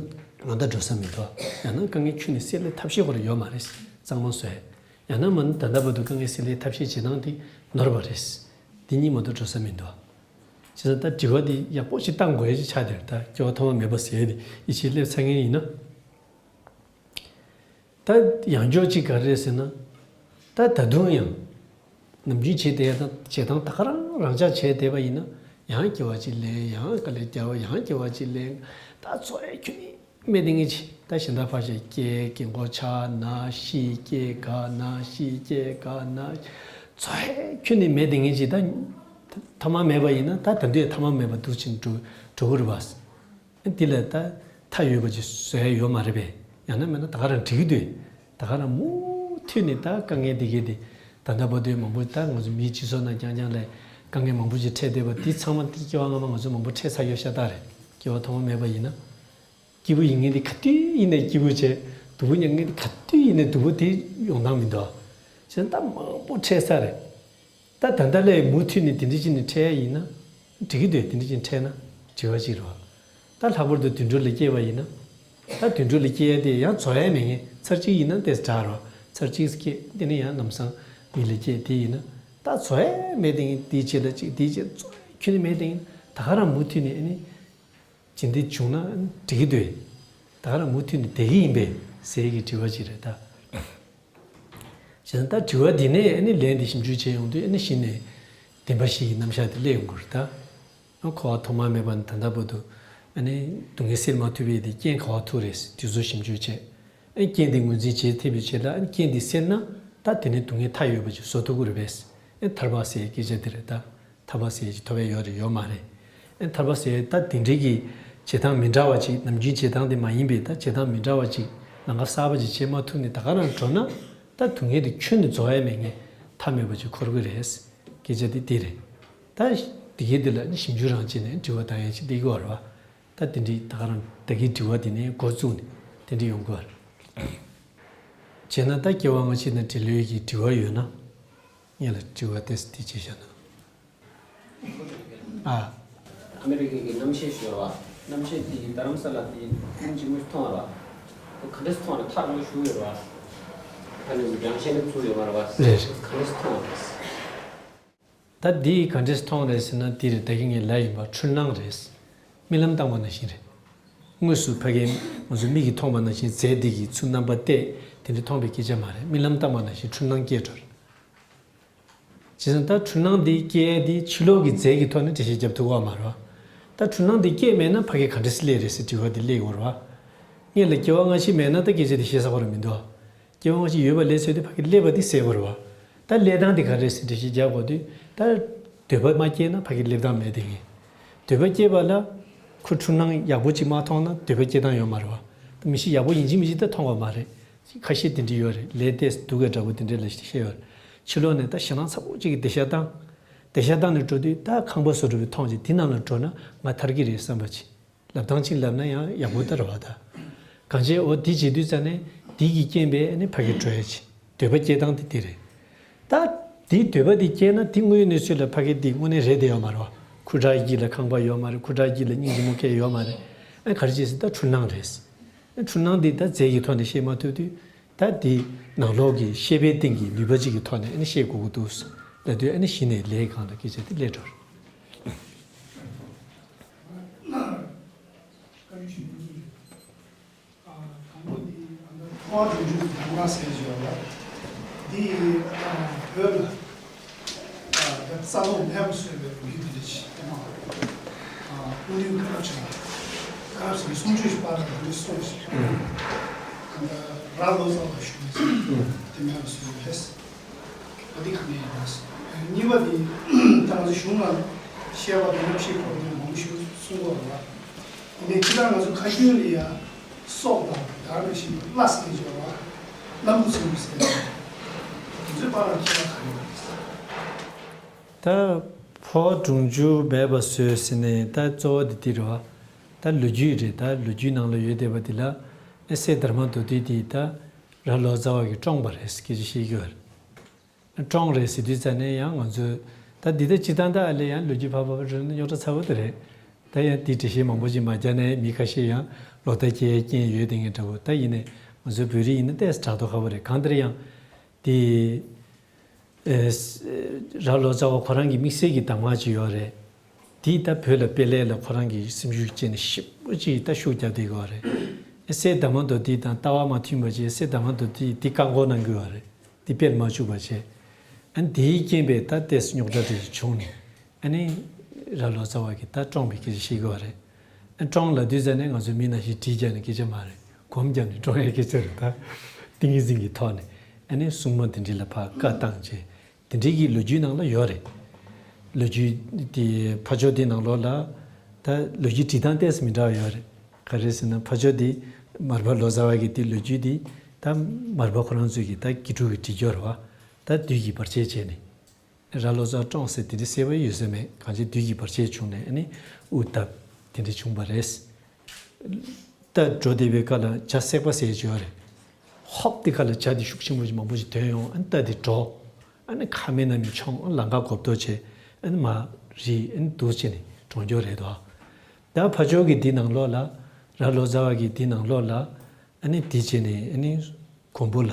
ང་ད་འགྲོ་ས་མི་འདུག་ཡང་ན་དཀའ་ངལ་ཁྱོན་ནས་སེལ་ཡའི་ཐབས་ཤེས་ཁོ་རང་ཡོད་མ་རེད། གཙང་མ་བཟོ་ཡ། ཡང་ན་མ་ནི་ད་ལྟ་བར་དུ་དཀའ་ངལ་སེལ་ཡའི་ཐབས་ཤེས་བྱེད་སྟངས་དེ་ནོར་བ་རེད། འདི་གཉིས་མ་གཏོགས་འགྲོ་ས་མི་འདུག་བྱས་ཙང་ད་དྲི་བ་འདི་ཡག་པོ་ཞིག་བཏང་དགོས་ཡ་ཅིག་ཆགས་བསྡད་རེད་ད། སྐྱེ་བ་ཐོག་མ་མེད་པ་ཟེར་ཡ་དེ་ཡིད་ཆེས་སླེབས་ཚར་མཁན་ཡིན་ན། ད་ཡང་འགྱོག་ཅིག་ག་རེ་རེད་ཟེར་ན། ད་ད་དུང་ཡང་ནམ་རྒྱུན་བྱེད་བསྡད་ཡ་དང་བྱེད་སྟངས་ད་ག་རང་རང་འཇགས་བྱས་བསྡད་པ་ཡིན་ན། ཡང་སྐྱེ་བ་གཅིག་ལེན། ཡང་དཀའ་ལས་རྒྱག་པ། ཡང་སྐྱེ་བ་གཅིག་ལེན། ད་འཚོ་བའི་ཁྱོན་ནས་མེད་དེ་ངེས་ཅི། ད་གཞན་དག་ཕར་བཞག་སྐྱེ། རྒན་གོག་ཆགས། ན། ཤི། སྐྱེ་རྒ་ན། ཤི། སྐྱེ་རྒ་ན། འཚོ་བའི་ཁྱོན་ནས་མེད་དེ་ངེས་ཅི། ད་ཐ་མ་མེད་པ་ཡིན་ན། ད་ད་དུང་ཐ་མ་མེད་པ་འདུག་ཅིང་འགྲོ་འགྲོ་གི་རེད་པ། འདི་ལ་ད་མཐའ་ཡོད་པ་ཅིག་བཟོ་ཡ་ཡོད་མ་རེད་པས། ཡང་ན་མིན་ན་ད་ག་རང་འགྲིག་གི་འདུག་ད་ག་རང་མུ་མཐུད་ནས་ད་དཀའ་ངལ་འདི་གས་དེ། ད་ལྟ་བར་དུ་མང་པོ་ད་ང་ཚོ་མིའི་སྤྱི་ཚོགས་ནང་རྐྱང་རྐྱང་ལ་དཀའ་ངལ་མང་པོ་ཅིག་འཕྲད་བསྡད་པ་འདི་ཚང་མ་འདི་སྐྱེ་བ་སྔ་མ་ང་ཚོ་མང་པོ་འཕྲད་ཚར་ཡོད་ཤ་སྟག་རེད། སྐྱེ་བ་ཐོག་མ་མེད་པ་ཡིན་ན། སྐྱིད་པོ་ཡིན་མཁན་དེ་ག་དུས་ཡིན་ནའི་སྐྱིད་པོ་བྱས། སྡུག་པོ་མྱོང་མཁན་དེ་ག་དུས་ཡིན་ནའི་སྡུག་པོ་དེ་ཡོང་སྟངས་མི་འདུག་བྱས་ཙང་ད་མང་པོ་འཕྲད་ས་རེད། ད་ད་ལྟ་ལས་མུ་མཐུད་ནས་དེ་འདྲ་ཅིག་ནས་འཕྲད་ཡ་ཡིན་ན་འགྲིག་གི་འདུག་དེ་འདྲ་ཅིག་འཕྲད་ན་དྲི་བ་ཅིག་རེད་པ། ད་ལྷག་པར་དུ་དུད་འགྲོ་ལ་སྐྱེས་པ་ཡིན་ན། ད་དུད་འགྲོ་ལ་སྐྱེས་ཡ་དེ་ཡང་རྫོགས་ཡ་མེད་མཁན། ཚར་གཅིག་ཡིན་ན་དེ་འདྲ་རེད་པ། ཚར་གཅིག་སྐྱེས། དེ་ནས་ཡང་ལམ་སང་མི་ལ་སྐྱེས། དེ་ཡིན་ན་ད་རྫོགས་ཡ་མེད་དེ་ངེས། དེའི་རྗེས་ལ་གཅིག་དེའི་རྗེས་རྫོགས་ཡ་ཁྱོན་ནས་མེད་དེ་ངེས། ད་ག་རང་མུ་མཐུད་ནས་ཨ་ནི། ཇི་འདྲ་བྱུང་ན་འགྲིག་གི་འདུག་ད་ག་རང་མུ་མཐུད་ནས་བསྡད་ཀྱི་ཡིན་པས་ཟེར་གྱི་དྲི་བ་ཅིག་རེད་ད། བྱས་ཙང་ད་དྲི་བ་འདི་ནས་ཨ་ནི་ལན་འདི་ཞིབ་འཇུག་བྱས་ཡོང་དུས་ཨ་ནི་གཞི་ནས་བདེན་པ་བཞི་གི་རྣམ་གཞག་དེ་སླེབས་ཡོང་གི་རེད་ད། འཁོར་བ་ཐོག་མ་མེད་པ་ནས་ད་ལྟ་བར་དུ་ཨ་ནི་སྡུག་བསྔལ་སེལ་མ་ཐུབ་པའི་དེ་རྐྱེན་ག་པར་ཐུག་རེད་ཟེར་དེ་ཚོ་ཞིབ་འཇུག་བྱས། ཨ་ནི་རྐྱེན་དེ་ངོས་འཛིན་བྱེད་ཐུབ་པའི་ཆེད་ལ་ཨ་ནི་རྐྱེན་དེ་སེལ་ན་ད་དེ་ནས་སྡུག་བསྔལ་མཐའ་ཡས་པ་ཅིག་བཟོ་ཐུབ་ཀྱི་རེད་པས། ཨ་ནི་ཐར་པ་ཟེར་སྐད་ཆ་དེ་རེད་ད། ཐར་པ་ཟེར་ཡ་ཅིག་ཐོབ་ཡ་ཡོད་རེད་ཡོད་མ་རེད། ཨ་ནི་ཐར་པ་ཟེར་ཡ་ད་དེ་འདྲའི་གི་བྱེད་སྟངས་མི་འདྲ་བ་ཅིག་ནམ་རྒྱུན་བྱེད་སྟངས་དེ་མ་ཡིན་པའི་ད་བྱེད་སྟངས་མི་འདྲ་བ་ཅིག་ལམ་ཁ་གསར་པ་ཅིག་བྱེད་མ་ཐུབ་ནས་ད་ག་རང་འགྲོ་ན། ད་སྡུག་བསྔལ་དེ་ཁྱོན་ནས་རྫོགས་ཡ་མེད་མཁན་མཐའ་མེད་པ་ཅིག་འཁོར་གི་རེད། སྐད་ཆ་དེ་དེ་རེད། ད་དེ་གའི་དེ་ལ་ནི་ཞིབ་འཇུག་རང་བྱས་ནས་དྲི་བ་བཏང་ཡ་ཅིག་སླེབས་ཀྱི་ཡོད་རེད་པ། ད་དེ་འདྲའི་ད་ག་རང་ད་གིན་དྲི་བ་དེ་ནས་འགོ་བཙུགས་ནས་དེ་འདྲ་ཡོང་གི་ཡོད་རེད། བྱས་ན་ད་སྐྱེ་བ་སྔ་ཕྱི་དང་འབྲེལ་ཡོད་ཀྱི་དྲི་བ་ཡོད་ན། ངེད་ལ་དྲི་བ་ཏོག་ཙམ་དེ་བྱས་བཞག་ན། ཨ། ཨ་མི་རི་ཀའི་གི་གནམ་གཤིས་ཞུ་བ། གནམ་གཤིས་དེ་རྡ་རམ་ས་ལ་དེ་ཀུན་གྱིས་མི་མཐོང་བ། ཁོ་ག་འདྲས་མཐོང་བ་ཐག་ཉེ་ཞུ་ཡོད་བ། ཨ་ནི་རྒྱང་ཤེལ་ནི་ཚུར་ཡོད་མ་རེད་བ། རེད། ག་འདྲས་མཐོང་བ། ད་འདི་ག་འདྲས་མཐོང་རེད་ཟེར་ན། འདི་རེད། ད་གིན་ངས་ལབ་ཡིན་པ། འཕྲུལ་སྣང་རེད། རྨི་ལམ་བཏང་བ་ནང་བཞིན་རེད། དངོས་སུ་ཕ་གིའི་ང་ཚོ་མིག་གིས་མཐོང་བ་ནང་བཞིན་རྫས་འདི་གི་ཚུར་རྣམ་པ་གཏད་དེ་འདྲ་མཐོང་བའི་སྐད་ཆ་མ་རེད། རྨི་ལམ་བཏང་བ་ནང་བཞིན་འཕྲུལ་སྣང་སྐྱེས་འགྲོ་རེད། བྱས་ཙང་ད་འཕྲུལ་སྣང་འདི་སྐྱེ་ཡ་འདི་ཕྱི་ལོགས་ཀྱི་རྫས་ཀྱི་ཐོག་ནས་འགྲེལ་བཤད་རྒྱབ་ཐུབ་ཀྱི་མ་རེད་བ། ད་འཕྲུལ་སྣང་འདི་སྐྱེས་མེད་ན་ཕ་གི་ག་འདྲས་སེ་སླེབས་རེད་ཟེར་དྲི་བ་འདི་སླེབས་ཡོང་རེད་བ། སྔོན་ལ་སྐྱེ་བ་སྔ་ཕྱི་མེད་ན་ད་སྐད་ཆ་འདི་བཤད་ས་ཁོ་རང་མི་འདུག་བ། སྐྱེ་བ་སྔ་ཕྱི་ཡོད་པ་ལས་ཚོད་དུ་ཕ་གི་སླེབས་པ་འདི་གསལ་པོ་རེད་བ། ད་སླེབས་སྟངས་འདི་ག་རེ་རེད་ཟེར་འགྲེལ་བཤད་རྒྱག་དགོས་དུས། ད་འདོད་པ་མ་སྐྱེས་ན་ཕ་གི་སླེབས་སྟངས་མེད་དེ་ངེས། འདོད་པ་སྐྱེས་པ་ལ་ཁོ་འཕྲུལ་སྣང་ཡག་པོ་ཅིག་མ་མཐོང་ན་འདོད་པ་སྐྱེ་སྟངས་ཡོད་མ་རེད་བ། ད་མི་ཤེས། ཡག་པོ་ཡིན་གཅིག་མིན་གཅིག་ད་མཐོང་བ་མ་རེད། ཁ་ཤས་དེ་འདྲ་ཡོད་རེད། ལས་ཏོག་ཙམ་སྡུག་ག་འདྲ་པོ་དེ་འདྲ་ལ་བཤད་ཡོད་རེད། ཕྱི་ལོགས་ནས་ད་ཞེད་སྣང་ཚ་པོ་ཅིག་གིས་སྡིག་ཤ་བཏང་། སྡིག་ཤ་བཏང་ནས་འགྲོ་དུས་ད་ཁང་པ་བཟོ་འདྲ་པོ་མཐོང་རྗེས་དེ་ནང་ལ་འགྲོ་ན་ང་ཐར་གྱི་རེད་བསམ་པ་ཅིག་ལབ་སྟངས་ཅིག་ལབ་ན་ཡང་ཡག་པོ་ད་རེད་བ་ད། གང་བྱས་འོ་དེ་བྱེད་དུས་ཙ་ནས་དེ་གི་རྐྱེན་པས་ཨ་ནི་ཕ་གི་འགྲོ་ཡ་ཅིག་འདོད་པ་སྐྱེ་སྟངས་དེ་དེ་རེད། ད་དེའི་འདོད་པ་དེ་སྐྱེས་ན་དེ་དངོས་ཡོད་གནས་ཚུལ་ལ་ཕ་གི་དེ་དངོས་གནས་རེད་བསྡད་ཡོད་མ་རེད་བ། ཁུ་ཁྲག་དཀྱིལ་ལ་ཁང་པ་ཡོད་མ་རེད། ཁུ་ཁྲག་དཀྱིལ་ལ་སྙིང་རྗེ་མོ་སྐྱེས་ཡོད་མ་རེད། ཨ་ག་རེ་བྱས་ཟེར་ད་འཕྲུལ་སྣང་རེད། འཕྲུལ་སྣང་འདི་ད་རྫས་ཀྱི་ཐོག་ནས་ཤེས་མ་ཐུབ་དུས། ད་འདི་ནང་ལོགས་ཀྱི་ཤེས་པའི་སྟེང་གི་ནུས་པ་གཅིག་གི་ཐོག་ནས་ཨ་ནི་ཤེས་དགོས་ཀྱི་འདུག་ལབ་དུས་ཨ་ནི་གཞི་ནས་ལས་གང་ལ་སྐད་ཆ་དེ་སླེབས་འགྲོ། དང་པོ་འདི་ཨ་ནི་འཕོ་བ་དུས་འགྱུར་གྱི་གདམས་ངག་ཟེར་བ་ལ། འདི་ཨ་བོད་ལ། ད་རྩ་ལོག་མེད་པ་བཟོས་པའི་ལོ་རྒྱུས་འདི་འདྲ་ཞིག་དེ་མ་ཨ་སྐུ་མདུན་ཁ་ཆེ་ཁ་ཆེ་གསུང་ཆོས་ཞིག་པར་འདི་གསུངས་ཤིང་། ཨ་ནི་རྭ་ལོ་ཙཱ་བ་ཞུ་ནས་དེ་མེད་པ་བཟོས་པ་རེད། ཨ་འདི་ག་ནས་ཡིན་ན། གཉིས་པ་འདི་ད་ང་ཚོ་གཞུང་ལ་བཤད་པ་དང་ནམ་ཞིག་གོ་དེ་མང་པོ་ཞིག་གསུང་གོ་རེད་བ། ཡིན་ནའི་སྤྱིར་བཏང་ང་ཚོ་ཁ་ཤུན་ལ་ཡ། སྲོག་དང་དེ་ནང་བཞིན་བླ་ཟེར་གྱི་ཡོད་པ། བླ་མུག་ཟེར་གྱི་ཟེར་བ། དེ་ཚོའི་བར་ལ་ཁྱད་པར་ག་རེ་ཡོད་རེད། ད་འཕོ་བ་གདུང་འགྱུར་མེད་པ་བཟོས་ཟེར་ནས་ད་གཙོ་བོ་དེ་འདི་རེད་བ། ད་ལོ་རྒྱུས་རེད། ད་ལོ་རྒྱུས་ནང་ལ་ཡོད་བསྡད་པ་འདི་ལ་ཨེ་སྲས་དྷརྨ་དྭ་ཏིས་དེ་ད་རྭ་ལོ་ཙཱ་བ་གིས་བཀྲོངས་པ་རེད་ཟེར་སྐད་ཆ་བཤད་ཀྱི་ཡོད་རེད། བཀྲོངས་རེད་ཟེར་དུས་ཙ་ནས་ཡང་ང་ཚོས་ད་འདི་ལྟ་སྤྱིར་བཏང་ད་ཨ་ལས་ཡང་ལོ་རྒྱུས་ཕར་ཕར་ཕར་རོལ་ན་རྙོག་དྲ་ཚ་པོ་དེ་རེད། ད་ཡང་དེའི་འགྲེལ་བཤད་མང་པོ་ཅིག་མ་རྒྱག་ན་ཡང་མི་ཁ་ཤས་ཡང་ལོག་ལྟ་སྐྱེ་རྐྱེན་ཡོད་དེ་ངས་འདྲ་པོ། ད་ཡིན་ནའི་ང་ཚོའི་བོད་རིགས་ཡིན་ན་ཏོག་ཙམ་དྲག་མདོག་ཁ་པོ་རེད། གང་ལྟར་ཡང་དེ་ཨེ་རྭ་ལོ་ཙཱ་བ་ཁོ་རང་གི་དམིགས་བསལ་གྱི་གདམས་ངག་ཅིག་ཡོད་རེད། དེས་ད་བོད་ལ་སྤེལ་ལས་ལ་ཁོ་རང་གི་སེམས་ཤུགས་བསྐྱེད་ནས་ཞེ་པོ་ཅིག་ད་ཤུགས་རྒྱབ་བསྡད་ཀྱི་ཡོད་རེད། སྲས་དར་མ་མདོ་སྡེ་དང་ལྟ་བ་མ་མཐུན་པ་བྱས། སྲས་དར་མ་མདོ་སྡེ་འདི་བཀག་འགོག་གནང་དགོས་པ་རེད། འདི་སྤེལ་མ་བཅུག་པ་བྱས། ཨ་ནི་དེའི་རྐྱེན་པས་ད་ལྟས་རྙོག་དྲ་དེ་བྱུང་ནས། ཨ་ནི་རྭ་ལོ་ཙཱ་བ་གིས་ད་བཀྲོངས་པའི་སྐད་ཆ་བཤད་ཀྱི་ཡོད་རེད། ཨ་ནི་བཀྲོངས་ལབ་དུས་ཙ་ནས་ང་ཚོ་མི་ནང་བཞིན་གྲི་རྒྱབ་ནས་སྐད་ཆ་མ་རེད། སྒོམ་རྒྱབ་ནས་བཀྲོངས་ཡའི་སྐད་ཆ་རེད། ད་ཏིང་ངེ་འཛིན་གྱི་ཐོག་ནས་ཨ་ནི་སྲུང་མ་དེ་འདྲ་ལ་ཕར་བཀའ་བཏང་བྱས། དེ་འདྲའི་གི་ལོ་རྒྱུས་ནང་ལ་ཡོད་རེད། ལོ་རྒྱུས་དེ་ཕ་ཕྱོགས་དེ་ནང་ལོགས་ལ་ད་ལོ་རྒྱུས་འབྲི་སྟངས་ཏོག་ཙམ་མི་འདྲ་བ་ཡོད་རེད། ག་རེ་ཟེར་ན་ཕ་ཕྱོགས་དེ་མར་པ་ལོ་ཙཱ་བ་གི་དེ་ལོ་རྒྱུས་དེ་ད་མར་པ་ཁོ་རང་ཚོས་ཀྱི་ད་དགེ་ཕྲུག་གི་འབྲི་རྒྱུ་རེད་བ། ད་བདུད་ཀྱིས་བར་ཆད་བྱས་ནས་རྭ་ལོ་ཙཱ་བཀྲོངས་ཟེར་དེ་འདྲའི་གསལ་པོ་ཡོད་ས་མེད། གང་ཅི་བདུད་ཀྱིས་བར་ཆད་བྱུང་ནས་ཨ་ནི་དབུ་བཏབ། དེ་འདྲ་བྱུང་བ་རེད། རྟ་འགྲོ་བསྡད་པའི་སྐབས་ལ་བྱ་སྲེག་པ་ཟེར་གྱི་ཡོད་རེད། ཧོབ་དེ་ཁ་ལ་བྱ་དེ་ཤུགས་ཆེན་པོ་ཞིག་མང་པོ་ཞིག་ཐོན་ཡོང་། ཨ་ནི་རྟ་དེ་འགྲོ། ཨ་ནི་ཁ་མེད་ན་མི་མཆོང་། ཨ་ནི་ལམ་ཁ་གོ་ཐོས་བྱས། ཨ་ནི་མར་རིལ། ཨ་ནི་འདུག་བྱས་ནས་འགྲོ་རྒྱུ་རེད་དོ། ད་ཕ་ཕྱོགས་ཀྱི་འདི་ནང་ལོགས་ལ་རྭ་ལོ་ཙཱ་བ་གི་འདི་ནང་ལོགས་ལ་ཨ་ནི་འདི་བྱས་ནས་ཨ་ནི་མགོན་པོ་ལ།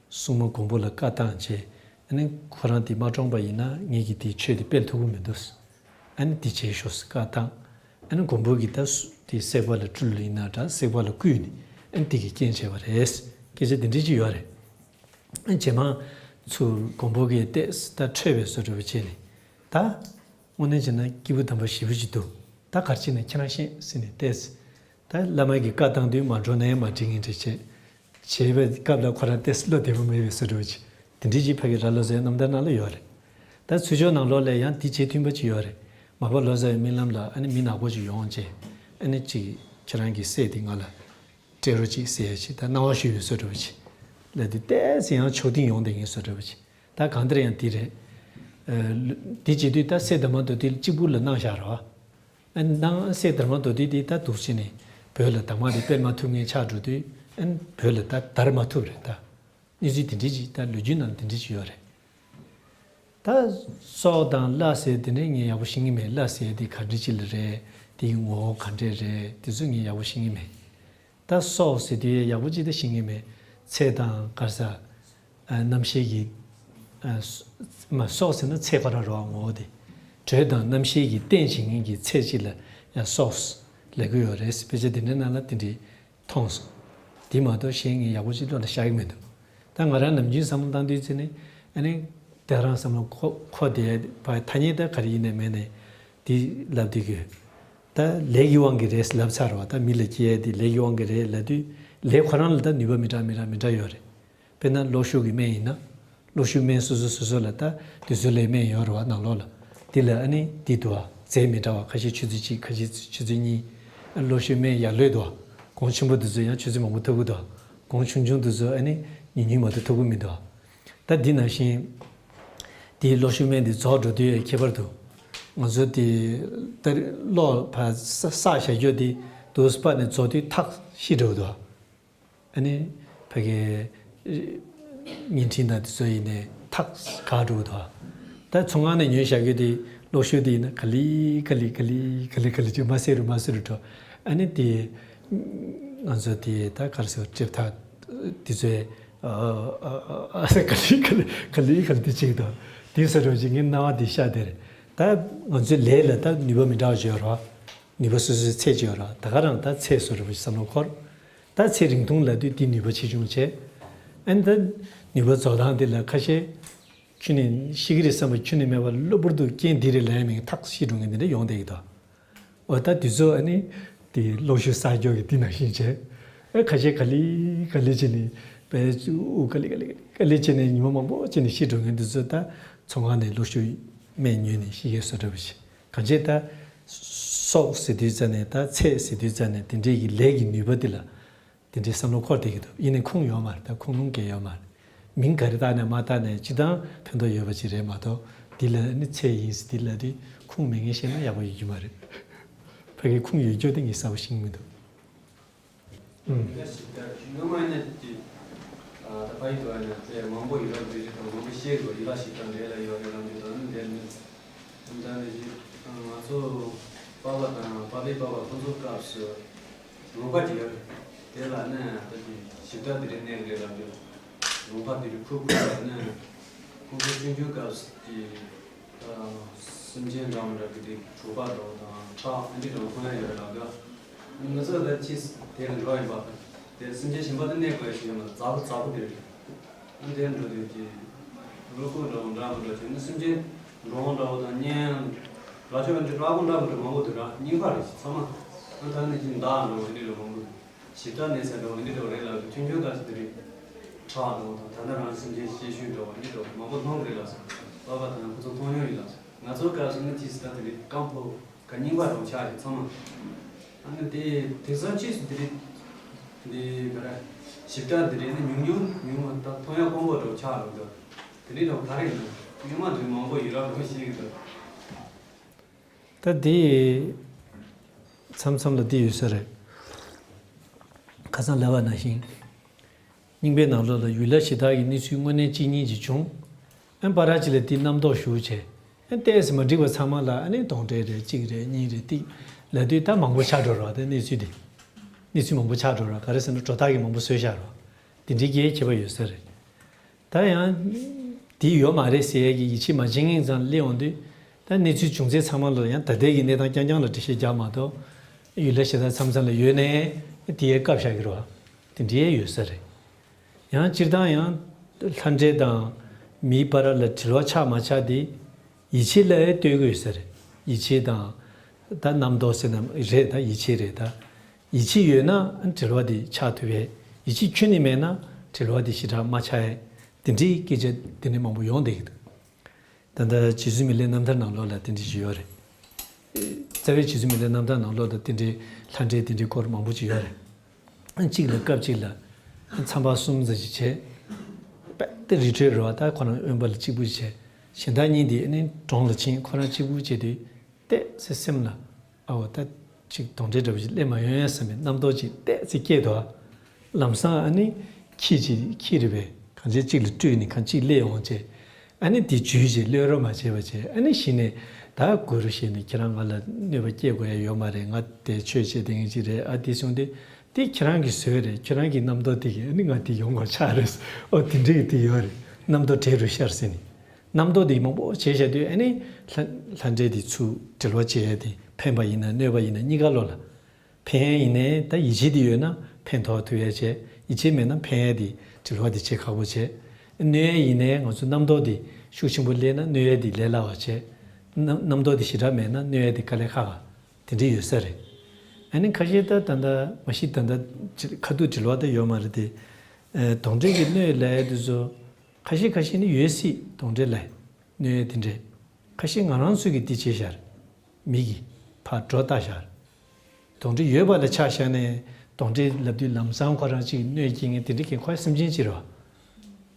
སྲུང་མ་མགོན་པོ་ལ་བཀའ་བཏང་བྱས། ཨ་ནི་ཁོ་རང་དེ་མ་བཀྲོངས་པ་ཡིན་ན་ངེད་ཀྱིས་དེའི་ཆོས་དེ་སྤེལ་ཐུབ་ཀྱི་མི་འདུག་ཨ་ནི་དེ་བྱེད་ཤོག་ཟེར་བཀའ་བཏང་། ཨ་ནི་མགོན་པོ་གིས་ད་སུ་དེ་བསྲེག་པ་ལ་སྤྲུལ་ཡིན་ན་འདྲ། བསྲེག་པ་ལ་བསྐུལ་ནས་ཨ་ནི་དེ་གིས་རྐྱེན་བྱས་པ་རེད། སྐད་ཆ་དེ་འདྲ་ཅིག་ཡོད་རེད། ཨ་ནི་རྗེས་མ་ཚུར་མགོན་པོ་གིས་ཏོག་ཙམ་ད་ཁྲོས་པའི་བཟོ་འདྲ་བོ་བྱས་ནས། ད་དངོས་གནས་བྱས་ན་སྐྱེས་བུ་དམ་པ་ཞེ་པོ་ཅིག་འདུག་ད་ག་རེ་བྱས་ནས་ཁྱེད་རང་ཤེས་ཟེར་ནས་ཏོག་ཙམ། ད་བླ་མ་གིས་བཀའ་བཏང་དུས་མ་འགྲོ་ན་ཡང་མ་འགྲིག་ངེས་འདྲ་བྱས། བྱས་པའི་སྐབས་ལ་ཁོ་རང་ཏོག་ཙམ་བློ་བདེ་པོ་མེད་པའི་བཟོ་འདྲ་བོ་ཅིག་དེ་འདྲ་ཅིག་ཕ་གི་རྭ་ལོ་ཙཱའི་རྣམ་ཐར་ནང་ལ་ཡོད་རེད། ད་ཚུར་ཕྱོགས་ནང་ལོགས་ལ་ཡང་དེ་བྱེད་མཐུན་པ་ཅིག་ཡོད་རེད། མར་པ་ལོ་ཙཱ་བའི་རྨི་ལམ་ལ་ཨ་ནི་མི་ནག་པོ་ཅིག་ཡོང་བྱས། ཨ་ནི་ཅིག་ཁྱེད་རང་གི་སྲས་དེ་ང་ལ་སྤྲད་རོགས་ཅིག་ཟེར་ཡ་ཅིག་ད་གནང་བ་ཞུས་པའི་བཟོ་འདྲ་བོ་ཅིག་ལབ་དུས་ཏོག་ཙམ་ཡང་ཕྱོགས་སྡིངས་ཡོང་བསྡད་མཁན་བཟོ་འདྲ་བོ་ཅིག་ད་གང་ལྟར་ཡང་དེ་རེད། ཨ་དེ་བྱེད་དུས་ད་སྲས་དར་མ་མདོ་སྡེ་གཅིག་པུ་ལ་གནང་བཞག་རེད་བ། ཨ་ནང་སྲས་དར་མ་མདོ་སྡེ་དེ་ད་འདུག་བྱས་ནས་བོད་ལ་དར་མ་དེ་སྤེལ་མ་ཐུབ་མཁན་ཆགས་འགྲོ་དུས། ཨ་ནི་བོད་ལ་ད་དར་མ་ཐུབ་རེད། ད་གནས་ཚུལ་དེ་འདྲ་ཅིག་ད་ལོ་རྒྱུས་ནང་དེ་འདྲ་ཅིག་ཡོད་རེད། ད་སྲོག་དང་བླ་ཟེར་དེ་འདྲ་ངས་ཡག་པོ་ཤེས་ཀྱི་མེད། བླ་ཟེར་དེ་ག་འདྲ་ཅིག་ལ་རེད། དེའི་ངོ་བོ་ག་འདྲ་རེད། དེ་ཚོ་ངས་ཡག་པོ་ཤེས་ཀྱི་མེད། ད་སྲོག་ཟེར་དུས་ཡག་པོ་ཅིག་ད་ཤེས་ཀྱི་མེད། ཚེ་དང་ག་རེ་ཟ། ཨ་རྣམ་ཤེས་ཀྱི། ཨ་སྲོ་མ་སྲོག་ཟེར་ན་ཚེ་ཁོ་རང་རེད་བ། ངོ་བོ་དེ། དྲོད་དང་རྣམ་ཤེས་ཀྱི་རྟེན་བྱེད་མཁན་གྱི་ཚེ་གཅིག་ལ་ཡང་སྲོག་ལབ་ཀྱི་ཡོད་རེད། དཔེ་ཆ་དེ་འདྲའི་ནང་ལ་དེ་འདྲའི་མཐོང་སོང་། དེ་མ་གཏོགས་གཞན་ངས་ཡག་པོ་ཅིག་བློ་ལ་ཤར་གྱི་མི་འདུག་ད་ང་རང་ནམ་རྒྱུན་བསམ་བློ་བཏང་དུས་ཙམ་ནས་ཨ་ནི་དེ་རང་བསམ་བློ་འཁོར་འཁོར་བསྡད་པ། ཐ་སྙད་ད་ག་རེ་ཡིན་ནའི་མེད་ནའི་དེ་ལབ་བསྡད་ཀྱི་ཡོད། ད་ལས་ཀྱི་དབང་གིས་རེད་ལབ་ཚར་བ། ད་མི་ལ་སྐྱེ་ཡས་དེ་ལས་ཀྱི་དབང་གིས་རེད་ལབ་དུས་ལས་ཁོ་རང་ལ་ད་ནུས་པ་མི་འདྲ་མི་འདྲ་མི་འདྲ་ཡོད་རེད། དཔེར་ན་གློག་ཤུགས་ཀྱི་སྨན་ཡིན་ན། གློག་ཤུགས་སྨན་སོ་སོ་སོ་སོ་ལ་ད་དུས་ཚོད་ལས་སྨན་ཡོད་རེད་བ་ནང་ལོགས་ལ། དེ་ལ་ཨ་ནི་དེ་འདུག་བ། རྫས་མི་འདྲ་བ། ཁ་ཤས་ཆུ་ཚོད་གཅིག་ཁ་ཤས་ཆུ་ཚོད་གཉིས། ཨ་གློག་ཤུགས་སྨན་ཡར་ལོས་འདུག་བ། གོང་ཆེན་པོ་དེ་ཚོ་ཡང་ཆུ་ཚོད་མང་པོ་ཐུབ་ཀྱི་འདུག་བ། གོང་ཆུང་ཆུང་དེ་ཚོ་ཨ་ནི་ཉུང་ཉུང་མ་གཏོགས་ཐུབ་ཀྱི་མི་འདུག་བ། ད་འདི་ནང་བཞིན་དེའི་གློག་ཤུགས་སྨན་དེ་རྫོགས་འགྲོ་དུས་ཁྱད་པར་དུ་ང་ཚོ་དེ་ད་གློག་ཕར་ས་བཞག་རྒྱུ་དེ་དུས་སྤར་ནས་རྫོགས་དུས་ཐག་ཤི་འགྲོ་གི་འདུག་བ། ཨ་ནི་ཕ་གི་བརྙན་འཕྲིན་དང་དེ་ཚོ་ཡིན་ནའི་ཐག་འགག་འགྲོ་གི་འདུག་ད་ཚོང་ཁང་ནས་ཉོས་བཞག་རྒྱུ་དེ་གློག་ཤུགས་དེ་ཡིན་ན་ག་ལེ་ག་ལེ་ག་ལེ་ག་ལེ་ག་ལེ་ཅིག་མ་སེ་རུ་མ་སེ་རུ་འགྲོ། ཨ་ནི་དེ་ང་ཚོ་དེ་ད་ག་རེ་ཟེར། སྒྲིབ་ཐག་དེ་ཚོའི་ཨ་ཨ་ཨ་ཨ་ག་ལེ་ག་ལེ་ག་ལེ་ག་ལེ་དེ་ཅིག་འདུག་དེ་ས་རུ་ཅིག་ངའི་སྣང་བ་དེ་ཤར་དེ་རེད། ད་ང་ཚོའི་ལས་ལ་ད་ནུས་པ་མི་འདྲ་བ་ཅིག་ཡོད་རེད་བ། ནུས་པ་སོ་སོའི་ཚད་ཅིག་ཡོད་རེད་བ། ད་ག་རང་ད་ཚད་བཟོ་འདྲ་བོ་ཞིག་བསམ་བློ་འཁོར། ད་ཚེ་རིང་ཐུང་ལབ་དུས་དེའི་ནུས་པ་ཆེ་ཆུང་བྱས། ཨ་ནི་ད་ནུས་པ་རྫོགས་སྟངས་དེ་ལ་ཁ་ཤས་ཁྱོན་ནས་ཤི་གི་རེད་བསམ་པ་ཁྱོན་ནས་མེད་པར་གློ་བུར་དུ་རྐྱེན་འདི་རེད་ལབ་ཡ་མེད་མཁན་ཐག་ཤི་འགྲོ་མཁན་དེ་འདྲ་ཡོང་བསྡད་ཀྱི་འདུག་འོ་ད་དུས་ཚོད་ཨ་ནི་དེ་གློག་ཤུགས་གསར་རྒྱག་གི་དེ་ནང་བཞིན་བྱས། ཨ་ཁ་ཤས་ག་ལེ་ག་ལེ་བྱས་ནས་པས་ཨུ་ག་ལེ་ག་ལེ་ག་ལེ་བྱས་ནས་ཉི་མ་མང་པོ་བྱས་ནས་ཤི་འགྲོ་མཁན་དུས་ཚོད། ད་ཚོང་ཁང་ནས་གློག་ཤུགས་སྨན་ཉོས་ནས་ཤི་མཁན་བཟོ་འདྲ་བོ་ཞིག་གང་བྱས་ད་སྲོག་ཟེར་དུས་ཙ་ནས། ད་ཚེ་ཟེར་དུས་ཙ་ནས་དེ་འདྲའི་གི་ལས་ཀྱི་ནུས་པ་དེ་ལ་དེ་འདྲའི་བསམ་བློ་འཁོར་བསྡད་ཀྱི་འདུག་ཡིན་ནའི་ཁུངས་ཡོད་མ་རེད། ད་ཁུངས་ལུང་གང་ཡོད་མ་རེད། མིང་ག་རེ་བཏགས་ནས་མ་བཏགས་ནས་སྤྱིར་བཏང་ཕན་ཐོགས་ཡོད་པ་ཅིག་རེད་མ་གཏོགས། འདི་ལ་ནི་ཚད་ཡིན་ཟེར་འདི་ལ་དེ་ཁུངས་མེད་མཁན་བཤད་ན་ཡག་པོ་ཡོད་རྒྱུ་མ་རེད། ཕ་གི་ཁུངས་ཡོད་རྒྱུ་དེ་ངས་གསལ་པོ་ཤེས་ཀྱི་མི་འདུག་ཨུམ། ཡ་ཞིག་ད་སྔོན་མ་ཡིན་ན་དེ། ཨ་ད་ཕ་ཡི་དུ་ཨ་ནི་དེ་མང་པོ་ཡི་རང་འདི་རིགས་དང་མང་པོ་ཤེས་དགོས། ཡི་རང་ཞིག་དང་འབྲེལ་ལ་ཡོད་རེད་ལབ་རྒྱུ་དང་འདྲ་ནི། ད་ནི་ཞིག་ང་ཚོ་པ་ཕ་དང་པ་ཕའི་པ་ཕ་ཁོ་ཚོ་སྐབས་སུ་ལུང་པ་ཅིག་ཡོད་རེད། དེ་ལ་ནི་ད་ཅི་ཞིབ་ཕྲ་དེ་རིགས་གནས་རེད་ལབ་རྒྱུ། ལུང་པ་དེ་རིགས་ཁུག་ཁུག་ལ་ནི། ཁོ་ཚོ་ཆུང་ཆུང་སྐབས་སུ་དེ། ཨ་སེམས་ཅན་འདྲ་མི་འདྲ་གི་དེ་གྲོད་པ་འདྲ་བོ་དང་ཁྲག་ཨ་འདྲ་འདྲ་བོ་འཐུང་ཡ་ཡོད་རེད་ལབ་ཀྱི། ང་ཚོ་ད་ཕྱིས་དེ་ལ་འགྲོ་ཡིན་པ། དེ་སེམས་ཅན་གཞན་པ་དང་གནས་དགོས་ཞེས་ཡོད་མ་རེད། འཛག་པོ་འཛག་པོ་དེ་རེད། ཨ་དེ་འགྲོ་དུས་ཀྱི་བློ་ཁོག་འདྲ་བོ་འདྲ་མི་འདྲ་བྱས་ན། སེམས་ཅན་འགྲོ་འོང་འདྲ་བོ་དང་གཉེན་ལ་ཆོས་འདི་ལ་ཀུན་འདྲ་བོ་འདྲ་མི་འདྲ་མང་པོ་འདུག་ར། རྙིང་པ་རེད། ཚང་མ་ཨ་ད་ནི་ཅིག་མདའ་འདྲ་བོ་འདི་འདྲ་མང་པོ་འདུག་ཞིབ་ཕྲ་གནས་ཚད་འདྲ་བོ་འདི་འདྲ་བོ་རེད་ལབ་དུས། མཐུན་རྐྱེན་ལྟར་ཞིག་དེ་རིང་ཁྲག་འདྲ་བོ་དང་། ད་ལྟ་རང་སེམས་ཅན་སྐྱེ་ཤུལ་འདྲ་བོ་འདི་འདྲ་བོ་མང་པོ་མཐོང་གི་རེད་ལབ་སོང་། པ་ཕ་དང་ཁོ་ཚོ་མཐོང་མྱོང་ཡོད་ལབ་སོང་། ང་ཚོའི་སྐབས་སུ་ནི་ཅིག་ད་དེ་རིང་རྐང་ཕུ་ག་རྙིང་པ་འདྲ་བོ་ཆགས་ཤིང་། ཚང་མ་ཨ་ནི་དེ་དེང་སང་ཕྱིས་སུ་དེ་རིང་འདི་ག་རེ་ཞིབ་ཕྲ་དེ་རིང་ནི་ཉུང་ཉུང་ཉུང་བ་ད་མཐོང་ཡ་དཀོན་པོ་འདྲ་བོ་ཆགས་འགྲོ་འདུག་དེ་རིང་འདྲ་བོ་ག་རེ་ཡིན་ན། སྔོན་མ་དེ་མང་པོ་ཡོད་ར་འདྲ་བོ་ཤེས་ཀྱི་འདུག་ད་དེ་མཚམས་མཚམས་ལ་དེ་ཡོད་ས་རེད། ཁ་སང་ལབ་པ་ནང་བཞིན། རྙིང་པའི་ནང་ལོགས་ལ་ཡུལ་ལྷ་གཞི་བདག་གི་གནས་ཚུལ་དངོས་གནས་གཅིག་གཉིས་ཅིག་བྱུང་། ཨ་ནི་བར་ཅིག་ལ་དེ་རྣམ་རྟོག་ཞུགས་བྱས། ཨ་ནི་ཏོག་ཙམ་མ་འགྲིག་པ་ཚང་མ་ལ་ཨ་ནི་གདོན་འདྲེ་རེད། གཅིག་རེད། གཉིས་རེད། ཏིག་ལབ་དུས་ད་མང་པོ་ཆགས་འགྲོ་རོགས། དེ་གནས་ཚུལ་དེ་གནས་ཚུལ་མང་པོ་ཆགས་འགྲོ་རོགས། ག་རེ་ཟེར་ན་གྲོ་ཐག་གིས་མང་པོ་བཟོས་བཞག་རོགས། དེ་འདྲའི་གི་ཁྱད་པར་ཡོད་ས་རེད། ད་ཡང་དེ་ཡོད་མ་རེད་ཟེར་ཡས་ཀྱི་ཡིད་ཆེས་མ་བྱེད་མཁན་ཙམ་སླེབས་ཡོང་དུས། ད་གནས་ཚུལ་བྱུང་ཚད་ཚང་མ་ལ་ཡང་ད་ལྟའི་གི་གནས་སྟངས་རྐྱང་རྐྱང་ལ་འགྲེལ་བཤད་རྒྱག་མ་གཏོགས། ཡུལ་ལྷ་གཞི་བདག་མཚམས་མཚམས་ལ་ཡོད་ནའི་དེ་ཡས་བཀབ་བཞག་གི་རེད་བ། དེ་འདྲའི་ཡོད་ས་རེད། ཡང་སྤྱིར་བཏང་ཡང་ལྷ་འདྲེ་དང་མིའི་བར་ལ་འབྲེལ་བ་ཆགས་མ་ཆགས་དེ་ཡིད་ཆེས་ལ་ལྟོས་ཀྱི་ཡོད་ས་རེད། ཡིད་ཆེས་དང་ད་རྣམ་རྟོག་ཟེར་ན་རེད། ད་ཡིད་ཆེས་རེད། ད་ཡིད་ཆེས་ཡོད་ན་འབྲེལ་བ་དེ་ཆགས་ཐུབ་པས། ཡིད་ཆེས་ཁྱོན་ནས་མེད་ན་འབྲེལ་བ་དེ་ཞེ་དྲག་མ་ཆགས་ཡས། དེ་འདྲའི་སྐད་ཆ་དེ་འདྲ་མང་པོ་ཡོང་བསྡད་ཀྱི་འདུག་ད་ལྟ་རྗེ་བཙུན་མི་ལའི་རྣམ་ཐར་ནང་ལོགས་ལ་དེ་འདྲ་ཞིག་ཡོད་རེད། རྩ་བའི་རྗེ་བཙུན་མི་ལའི་རྣམ་ཐར་ནང་ལོགས་ལ་དེ་འདྲའི་ལྷ་འདྲེ་དེ་འདྲའི་སྐོར་མང་པོ་ཅིག་ཡོད་རེད། གཅིག་ལ་སྐབས་གཅིག་ལ་མཚམས་པ་གསུམ་ཙམ་ཞིག་བྱས། དཔེ་དེ་རི་ཁྲོད་རེད་བ། ད་ཁོ་རང་དབེན་པ་ལ་གཅིག་པུ་ཞིག་བྱས། གཞན་དག་གཉིས་དེ་ནི་གྲོང་ལ་ཕྱིན། ཁོ་རང་གཅིག་པུ་བྱས་དུས། ཏོག་ཙམ་སེམས་ལ་ཨ་འོ་ད་ཅིག་གདོན་འདྲེ་འདྲ་པོ་ཅིག་སླེབས་མ་ཡོང་ཡ་བསམ་པའི་རྣམ་རྟོག་ཅིག་ཏོག་ཙམ་སྐྱེས་འདུག་ལམ་སང་ཨ་ནི་ཁྱི་ཅིག་ཁྱི་རེད་པས། གང་ཅི་གཅིག་ལ་སྤྲུལ་ནས་གང་ཅིག་སླེབས་ཡོང་བྱས། ཨ་ནི་དེ་འཇུས་བྱས་གློད་རོགས་མ་བྱས་པ་བྱས། ཨ་ནི་གཞི་ནས་ད་གུ་རུ་ཞེས་ནས་ཁྱེད་རང་ང་ལ་གནོད་པ་སྐྱེལ་དགོས་ཡ་ཡོད་མ་རེད། ང་དེ་ཆོས་བྱེད་དེ་ངེས་ཅིག་རེད། ཨ་དེ་སོང་དུས་དེ་ཁྱེད་རང་གི་བཟོས་རེད། ཁྱེད་རང་གི་རྣམ་རྟོག་དེ་གིས་ཨ་ནི་ང་དེ་ཡོང་དགོས་ཆགས་རེད། ཨོ་དེ་འདྲ་གི་དེ་ཡོད་རེད། རྣམ་རྟོག་བྲལ་རུ་ཤར་ཟེར་ནས། རྣམ་རྟོག་དེ་མང་པོ་བྱས་བཞག་དུས་ཨ་ནི་ལྷ་ལྷ་འདྲེ་དེ་ཚུར་འབྲེལ་བ་བྱེད་ཡ་དེ། ཕན་པ་ཡིན་ན་གནོད་པ་ཡིན་ན་གཉིས་ཀ་བློ་ལ་ཕན་ཡ་ཡིན་ནའི། ད་ཡིད་ཆེས་དེ་ཡོད་ན་ཕན་ཐོགས་ཐུབ་ཡ་བྱས། ཡིད་ཆེས་མེད་ན་ཕན་ཡ་དེ་འབྲེལ་བ་དེ་བྱེད་ཁག་པོ་བྱས། གནོད་ཡ་ཡིན་ནའི་ང་ཚོ་རྣམ་རྟོག་དེ་ཤུགས་ཆེན་པོ་སླེབས་ན་གནོད་ཡ་དེ་ལས་སླ་བ་བྱས། རྣམ་རྣམ་རྟོག་དེ་ཞེ་དྲག་མེད་ན་གནོད་ཡ་དེ་དཀའ་ལས་ཁག་ག་དེ་འདྲ་ཡོད་ས་རེད། ཨ་ནི་ཁ་ཤས་ད་ད་ལྟ་མ་གཞི་ད་ལྟ་ཁ་ཐུག་འབྲེལ་བ་ད་ཡོད་མ་རེད་དེ། ཨ་གདོན་འདྲེ་གི་གནོད་ལབ་ཡ་དེ་ཚོ་ཁ་ཤས་ཁ་ཤས་ནི་ཡོད་སྲིད། གདོན་འདྲེ་ལ་གནོད་ཡ་དེ་འདྲས། ཁ་ཤས་ང་རང་ཚོས་ཀྱི་དེ་བྱས་ཤར། མི་གིས་ཕར་སྒྲོ་བཏགས་ཤར། གདོན་འདྲེ་ཡོད་པ་ལ་ཆ་བཞག་ནས་གདོན་འདྲེ་ལབ་དུས་ལམ་སང་ཁོ་རང་གཅིག་གནོད་སྐྱེལ་མཁན་དེ་འདྲ་གན་ཁོ་སེམས་ཅན་གཅིག་རེད་བ།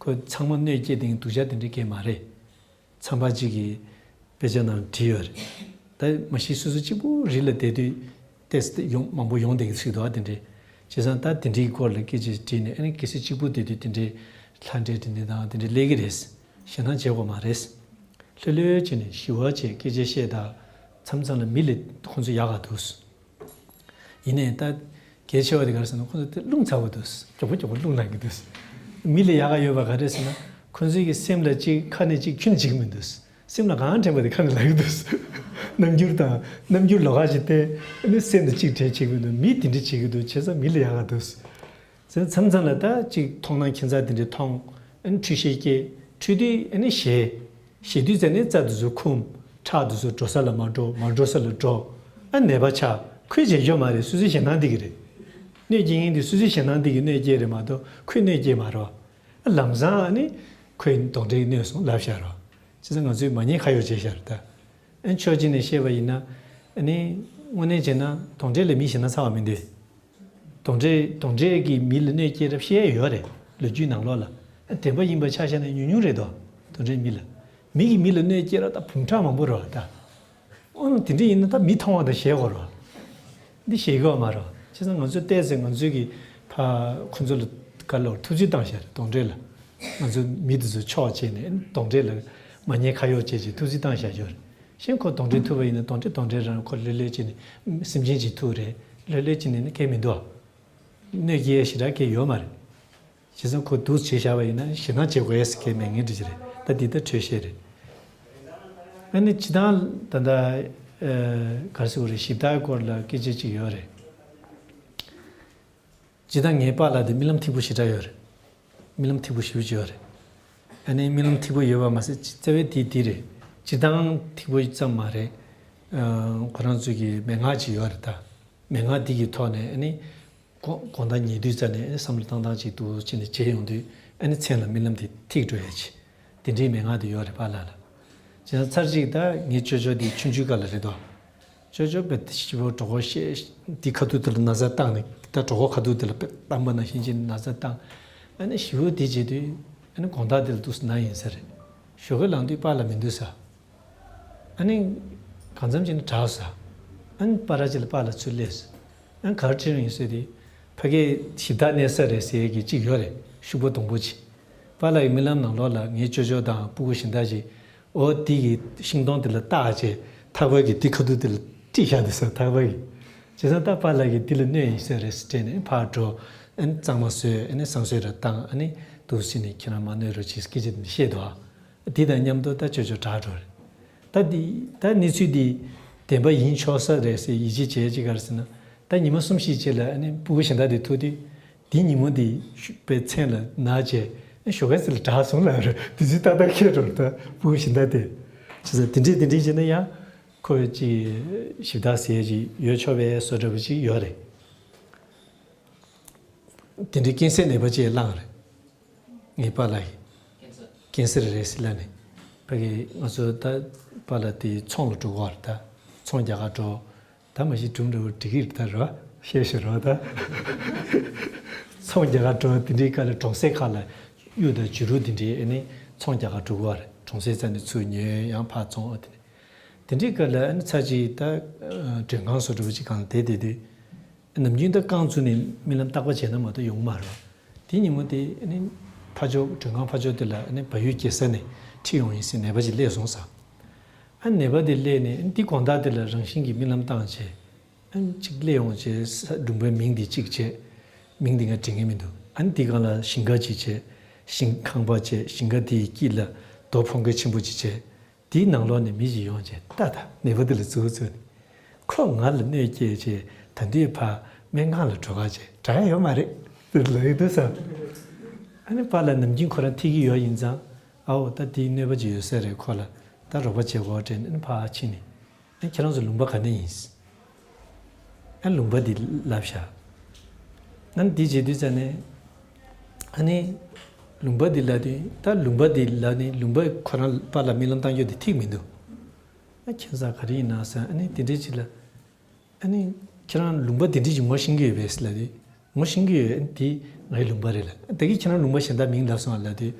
ཁོ་ཚང་མ་གནོད་སྐྱེལ་དེ་གི་སྡུག་ཅག་དེ་འདྲ་གན་མ་རེད། མཚམས་པ་གཅིག་གིས་དཔེ་ཆ་ནང་བྲིས་ཡོད་རེད། ད་མ་གཞི་སོ་སོ་གཅིག་པུ་རི་ལ་བསྡད་དུས་ཏོག་ཙམ་ཡོང་མང་པོ་ཡོང་བསྡད་ཀྱི་ཚིག་འདུག་ཨ་དེ་འདྲས། བྱས་ཙང་ད་དེ་འདྲའི་སྐོར་ལ་སྐད་ཆ་དྲིས་ནས། ཨ་ནི་གལ་སྲིད་གཅིག་པུ་བསྡད་དུས་དེ་འདྲའི་ལྷ་འདྲེ་དེ་འདྲ་དང་དེ་འདྲ་སླེབས་ཀྱི་རེད། ཞེད་སྣང་བྱེད་དགོས་མ་རེད། ལྷོད་ལྷོད་བྱས་ནས་ཞི་བ་བྱས་སྐད་ཆ་བཤད། ད་མཚམས་མཚམས་ལ་མི་ལ་ཁོང་ཚོ་ཡག་ག་འདུག་ཡིན་ནའི་ད་གལ་ཆེ་བ་དེ་ག་རེ་ཟེར་ན། ཁོང་ཚོ་དེ་རླུང་ཚ་པོ་འདུག་མགྱོགས་པོ་མགྱོགས་པོ་རླུང་ལངས་ཀྱི་འདུག་མི་ལ་ཡག་ག་ཡོད་པ་ག་རེ་ཟེར་ན། ཁོང་ཚོའི་གི་སེམས་ལ་གཅིག་ཁ་ནས་གཅིག་ཁྱོན་ནས་བྱེད་ཀྱི་མི་འདུག་སེམས་ལ་གང་དྲན་པ་དེ་ཁ་ནས་ལབ་ཀྱི་འདུག་རྣམ་འགྱུར་དང་རྣམ་འགྱུར་ལོགས་ཀ་ཞིག་བསྟན། ཨ་ནི་སེམས་དང་གཅིག་བྲལ་བྱེད་ཀྱི་མི་འདུག་མི་དེ་འདྲ་བྱེད་ཀྱི་འདུག་བྱས་ཙང་མི་ལ་ཡག་ག་འདུག་ཟེར། མཚམས་མཚམས་ལ་ད་གཅིག་མཐོང་སྣང་ཁྱད་མཚར་དེ་འདྲ་མཐོང་། ཨ་ནི་འཁྲུལ་ཞེད་སྐྱེ། འཁྲུལ་དུས་ཨ་ནི་ཞེད། ཞེད་དུས་ཙམ་ནས་རྩྭ་དེ་ཚོ་འཁུམ། ཁྲག་དེ་ཚོ་འགྲོ་ས་ལ་མ་འགྲོ། མ་འགྲོ་ས་ལ་འགྲོ། ཨ་ནད་པ་ཆགས། ཁོས་བྱེད་ཆོག་མ་རེད། སོ་སོའི་ཞེད་སྣང་འདི་གི་རེད། གནོད་སྐྱེལ་མཁན་དེ་སོ་སོའི་ཞེད་སྣང་འདི་གི་གནོད་སྐྱེལ་རེད་མ་གཏོགས་ཁོས་གནོད་སྐྱེལ་མ་རེད་བ། ལམ་སང་ཨ་ནི་ཁོས་གདོན་འདྲེ་གནོད་སོང་ལབ་བཞག་རོགས། བྱས་ཙང་ང་ཚོས་མ་ཉེས་ཁ་གཡོག་བྱས་བཞག་རེད་ད། ཨ་ནི་ཕྱོགས་གཅིག་ནས་བཤད་པ་ཡིན་ན། ཨ་ནི་དངོས་གནས་བྱས་ན་གདོན་འདྲེ་ལ་མི་ཞེད་སྣང་ཚ་བ་མི་འདུག་གདོན་འདྲེ་གདོན་འདྲེ་གིས་མི་ལ་གནོད་སྐྱེལ་རབས་བཤད་ཡོད་རེད། ལོ་རྒྱུས་ནང་ལོགས་ལ། ཨ་བདེན་པ་ཡིན་པ་ཆ་བཞག་ན་ཉུང་ཉུང་རེད་དོ། གདོན་འདྲེ་མི་ལ། མི་གིས་མི་ལ་གནོད་སྐྱེལ་རབས་ད་འབུམ་ཕྲག་མང་པོ་རེད་བ་ད། ཨོ་ན་དེ་འདྲ་ཡིན་ན་ད་མི་མཐོང་བ་དང་ཞེད་དགོས་རེད་བ། འདི་ཞེད་དགོས་མ་རེད་བ། བྱས་ཙང་ང་ཚོས་བལྟས་ཚེ་ང་ཚོས་ཀྱི་ཕ་ཁོ་ཚོ་ལ་ག་ལོར་ཐུགས་རྗེ་བཏང་བཞག་རེད། གདོན་འདྲེ་ལ། ང་ཚོ་མི་དེ་ཚོ་ཕྱོགས་བྱས་ནས་གདོན་འདྲེ་ལ་མ་ཉེས་ཁ་གཡོག་བྱས་བྱས་ཐུགས་རྗེ་བཏང་བཞག་ཡོད་རེད། གཞན་ཁོ་གདོན་འདྲེ་ཐུག་པ་ཡིན་ན་གདོན་འདྲེ་གདོན་འདྲེ་རང་ཁོ་ལྷོད་ལྷོད་བྱས་ནས་སེམས་ཅན་ཅིག་ཐུག་རེད། ལྷོད་ལྷོད་བྱས་ནས་ནི་གལ་མི་འདུག་བ། གནོད་སྐྱེལ་ཞེ་དྲག་གལ་ཡོད་མ་རེད། བྱས་ཙང་ཁོ་འདུག་བྱས་བཞག་པ་ཡིན་ན་ཞེད་སྣང་བྱེད་དགོས་ཡས་གལ་མེད་ངེས་འགྲིག་རེད། ད་འདི་ལྟར་འཕྲོས་བཤད་རེད། ཨ་ནི་སྤྱིར་བཏང་ད་ལྟ་ཨ་ག་རེ་ཟེར་དགོས་རེད། ཞིབ་ལྟ་སྐོར་ལ་སྐད་ཆ་ཅིག་ཡོད་རེད། སྤྱིར་བཏང་ངའི་པཱ་ལགས་དེ་རྨི་ལམ་ཐིག་པོ་ཞེ་དྲག་ཡོད་རེད། རྨི་ལམ་ཐིག་པོ་ཞེ་པོ་ཅིག་ཡོད་རེད། ཨ་ནི་རྨི་ལམ་ཐིག་པོ་ཡོད་པ་མ་ཟད་རྩ་བའི་དེ་དེ་རེད། སྤྱིར་བཏང་ཐིག་པོ་ཙམ་མ་རེད། ཨ། ཁོ་རང་ཚོའི་གི་མན་ངག་ཅིག་ཡོད་རེད་ད། མན་ངག་འདི་གི་ཐོག་ནས་ཨ་ནི། དགོང་དགོང་དག་ཉལ་དུས་ཙ་ནས་ཨ་ནི་བསམ་བློ་བཏང་སྟངས་ཅིག་འདུག་ཅེས་ནས་བྱས་ཡོང་དུས་ཨ་ནི་མཚན་ལ་རྨི་ལམ་དེ་ཐིག་འགྲོ་ཡ་ཅིག་དེ་འདྲའི་མན་ངག་དེ་ཡོད་རེད་པཱ་ལགས་ལ། བྱས་ཙང་ཚར་གཅིག་ད་ངའི་ཅོ་ཅོ་དེ་ཆུང་ཆུང་སྐབས་ལ་རེད་དོ། ཅོ་ཅོ་པས་ཤི་བོ་གྲོད་ཁོག་བཤལ་དེ་ཁ་ཐུག་དེ་ལ་ན་ཚ་བཏང་ནས་ད་གྲོད་ཁོག་ཁ་ཐུག་དེ་ལ་དཔེ་བཏང་པ་ནང་བཞིན་བྱས་ནས་ན་ཚ་བཏང་། ཨ་ནི་ཤི་བོ་དེ་བྱེད་དུས་ཨ་ནི་དགོང་དག་དེ་ལ་འདུག་སེ་ན་ཡིན་ས་རེད། ཞོགས་ཀས་ལངས་དུས་པཱ་ལགས་མི་འདུག་ས། ཨ་ནི། གང་འཚམ་བྱས་ནས་དྲག་ས། ཨ་ནི་པར་ཅིག་ལ་པཱ་ལགས་ཚུར་སླེབས་སོང་། ཨ་ནི་ག་རེ་བྲིས་ཡོད་ཟེར་དུས། ཕ་གིར་ཞིབ་བརྟག་གནང་ས་རེད་ཟེར་གྱི་གཅིག་ཡོད་རེད། ཤོག་བུ་སྡོང་པོ་ཅིག་པཱ་ལགས་ཀྱི་རྨི་ལམ་ནང་ལོགས་ལ་ངའི་ཅོ་ཅོ་དང་སྤུ་གུ་གཞན་དག་ཅིག་འོ་དེ་གི་ཤིང་སྡོང་དེ་ལ་བཏགས་བྱས་ཐག་པ་གིས་དེ་ཁ་ཐུག་དེ་ལ་དཀྲིས་བཞག་འདུག་ས་ཐག་པ་གིས། བྱས་ཙང་ད་པཱ་ལགས་ཀྱིས་འདི་ལ་གནོད་ཡིན་ས་རེད་ཟེར་དྲན་ནས་ཕར་འགྲོ། ཨ་ནི་གཙང་མ་བཟོས་ཨ་ནི་བསང་གསོལ་ར་བཏང་ཨ་ནི་འདུག་སེ་ནས་ཁྱེད་རང་མ་གནོད་རོགས་གྱིས་སྐད་ཆ་དེ་འདྲ་བཤད་འདུག་ཨ། དེ་དང་མཉམ་དུ་ད་ཅོ་ཅོ་དྲག་འགྲོ་རེད། ད་འདི་ད་གནས་ཚུལ་འདི་བདེན་པ་ཡིན་ཆོག་ས་རེད་ཟེར་ཡིད་ཆེས་བྱས་ཅིག་ག་རེ་ཟེར་ན། ད་ཉི་མ་གསུམ་བཞི་རྗེས་ལ་ཨ་ནི་སྤུ་གུ་གཞན་དག་དེ་ཐུག་དུས། འདི་ཉིན་མོ་འདི་ཤུ་པའི་མཚན་ལ་ན་བྱས་ཨ་ཞོགས་ཀས་ཟེར་ལ་དྲག་སོང་ལབ་རེད། དུས་ཚོད་ཏག་ཏག་འཁེལ་འགྲོ་རེད་ད་སྤུ་གུ་གཞན་དག་དེ། བྱས་ཙང་དེ་འདྲས་དེ་འདྲས་བྱས་ན་ཡང་ཁོས་ཅིག་ཞིབ་བརྟག་ཟེར་ཅིག་ཡོད་ཆོག་པའི་བཟོ་འདྲ་པོ་ཅིག་ཡོད་རེད། དེ་འདྲའི་ཀན་སར་ནད་པ་ཅིག་བླངས་རེད། ངའི་པཱ་ལགས་ཀྱིས། ཀན་སར་རེད་ཟེར་ལབ་ནས། ཕ་གི་ང་ཚོ་ད་པཱ་ལགས་དེ་ཚོང་ལ་འགྲོ་གི་ཡོད་རེད་ད། ཚོང་རྒྱག་ག་འགྲོ། ད་མ་གཞི་སྒྲུང་འདྲ་བོ་འབྲི་གི་རེད་ད་རོ། བཤད་ཤོད་རོགས་ད། ཚོང་རྒྱག་ག་འགྲོ་དེ་འདྲའི་སྐབས་ལ་གྲོང་གསེབ་ཁག་ལ་གཡུ་དང་བྱུ་རུ་དེ་འདྲའི་ཨ་ནི་ཚོང་རྒྱག་ག་འགྲོ་གི་ཡོད་རེད། གྲོང་གསེབ་རྩ་ནས་ཚུར་ཉོས་ཡང་ཕར་བཙོང་ཨ་དེ་ནས། དེ་འདྲའི་སྐབས་ལ་ཨ་ནི་ཚར་གཅིག་ད་མགྲོན་ཁང་བཟོ་འདྲ་བོ་ཅིག་སྒང་ལ་བསྡད་བསྡད་དུས། ནམ་རྒྱུན་ད་རྐང་བཙུགས་ནས་རྨི་ལམ་རྟག་པར་བྱས་ན་མ་གཏོགས་ཡོང་མ་རེད། དེ་ཉིན་མོ་དེ་ཨ་ནི་ཕར་ཕྱོགས་མགྲོན་ཁང་ཕར་ཕྱོགས་དེ་ལ་ཨ་ནི་བལ་ཡུལ་རྒྱལ་ས་ནས་ཁྲིད་ཡོང་ཡིན་ཟེར་ནད་པ་ཅིག་སླེབས་སོང་ས། ཨ་ནི་ནད་པ་དེ་སླེབས་ནས་ཨ་ནི་དེ་དགོང་དག་དེ་ལ་རང་བཞིན་གྱིས་རྨི་ལམ་བཏང་བྱས། ཨ་ནི་གཅིག་སླེབས་ཡོང་བྱས་ས་ལུང་པའི་མིང་དེ་གཅིག་བྱས། མིང་དེ་ང་དྲན་གྱི་མི་འདུག་ཨ་ནི་དེ་སྒང་ལ་ཞིང་ཁ་ཅིག་བྱས། ཞིང་ཁང་པ་བྱས་ཞིང་ཁ་དེའི་དཀྱིལ་ལ་རྡོ་ཕོང་ཁ་ཆེན་པོ་ཅིག་བྱས། དེའི་ནང་ལོགས་ནས་མི་ཞིག་ཡོང་བྱས་ལྟ་ད་ནད་པ་དེ་ལ་ཙུག་ཙུག་ནས། ཁོ་ང་ལ་གནོད་སྐྱེལ་བྱས་ད་དུང་ཕར་སྨན་ཁང་ལ་འགྲོ་ག་བྱས་དྲག་ཡོད་མ་རེད་དེ་ལབ་ཀྱི་འདུག་ས། ཨ་ནི་པཱ་ལགས་ནམ་རྒྱུན་ཁོ་རང་ཐིག་གི་ཡོད་ཡིན་ཙང་ཨའོ་ད་དེའི་གནོད་པ་ཅིག་ཡོད་ས་རེད་ཁོ་ལ་ད་རོགས་པ་བྱེད་དགོས་དྲན་ཨ་ནི་ཕར་ཕྱིན་ནས་ཨ་ནི་ཁྱེད་རང་ཚོ་ལུང་པ་ག་ནས་ཡིན། ཨ་ལུང་པ་འདི་ལབ་བཞག་ཨ་ནི་འདི་བྱེད་དུས་ཙ་ནས། ཨ་ནི། ལུང་པ་འདི་ལབ་དུས་ད་ལུང་པ་འདི་ལབ་ནི་ལུང་པ་ཁོ་རང་པཱ་ལགས་རྨི་ལམ་བཏང་རྒྱུ་འདི་ཐིག་མི་འདུག་ཨ་ཁྱེད་ཚོ་ག་རེ་ཡིན་ན་ཟེར་ཨ་ནི་དེ་འདྲའི་ཅིག་ལ། ཨ་ནི། ཁྱེད་རང་ལུང་པ་འདི་འདྲའི་ཅིག་ངོ་ཤེས་ཀྱི་ཡོད་པས་ལབ་དུས། ངོ་ཤེས་ཀྱི་ཡོད་ཨ་ནི་དེ་ངའི་ལུང་པ་རེད་ལ་ད་གིན་ཁྱེད་རང་ལུང་པ་གཞན་དག་མིང་ལབ་སོང་ཨ་ལབ་དུས།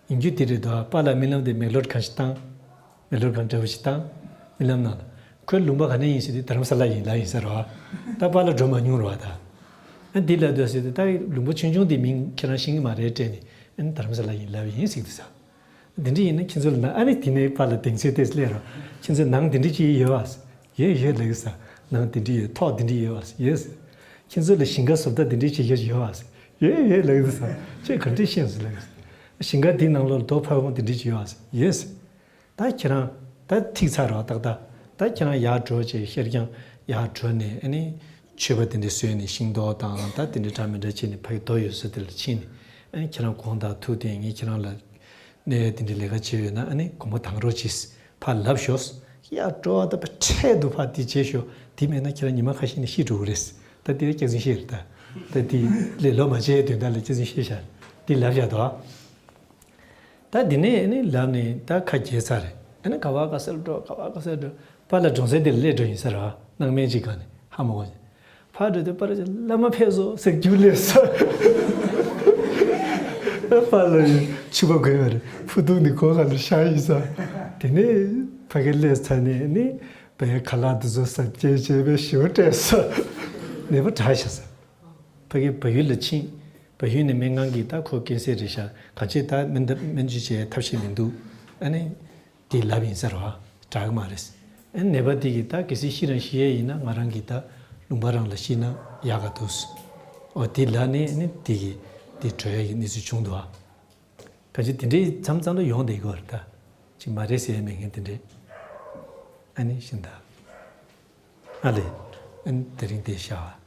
ཡིན་རྒྱུ་དེ་རེད་དོ་པཱ་ལགས་རྨི་ལམ་དེ་མེག་ལོར་གང་ཞིག་བཏང་། མེག་ལོར་གང་འདྲ་བོ་ཞིག་བཏང་། རྨི་ལམ་ནང་ལ། ཁོའི་ལུང་པ་ག་ནས་ཡིན་ཟེར་དུས་དྷ་རམ་ས་ལ་ཡིན་ལབ་ཡིན་ཟེར་རོ། ད་པཱ་ལགས་འགྲོ་མ་མྱོང་རོ་ད། ཨ་འདི་ལབ་དུས་ཟེར་དུས་ད་ལུང་པ་ཆུང་ཆུང་འདི་མིང་ཁྱེད་རང་ཤེས་ཀྱི་མ་རེད་དྲན་ནས་ཨ་ནི་དྷ་རམ་ས་ལ་ཡིན་ལབ་ཡིན་ཟེར་གྱི་འདུག་ས། འདི་འདྲ་ཡིན་ན་ཁྱེད་ཚོ་ལ་ན་ཨ་ནི་དེ་ནས་པཱ་ལགས་གདེང་ཚོད་ཏོག་ཙམ་སླེབས་རོ། ཁྱེད་ཚོ་ནང་འདི་འདྲ་ཅིག་ཡོད་ཨ། ཡོད་ཡོད་ལབ་ཀྱི་ས། ནང་འདི་འདྲ་ཡོད་ཐོག་འདི་འདྲ་ཡོད་ཨ། ཡོད། ཁྱེད་ཚོ་ལ་ཞིང་ཁ་བཟོ་ལྟ་འདི་འདྲ་ཅིག་ཡོད་ཡོད་ཨ། ཡོད་ཡོད་ལབ་ཀྱི་འདུག་ས། ཁྱོད་ག་འདྲས་ཤེས་སོང་ལབ་ཀྱི་ས། ཞིང་ཁ་འདི་ནང་ལོགས་ལ་རྡོ་ཕ་བོང་འདི་འདྲ་ཅིག་ཡོད་ཨ། ཡོད། ད་ཁྱེད་རང་ད་ཐིག་ཚར་རོགས་ཏག་ཏག་ད་ཁྱེད་རང་ཡར་འགྲོ་བྱས་ཤར་རྐྱང་ཡར་འགྲོ་ནས་ཨ་ནི་མཆོད་པ་དེ་འདྲ་བཟོས་ནས་ཤིང་ཏོག་དང་ད་དེ་འདྲ་འདྲ་མི་འདྲ་བྱས་ནས་ཕ་གི་རྡོ་ཡོད་ས་དེ་ལ་ཕྱིན་ནས་ཨ་ནི་ཁྱེད་རང་དགོང་དག་ཐུག་དེ་ངས་ཁྱེད་རང་ལ་གནས་དེ་འདྲ་ལས་ཀ་བྱས་ཡོད་ན་ཨ་ནི་དགོངས་པ་དྭངས་རོགས་གྱིས་ཕར་ལབ་ཤོག་ཡར་འགྲོ་བ་ད་ཕ་འཕྲལ་དུ་ཕར་དེ་བྱས་ཤོག་དེ་མེད་ན་ཁྱེད་རང་ཉི་མ་ཁ་ཤས་ནས་ཤི་འགྲོ་གི་རེད། ད་དེ་སྐྱག་རྫུན་བཤད་རེད་ད། ད་དེ་ལས་ལོ་མ་བྱས་དོན་དག་ལ་སྐྱག་རྫུན་བཤད་བཞག་དེ་ལབ་བཞག་དོ། ད་འདི་ནས་ཨ་ནི་ལབ་ནས་ད་ཁ་གྱེས་ཚར་རེད། ཨ་ནི་ག་བ་ག་ས་ལ་འགྲོ་ག་བ་ག་ས་ལ་འགྲོ་པཱ་ལགས་གྲོང་གསེབ་དེ་ལ་སླེབས་འགྲོ་ཡིན་ས་རེད་བ། སྣང་མེད་ཅིག་གང་ནས་ཧ་མ་གོ་ཕར་འགྲོ་དུས་པཱ་ལགས་ཀྱིས་བླ་མ་ཕེབས་སོ་ཟེར་རྒྱུགས་སླེབས་སོ། པཱ་ལགས་ཡིན་ཕྱུ་པ་གོན་ཡོད་རེད། ཕུ་ཐུང་ནི་གོ་ག་ལ་ཤར་ཡིན་ས། དེ་ནས་ཕ་གི་སླེབས་ཚར་ནས་ཨ་ནི་པའི་ཁ་ལག་དེ་ཚོ་ཟ་བྱས་བྱས་པའི་ཞོ་སྤྲད་སོ། ནད་པ་དྲག་ཤག་ས། ཕ་གི་བལ་ཡུལ་ལ་ཕྱིན། བལ་ཡུལ་ནས་སྨན་ཁང་གིས་ད་ཁོ་ཀན་སར་རེད་ཤག་གང་ཅི་ད་སྨན་ད་སྨན་བཅོས་བྱེད་ཐབས་ཤེས་མི་འདུག་ཨ་ནི། དེ་ལབ་ཡིན་ཟེར་བ། དྲག་གི་མ་རེད། ཨ་ནི་ནད་པ་དེ་གིས་ད་གལ་སྲིད་ཤི་རང་ཤི་ཡས་ཡིན་ན་ང་རང་གིས་ད་ལུང་པ་རང་ལ་ཤི་ན་ཡག་ག་འདུག་འོ་དེ་ལབ་ནས་ཨ་ནི་དེ་གིས་དེ་བྲོས་ཡ་གི་གནས་ཚུལ་བྱུང་འདུག་ཨ། གང་ཅི་དེ་འདྲའི་མཚམས་མཚམས་ལ་ཡོང་བསྡད་ཀྱི་ཡོད་རེད་ད། ཅིག་མ་རེད་ཟེར་ཡ་མེད་མཁན་དེ་འདྲས། ཨ་ནི་ཤིན་ད། ཨ་ལས། ཨ་ནི་དེ་རིང་དེ་བཞག་ཨ།